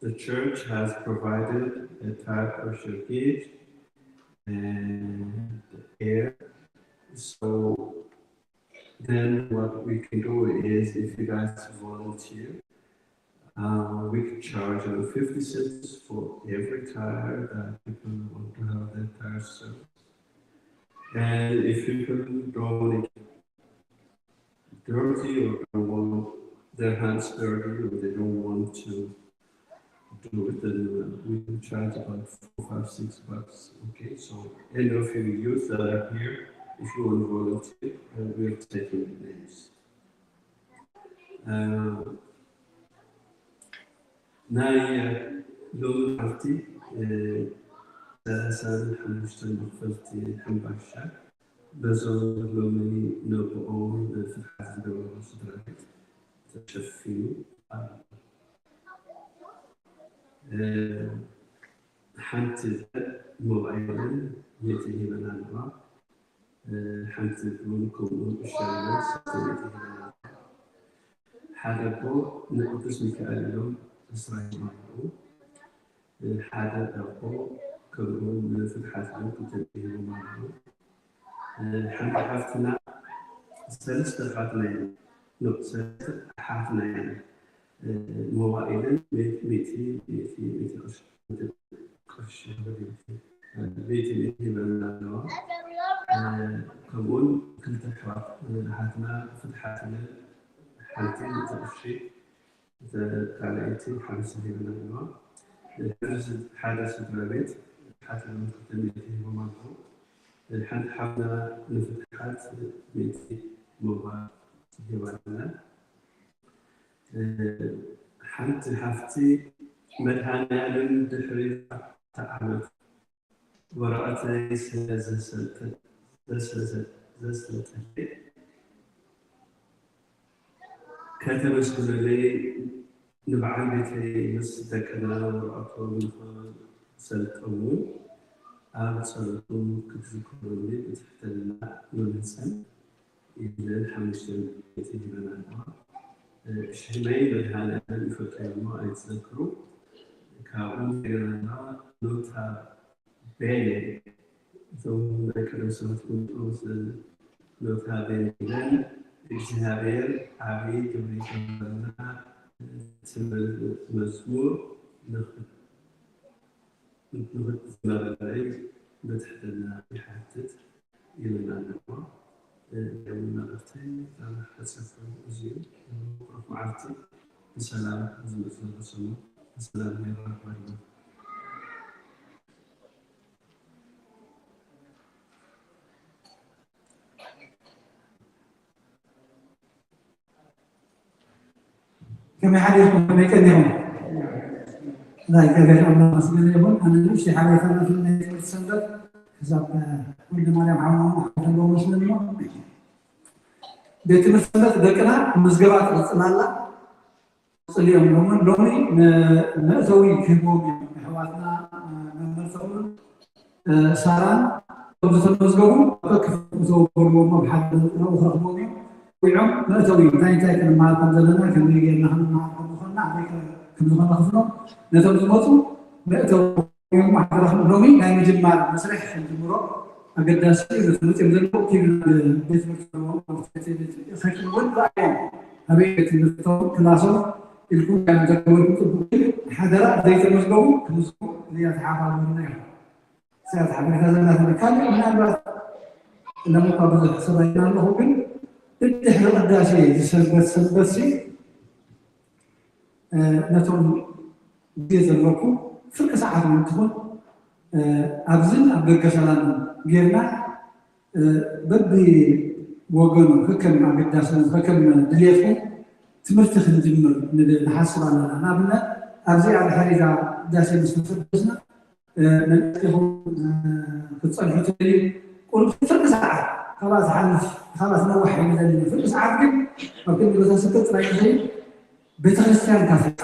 The church has provided a tire pressure gauge and air. So then what we can do is if you guys volunteer, uh, we can charge you fifty cents for every tire that people want to have their tires serviced. And if people don't want to get dirty or don't want their hands dirty or they don't want to do it, then uh, we can charge about four, five, six bucks. Okay, so any of you youth that are here, if you want to volunteer, uh, we're taking names. Uh, ናይ ሎሚ መዓልቲ ሰላሳን ሓሙሽተን መኽፈልቲ ሕምባሻ በዞም ሎሚ ነቦኦም ፍትሓት ዝገበሩ ስድራ ቤት ተሸፊኑ ኣሎ። ሓንቲ ሞባይልን ቤትን ሂበና ኣለዋ። ሓንቲ ቡን ከምኡ ሻሂ ሰተይቲ ሂበና። ሓደ ኣቦ ንቅዱስ ሚካኤል ኢሎም ዕስራ ሂቦም ኣለዉ። ሓደ ኣቦ ከምኡ ንፍትሓት ኢሎም ክልተ ሂቦም ኣለዉ። ሓንቲ ሓፍትና ሰለስተ ኣሕዋትና ኢና፣ ሰለስተ ኣሓትና ኢና። ሞባይልን ሚእቲ ሚእቲ ሚእቲ ቅርሺ ቅርሺ ቤት ቤት ሂበና ኣለዋ። ከምኡውን ክልተ ኣሕዋት ኣሓትና ፍትሓት ኢለን ሓንቲ ሚእቲ ቅርሺ ካልኣይቲ ሓምሳ ሂበና ኣለዋ። ሓደ ስድራ ቤት ፍትሓት ኢሎም ክልተ ሚእቲ ሂቦም ኣለዉ። ሓንቲ ሓፍትና ንፍትሓት ሚእቲ ሞባይል ሂባና። ሓንቲ ሓፍቲ መድሃኒኣለም ድሕሪ ኣርባዕተ ዓመት ወረቐተይ ስለ ዘሰልጠ-፣ ዘሰ-፣ ዘሰልጠለይ ከተመስግነለይ ንበዓል ቤተይ ምስ ደቅና ወረቐቶም ንኽሰልጦም እውን ኣብ ጸሎትኩም ክትዝክሩኒ ብትሕትና ይምሕጸን። ኢለን ሓሙሽተ ሚእቲ ሂበን ኣለዋ። ሽመይ መድሃኒኣለም ይፈልጦ እሞ ኣይትዘክሩ። ካብኡ እንደገና ኖታ ቤኔ እቶም ናይ ቀደም ሰባት ክምጡ ስለ ኖታ ቤኔ ኢለን እግዚኣብሔር ዓብዪ ግብሪ ይገብረልና። እቲ መዝሙር ንኽ-፣ ንኽትዝመረለይ ብትሕትና ይሓትት። ኢልና ኣለዎ። እውን መልእኽተይ ካብ ሓፂር ኮይኑ እዚ እዩ። ብሩኽ መዓልቲ ብሰላም ዝመፅእ ዘሎ ሰሙን ብሰላም የራኽበና። ከመይ ሓዲርኩም? ከመይ ቀኒኹም? ናይ እግዚኣብሔር ኣምላኽ መስገን ይኹን። ኣነ ንእሽተይ ሓበሬታ ናትኒ ናይ ትምህርቲ ሰንበት ክሳብ ወልደ ማርያም ሓወና ሓተሎ መስለኒ እሞ፣ ቤት ትምህርቲ ሰንበት ደቅና ምዝገባ ትቕጽል ኣላ። ጽልዮም ሎምን ሎሚ መእተዊ ክህብዎም እዮም። ኣሕዋትና መመርተውን ሳራን እቶም ዝተመዝገቡ ከክፍተው በልዎም ኣብ ሓደ ነጥራዊ ክረኽቦም እዮም። ዊዖም መእተዊ እንታይ እንታይ ክንመሃር ከም ዘለና፣ ከመይ ጌርና ክንመሃር ከም ዝኾንና፣ ኣበይ ከም ዝኾነ ክፍሎም ነቶም ዝመፁ መእተዊ እዮም። ሓደራኹም ሎሚ ናይ ምጅማር መስርሕ ክንጅምሮ ኣገዳሲ እዩ። ነቶም መፅኦም ዘለዉ እቲ ቤት ትምህርቲ ዘለዎም ከኪ እውን ረኣዮም ኣበይ ቤት ትምህርቶም ክላሶም ኢልኩም ከም ዘገበርኩም ፅቡቅ እዩ። ሓደራ ዘይተመዝገቡ ክምዝገቡ እዚኣ ተሓባበሩና ኢኹም። እዚኣ ሓበሬታ ዘላትና ካልእ ምናልባት ለምኳ ብዙሕ ሰብ ኣይና ኣለኹ ግን ድሕሪ ቅዳሴ ዝሰንበት ሰንበትሲ ነቶም ግዜ ዘለኩም ፍርቂ ሰዓት እውን ትኹን ኣብዝን ኣብ ደገ ሰላምን ጌርና በቢ ወገኑ ከከም ኣገዳስን ከከም ድሌትኩም ትምህርቲ ክንጅምር ንሓስብ ኣለና። ንኣብነት ኣብዚኣ ድሕሪ እዛ ቅዳሴ ምስ ተሰበስና መለስኹም ክትፀንሑ ትደልዩ ቁሩብ ፍርቂ ሰዓት ካብኣ ዝሓልፍ ካብኣ ዝነዋሕ ኣይንደልን። ፍርቂ ሰዓት ግን ኣብ ክንዲ ቤተ ስብከት ጥራይ ንኸይድ ቤተክርስትያንካ ፍለጣ፣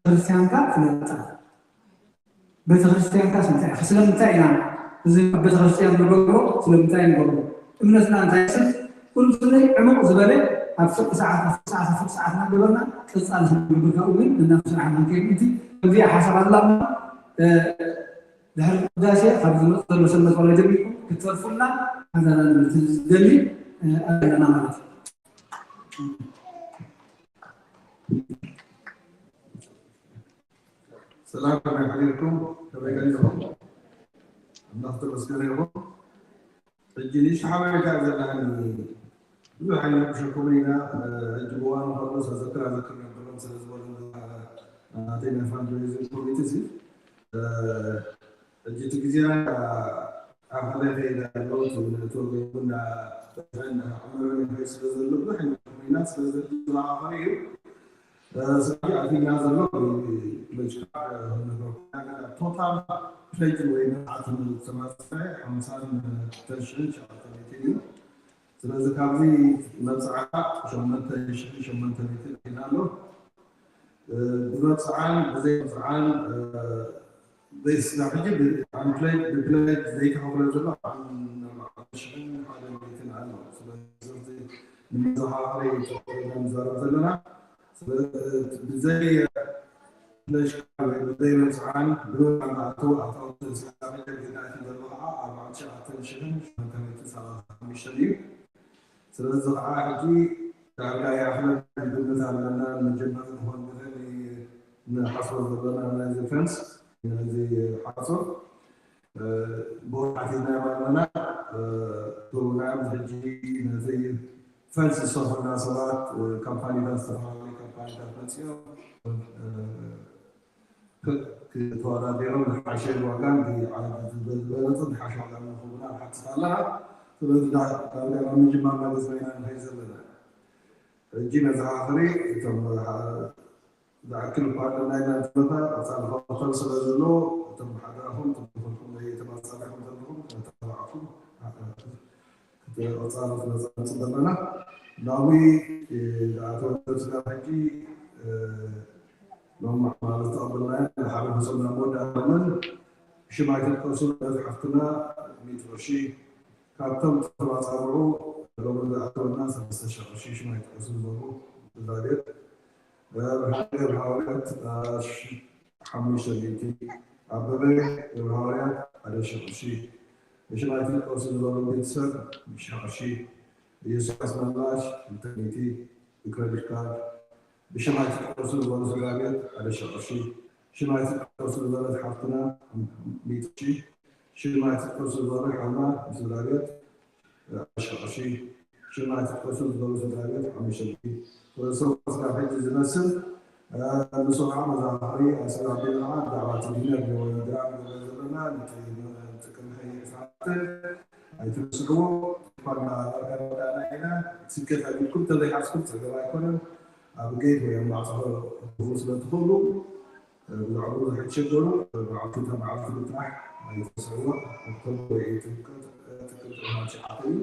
ቤተክርስትያንካ ፍለጣ። ቤተክርስትያንካስ እንታይ እያ? ስለምንታይ ኢና እዚ ኣብ ቤተክርስትያን ንገብሮ? ስለምንታይ ንገብሮ? እምነትና እንታይ ስል ኩሉ ብፍላይ ዕሙቕ ዝበለ ኣብ ፍርቂ ሰዓት ኣብ ፍርቂ ሰዓት ኣብ ፍርቂ ሰዓት እናገበርና ቀፃሊ ስለ ንገብር ካብኡ ግን እናተሰርሐ ንክንከይድ ምእንቲ ከምዚኣ ሓሳብ ኣላ እሞ ድሕሪ ቅዳሴ ካብ ዝመፅ ዘሎ ሰንበት ዋላ ጀሚርኩም ክትተርፉልና ሓዛና ንብል ዝደሊ ኣለና ማለት እዩ። ሰላም ከመይ ሓዲርኩም? ከመይ ቀኒኹም? ኣምላኽ ተመስገነ ይኹን። ሕጂ ንእሽቶ ሓበሬታ ዘለኒ ብዙሕ ኣይንረብሸኩምን ኢና። ሕጂ ብዋኑ ከሎ ዘዘክር ኣዘክር ነብሎም ስለ ዝበሉ ናተይ ናይ ፋንድሬዚንግ ኮሚቴ ሲ ሕጂ እቲ ግዜና ኣብ ሓደ ከይዳ ኣለዉ ትብሉ እቲ ወገን እውን እናጠፍአን እናተዓመረን ይኸይድ ስለ ዘሎ ብዙሕ ኣይንረብሸኩምን ኢና። ስለዚ ተዘኻኸሪ እዩ። ስለዚ ኣቲና ዘሎ ሎጂካ ነግረኩም ቶታል ፕሌጅ ወይ መጽዓት ተማጽናይ ሓምሳን ክልተን ሽሕን ሸውዓተ ሚእትን እዩ። ስለዚ ካብዚ መብጽዓታ ሸሞንተ ሽሕን ሸሞንተ ሚእትን ኣቲና ኣሎ። ብመብፅዓን ብዘይመብፅዓን ዘይስና ሕጂ ብፕሌት ብፕሌት ዘይተኸፍለ ዘሎ ዓን ኣርባዕተ ሽሕን ሓደ ሚእትን ኣሎ። ስለዚ ንመዘኻኸሪ ተኮሪና ንዛረብ ዘለና ብዘይ ፍለሽ ወይ ብዘይ መብፅዓን ብመብፅዓን ኣተው ኣታውትን ስና ሕጂ ጌታችን ዘሎ ከዓ ኣርባዕተ ሽሕን ሸውዓተ ሚእትን ሰላሳ ሓሙሽተ እዩ። ስለዚ ከዓ ሕጂ ዳርጋ ይኣኽለን ግምት ኣለና። ንመጀመሪ ዝኾን ግዜ ንሓስቦ ዘለና ናይዚ ፈንስ ናይዚ ሓሶት ብወሓት ኢና ኣለና። ፕሮግራም ሕጂ ነዚ ፈንስ ዝሰርሑና ሰባት ካምፓኒታት ዝተፈላለዩ ካምፓኒታት መፅኦም ተወዳዲሮም ዝሓሸ ዋጋን ዝበለፀ ዝሓሸ ዋጋ ንኽቡና ንሓትት ኣለና። ስለዚ ዳርጋ ናብ ምጅማር መለስ ኢና ንኸይድ ዘለና። ሕጂ መዘኻኸሪ እቶም ዝኣክል እኳ ኣለና ኢና ዘለና፣ ቀፃሊ ክኸተል ስለ ዘሎ እቶም ሓደራኹም ተመልኩም ተመፃሪኹም ዘለኹም ተባዕኩም ቀፃሊ ክመፃ ንፅበ ኣለና። ናዊ ዝኣተወ ስጋ ሕጂ ሎም ማለት ተቐበልናዮ ንሓደ መሶብ ናብ መወዳእታ ምን ሽማይ ክትቀሱ ነዚ ሓፍትና ሚእቲ ቅርሺ ካብቶም ተባፃብዑ ሎም ዝኣተወና ሰለስተ ሽሕ ቅርሺ ሽማይ ትቀሱ ዝበሉ ብዛቤት ብሓደ ገብረ ሃዋርያት ሓሙሽተ ሚእቲ ኣበበ ገብረ ሃዋርያት ሓደ ሽሕ ቅርሺ ሽማይ ክትቀሱ ዝበሉ ቤተሰብ ሽሕ ቅርሺ ኢየሱስ ኣስመላሽ ክልተ ሚእቲ ብክረዲት ካርድ ብሽም ኣይትጥቀሱ ዝበሉ ስድራ ቤት ሓደ ሽሕ ቅርሺ፣ ሽም ኣይትጥቀሱ ዝበለት ሓፍትና ሚእቲ ሺ፣ ሽም ኣይትጥቀሱ ዝበሉ ሓውና ስድራ ቤት ሓደ ሽሕ ቅርሺ፣ ሽም ኣይትጥቀሱ ዝበሉ ስድራ ቤት ሓሙሽተ ሺ። ወደ ሰው ስጋ ሕጂ ዝመስል ንሶ ከዓ መዛኻኸሪ ኣሰብ ኣቢልና ብዛዕባ እቲ ዲነር ወይ ድራም ንብሎ ዘለና ነቲ ቅድሚ ሕጂ ሰዓትን ኣይትርስዕዎ። ኳና ዳርጋ ወዳእና ኢና። ስኬት ኣቢልኩም ተዘይሓስኩም ፀገም ኣይኮነን። ኣብ ጌት ወይ ኣብ ማዕፆ ክትህቡ ስለ ትኽእሉ ብዛዕባኡ ዘይትሸገሩ። በዓልቲ እታ በዓልቲ ጥራሕ ኣይትርስዕዎ። ኦክቶበር ወይ ትምክሕቲ ትሽዓተ እዩ።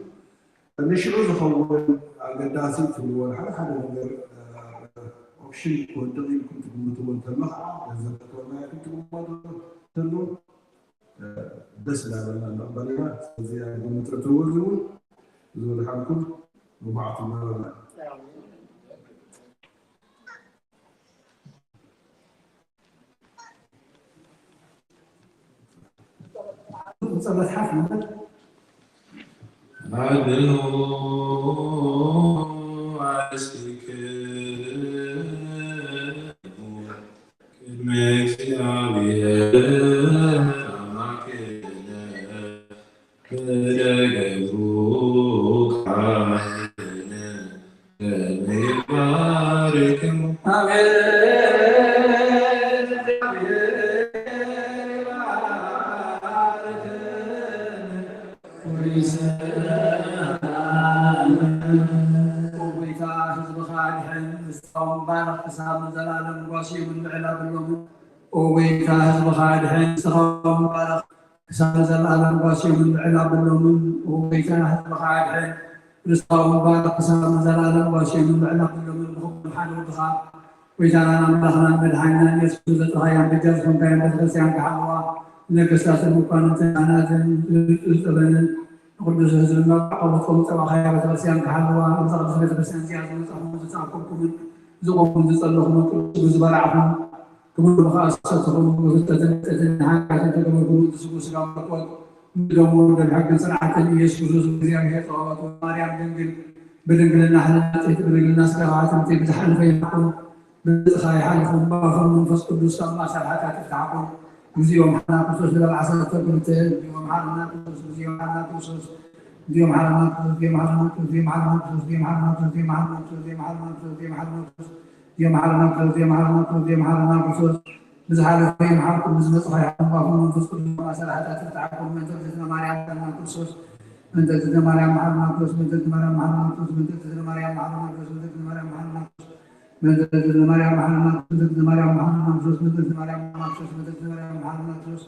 ንሽዑ ዝኸውን ኣገዳሲ ትብልዎ ሓደ ሓደ ነገር ኦፕሽን ክወድቕ ኢልኩም ትግምትዎ እንተሎ ከዓ ገንዘብ ተወና ኢልኩም ትግምትዎ እንተሎ ደስ እንዳበልና ንቕበል ኢና። ስለዚ ኣብ ግምት እተዎ እዚ እውን ዝወድሓንኩም ንባዕቱ እናበልና ጸሎት ሓፍ ንበል። ኣድኑ ኣስኪክሙ ቅድሚ እግዚኣብሔር ኣምላክነ ብደገብሩ ቃልነ ከመ ይባርክሙ። ኣሜን። ጎይታ ህዝብኻ ኣድሕን፣ ንስኻ ባርኽ ክሳብ ንዘላለም ጓስዮምን ልዕል ኣብሎምን። ኦ ጎይታ ህዝብኻ ኣድሕን፣ ንስኻ ባርኽ ክሳብ ንዘለኣለም ጓስዮምን ልዕል ኣብሎምን። ኦ ጎይታ ህዝብኻ ኣድሕን፣ ንስኻ ባርኽ ክሳብ ንዘለኣለም ጓስዮምን ልዕል ኣብሎምን። ብኽቡር ሓደ ወድኻ ጎይታናን ኣምላኽናን መድሓኒናን የሱስ ዘጥረኻያን በጃ ዝኾንካያን ቤተክርስትያን ክሓልዋ፣ ነገስታትን መኳንንትን ኣናዝን ዝጥበንን ንቅዱስ ህዝብና ብዓወትኩም ዝፀባእኻያ ቤተክርስትያን ክሓልዋ፣ ኣብዛ ቅድስቲ ቤተክርስትያን እዚኣ ዝመፃኹምን ዝተኣከብኩምን ዝቆምኩምን ዝፀለኹምን ቅዱስ ዝበላዕኹም ክብሉ ከዓ ዝሰተኹም ብፍልጠትን ፍልጠትን ሓጢኣትን ተገበርኩምን ዝስጉ ስጋ መለኮት ብደሙ ደም ሕግን ስርዓትን ኢየሱስ ክርስቶስ እግዚኣብሔር ጸባኦት ማርያም ድንግል ብድንግልና ሕልና ጽሕቲ ብድንግልና ስጋ ሓትምቲ ብዝሓለፈ ይሓልኩም ብዝኻ ይሓልኹም ባኹም መንፈስ ቅዱስ ካብ ማእሰር ሓጢኣት ይፍታሕኩም። እግዚኦ መሓረና ክርስቶስ ንበል ዓሰርተ ክልተ። እግዚኦ መሓረና ክርስቶስ፣ እግዚኦ መሓረና ክርስቶስ፣ እግዚኦ መሓረና ክርስቶስ፣ እግዚኦ መሓረና ክርስቶስ፣ እግዚኦ መሓረና ክርስቶስ፣ እግዚኦ መሓረና ክርስቶስ፣ እግዚኦ መሓረና ክርስቶስ፣ እግዚኦ መሓረና ክርስቶስ፣ እግዚኦ መሓረና ክርስቶስ፣ እግዚኦ መሓረና ክርስቶስ፣ እግዚኦ መሓረና ክርስቶስ። ብዝሓለፈ ይምሓርኩም፣ ብዝመጽእ ይሓልኩም፣ ባኹም መንፈስ ቅዱስ ማእሰር ሓጢኣት ይፍታሕኩም። ምእንተ እግዝእትነ ማርያም መሓረና ክርስቶስ፣ ምእንተ እግዝእትነ ማርያም መሓረና ክርስቶስ፣ ምእንተ እግዝእትነ ማርያም መሓረና ክርስቶስ፣ ምእንተ እግዝእትነ ማርያም መሓረና ክርስቶስ፣ ምእንተ እግዝእትነ ማርያም መሓረና ክርስቶስ፣ ምእንተ እግዝእትነ ማርያም መሓረና ክርስቶስ፣ ምእንተ እግዝእትነ ማርያም መሓረና ክርስቶስ፣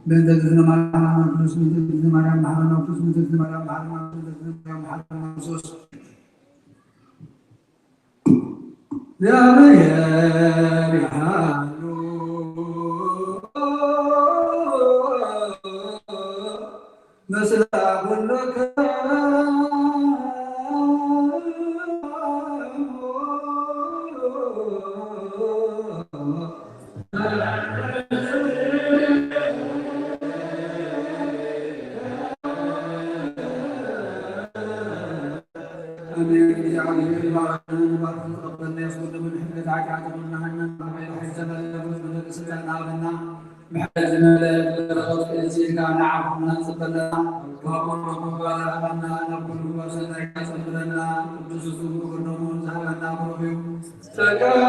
ምእንተ እግዝእትነ ማርያም መሓረና ክርስቶስ፣ ምእንተ እግዝእትነ ማርያም መሓረና ክርስቶስ፣ ምእንተ እግዝእትነ ማርያም መሓረና ክርስቶስ፣ ምእንተ እግዝእትነ ማርያም መሓረና ክርስቶስ። እግዚኣብሔር ይሃሉ ምስለ ኩልከ። ኣሜን። እግዚኣብሔር ይባርክን ይባርክን። ተቐበልና የስጉድ ምን ሕገት ሓጢኣት ኩልና ሃይማኖት ሓይል ሓይል ዘመለለጉት ብደቂ ስልጣን ናብና ምሕረት ዝመልአ በረኸት ክእልሲ ኢልካ ንዓኹም ነንጽበለና። ካብ ወረዱ ባላዕና ናብ ኩሉ ሰናይ ያጸንብለና። ቅዱስ ስሙ ክብር ደሙ ዝሃበና ብሩኽ እዩ።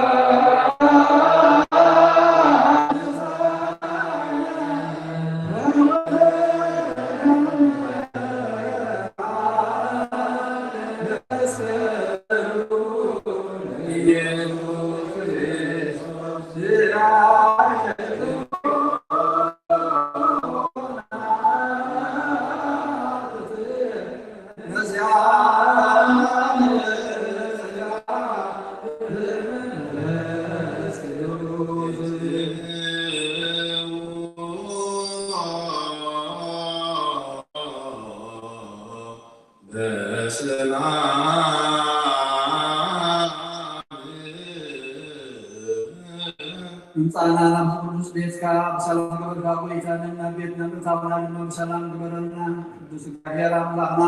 ምምጻእና ናብ ቅዱስ ቤትካ ብሰላም ግበርካ። ጎይታ፣ ነና ቤትና ምእታውና ድማ ብሰላም ግበረልና። ቅዱስ እግዚኣብሔር ኣምላኽና፣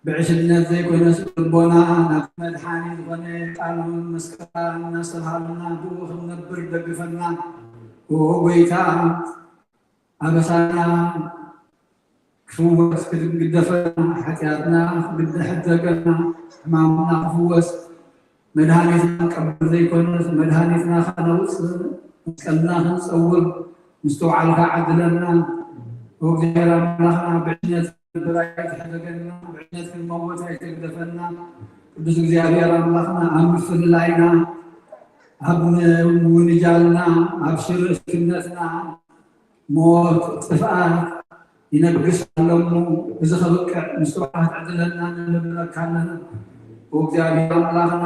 ብዕሽነት ዘይኮነስ ልቦና ናብቲ መድሓኒ ዝኾነ ቃል መስቀልካ እናስተብሃልና ብኡ ክንነብር ደግፈና። ኦ ጎይታ፣ ኣበሳና ክፍወስ፣ ክግደፈና፣ ሓጢኣትና ክግደሐደገና፣ ሕማምና ክፍወስ፣ መድሃኒትና ክንቀብር ዘይኮነስ፣ መድሃኒትና ከነውፅእ፣ መስቀልና ክንፀውር ምስትውዓልካ ዓድለና። ኦ እግዚኣብሔር ኣምላኽና፣ ብዕሽነት ኣይትሕደገና፣ ብዕሽነት ክንመውት ኣይትግደፈና። ቅዱስ እግዚኣብሔር ኣምላኽና፣ ኣብ ምፍልላይና፣ ኣብ ምውንጃልና፣ ኣብ ሽርክነትና፣ ሞት፣ ጥፍኣት ይነግስ ኣሎ እሞ፣ እዚ ከብቅዕ ምስትውዓል ዕድለና ንልምነካ ኣለና። ኦ እግዚኣብሔር ኣምላኽና፣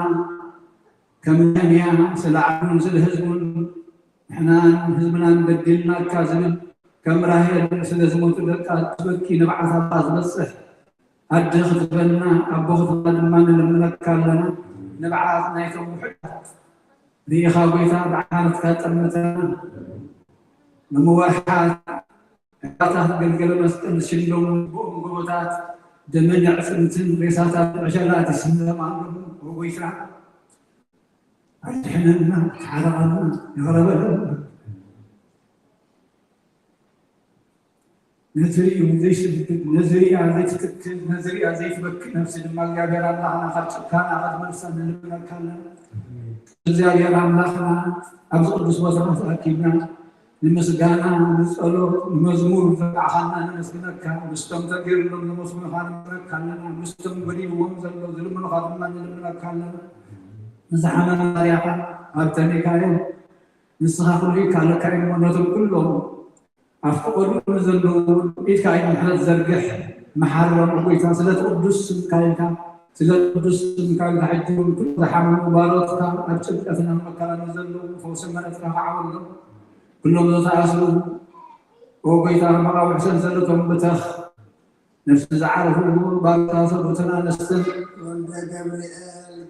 ከም ነህምያ ስለ ዓዱን ስለ ህዝቡን፣ ንሕናን ህዝብናን በዲልናካ ዝብል፣ ከም ራሄል ስለ ዝሞቱ ደቃ ትበኪ ንብዓት ኣባ ዝበጽሕ፣ ኣደ ክትበና ኣቦ ክትበና ድማ ንልምነካ ኣለና። ንብዓት ናይቶም ውሑዳት ርኢኻ ጎይታ፣ ብዓመትካ ጠምተና። ሎሚ ወርሓት ዕዳታት ገልገለ መስቀል ዝሽለሙ፣ ብኦም ጎቦታት ደምን ኣዕጽምትን ሬሳታት ዕሸላት ይስለም ኣለዉ። ኦ ጎይታ፣ ኣድሕነና፣ ተሓረቐና፣ ይቕረ በለና። ነዚ ርእዩ ዘይስግድ፣ ነዚ ርእያ ዘይትትክል፣ ነዚ ርእያ ዘይትበክእ ነፍሲ ድማ እግዚኣብሔር ኣምላኽና ካብ ጭካና ክትመልሳ ንልምነካ ኣለና። እግዚኣብሔር ኣምላኽና ኣብዚ ቅዱስ ቦታ ተኣኪብና ንምስጋና፣ ንጸሎት፣ ንመዝሙር ዘብቃዕኻና ነመስግነካ። ምስቶም ተገይሩሎም ዘመስግኑኻ ንምስግነካ ኣለና። ምስቶም ጎዲልዎም ዘለዉ ዝልምኑኻ ድማ ንልምነካ ኣለና። ንዝሓመመ ባርያኻ ኣብ ተሜካዮ ንስኻ ኩሉ ይካለካ እሞ ነቶም ኩሎም ኣብ ፈቐድኡ ንዘለዉ ኢድካ ናይ ምሕረት ዘርግሕ፣ መሓሮም ጎይታ፣ ስለቲ ቅዱስ ስምካ ኢልካ፣ ስለቲ ቅዱስ ስምካ ኢልካ ሕጂ እውን ኩሎም ዝሓመሙ ባሮትካ ኣብ ጭንቀትን ኣብ መከራን ንዘለዉ ፈውሲ ምሕረትካ ክዓወሎም። ኩሎም ዝተኣስሩ ኦ ጎይታ መቓውሕ ሰንሰለቶም ብተኽ፣ ነፍሲ ዝዓረፉ ባሮትካ ሰብኡትን ኣንስትን ወልደ ገብርኤል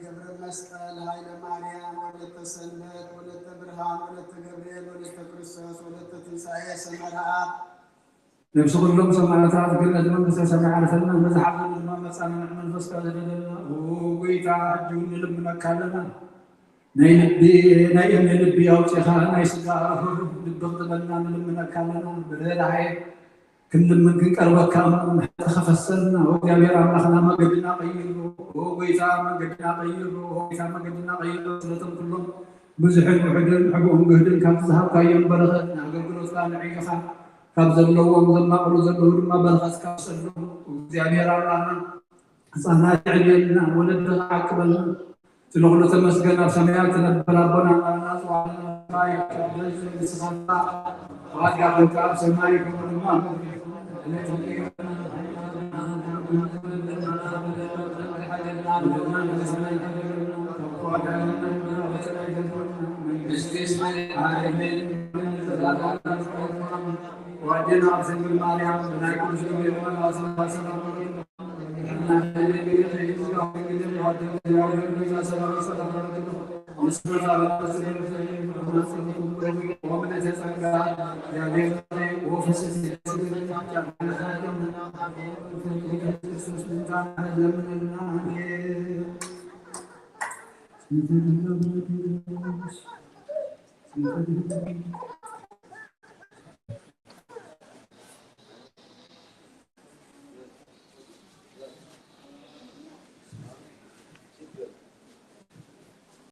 ገብረ መስቀል ሃይለ ማርያም ወለተ ሰንበት ወለተ ብርሃን ወለተ ገብርኤል ወለተ ክርስቶስ ወለተ ትንሳኤ ሰማዕታት ነፍሲ ኩሎም ሰማዕታት ገነት መንግስተ ሰማይ ዓርፈልና፣ ንዝሓዘኑ ድማ መጻና ንመንፈስካ ዝደለና ኦ ጎይታ ሕጂ እውን ንልምነካ ኣለና። ናይ ልቢ ናይ እምኒ ልቢ ኣውጺኻ ናይ ስጋ ልቢ ክትበልና ንልምነካ ኣለና። ብርህራሄ ክንልምን ክንቀርበካ እሞ ምሕረትካ ፈሰልና። ኦ እግዚኣብሔር ኣምላኽና መገድና ቀይሮ፣ ኦ ጎይታ መገድና ቀይሮ፣ ኦ ጎይታ መገድና ቀይሮ። ስለቶም ኩሎም ብዙሕን ውሑድን ሕቡእን ግህድን ካብ ዝሃብካዮም በረኸት ንኣገልግሎትካ ንዕይኻ ካብ ዘለዎም ዘማቕሉ ዘለዉ ድማ በረኸትካ ውሰዶም። እግዚኣብሔር ኣምላኽና ህፃናት የዕብየልና፣ ወለድኻ ዓቅበልና። ስለ ኩሉ ተመስገን። ኣብ ሰማያት ትነብር ኣቦና፣ እናጽዋዕና ንስኻ ዋጋ ኮንካ ኣብ ሰማይ ከምኡ ድማ ኣብ ምድሪ። ወድና ስንግል ማርያም ናይ ቅዱስ ገብርኤል መልኣክ ሰላም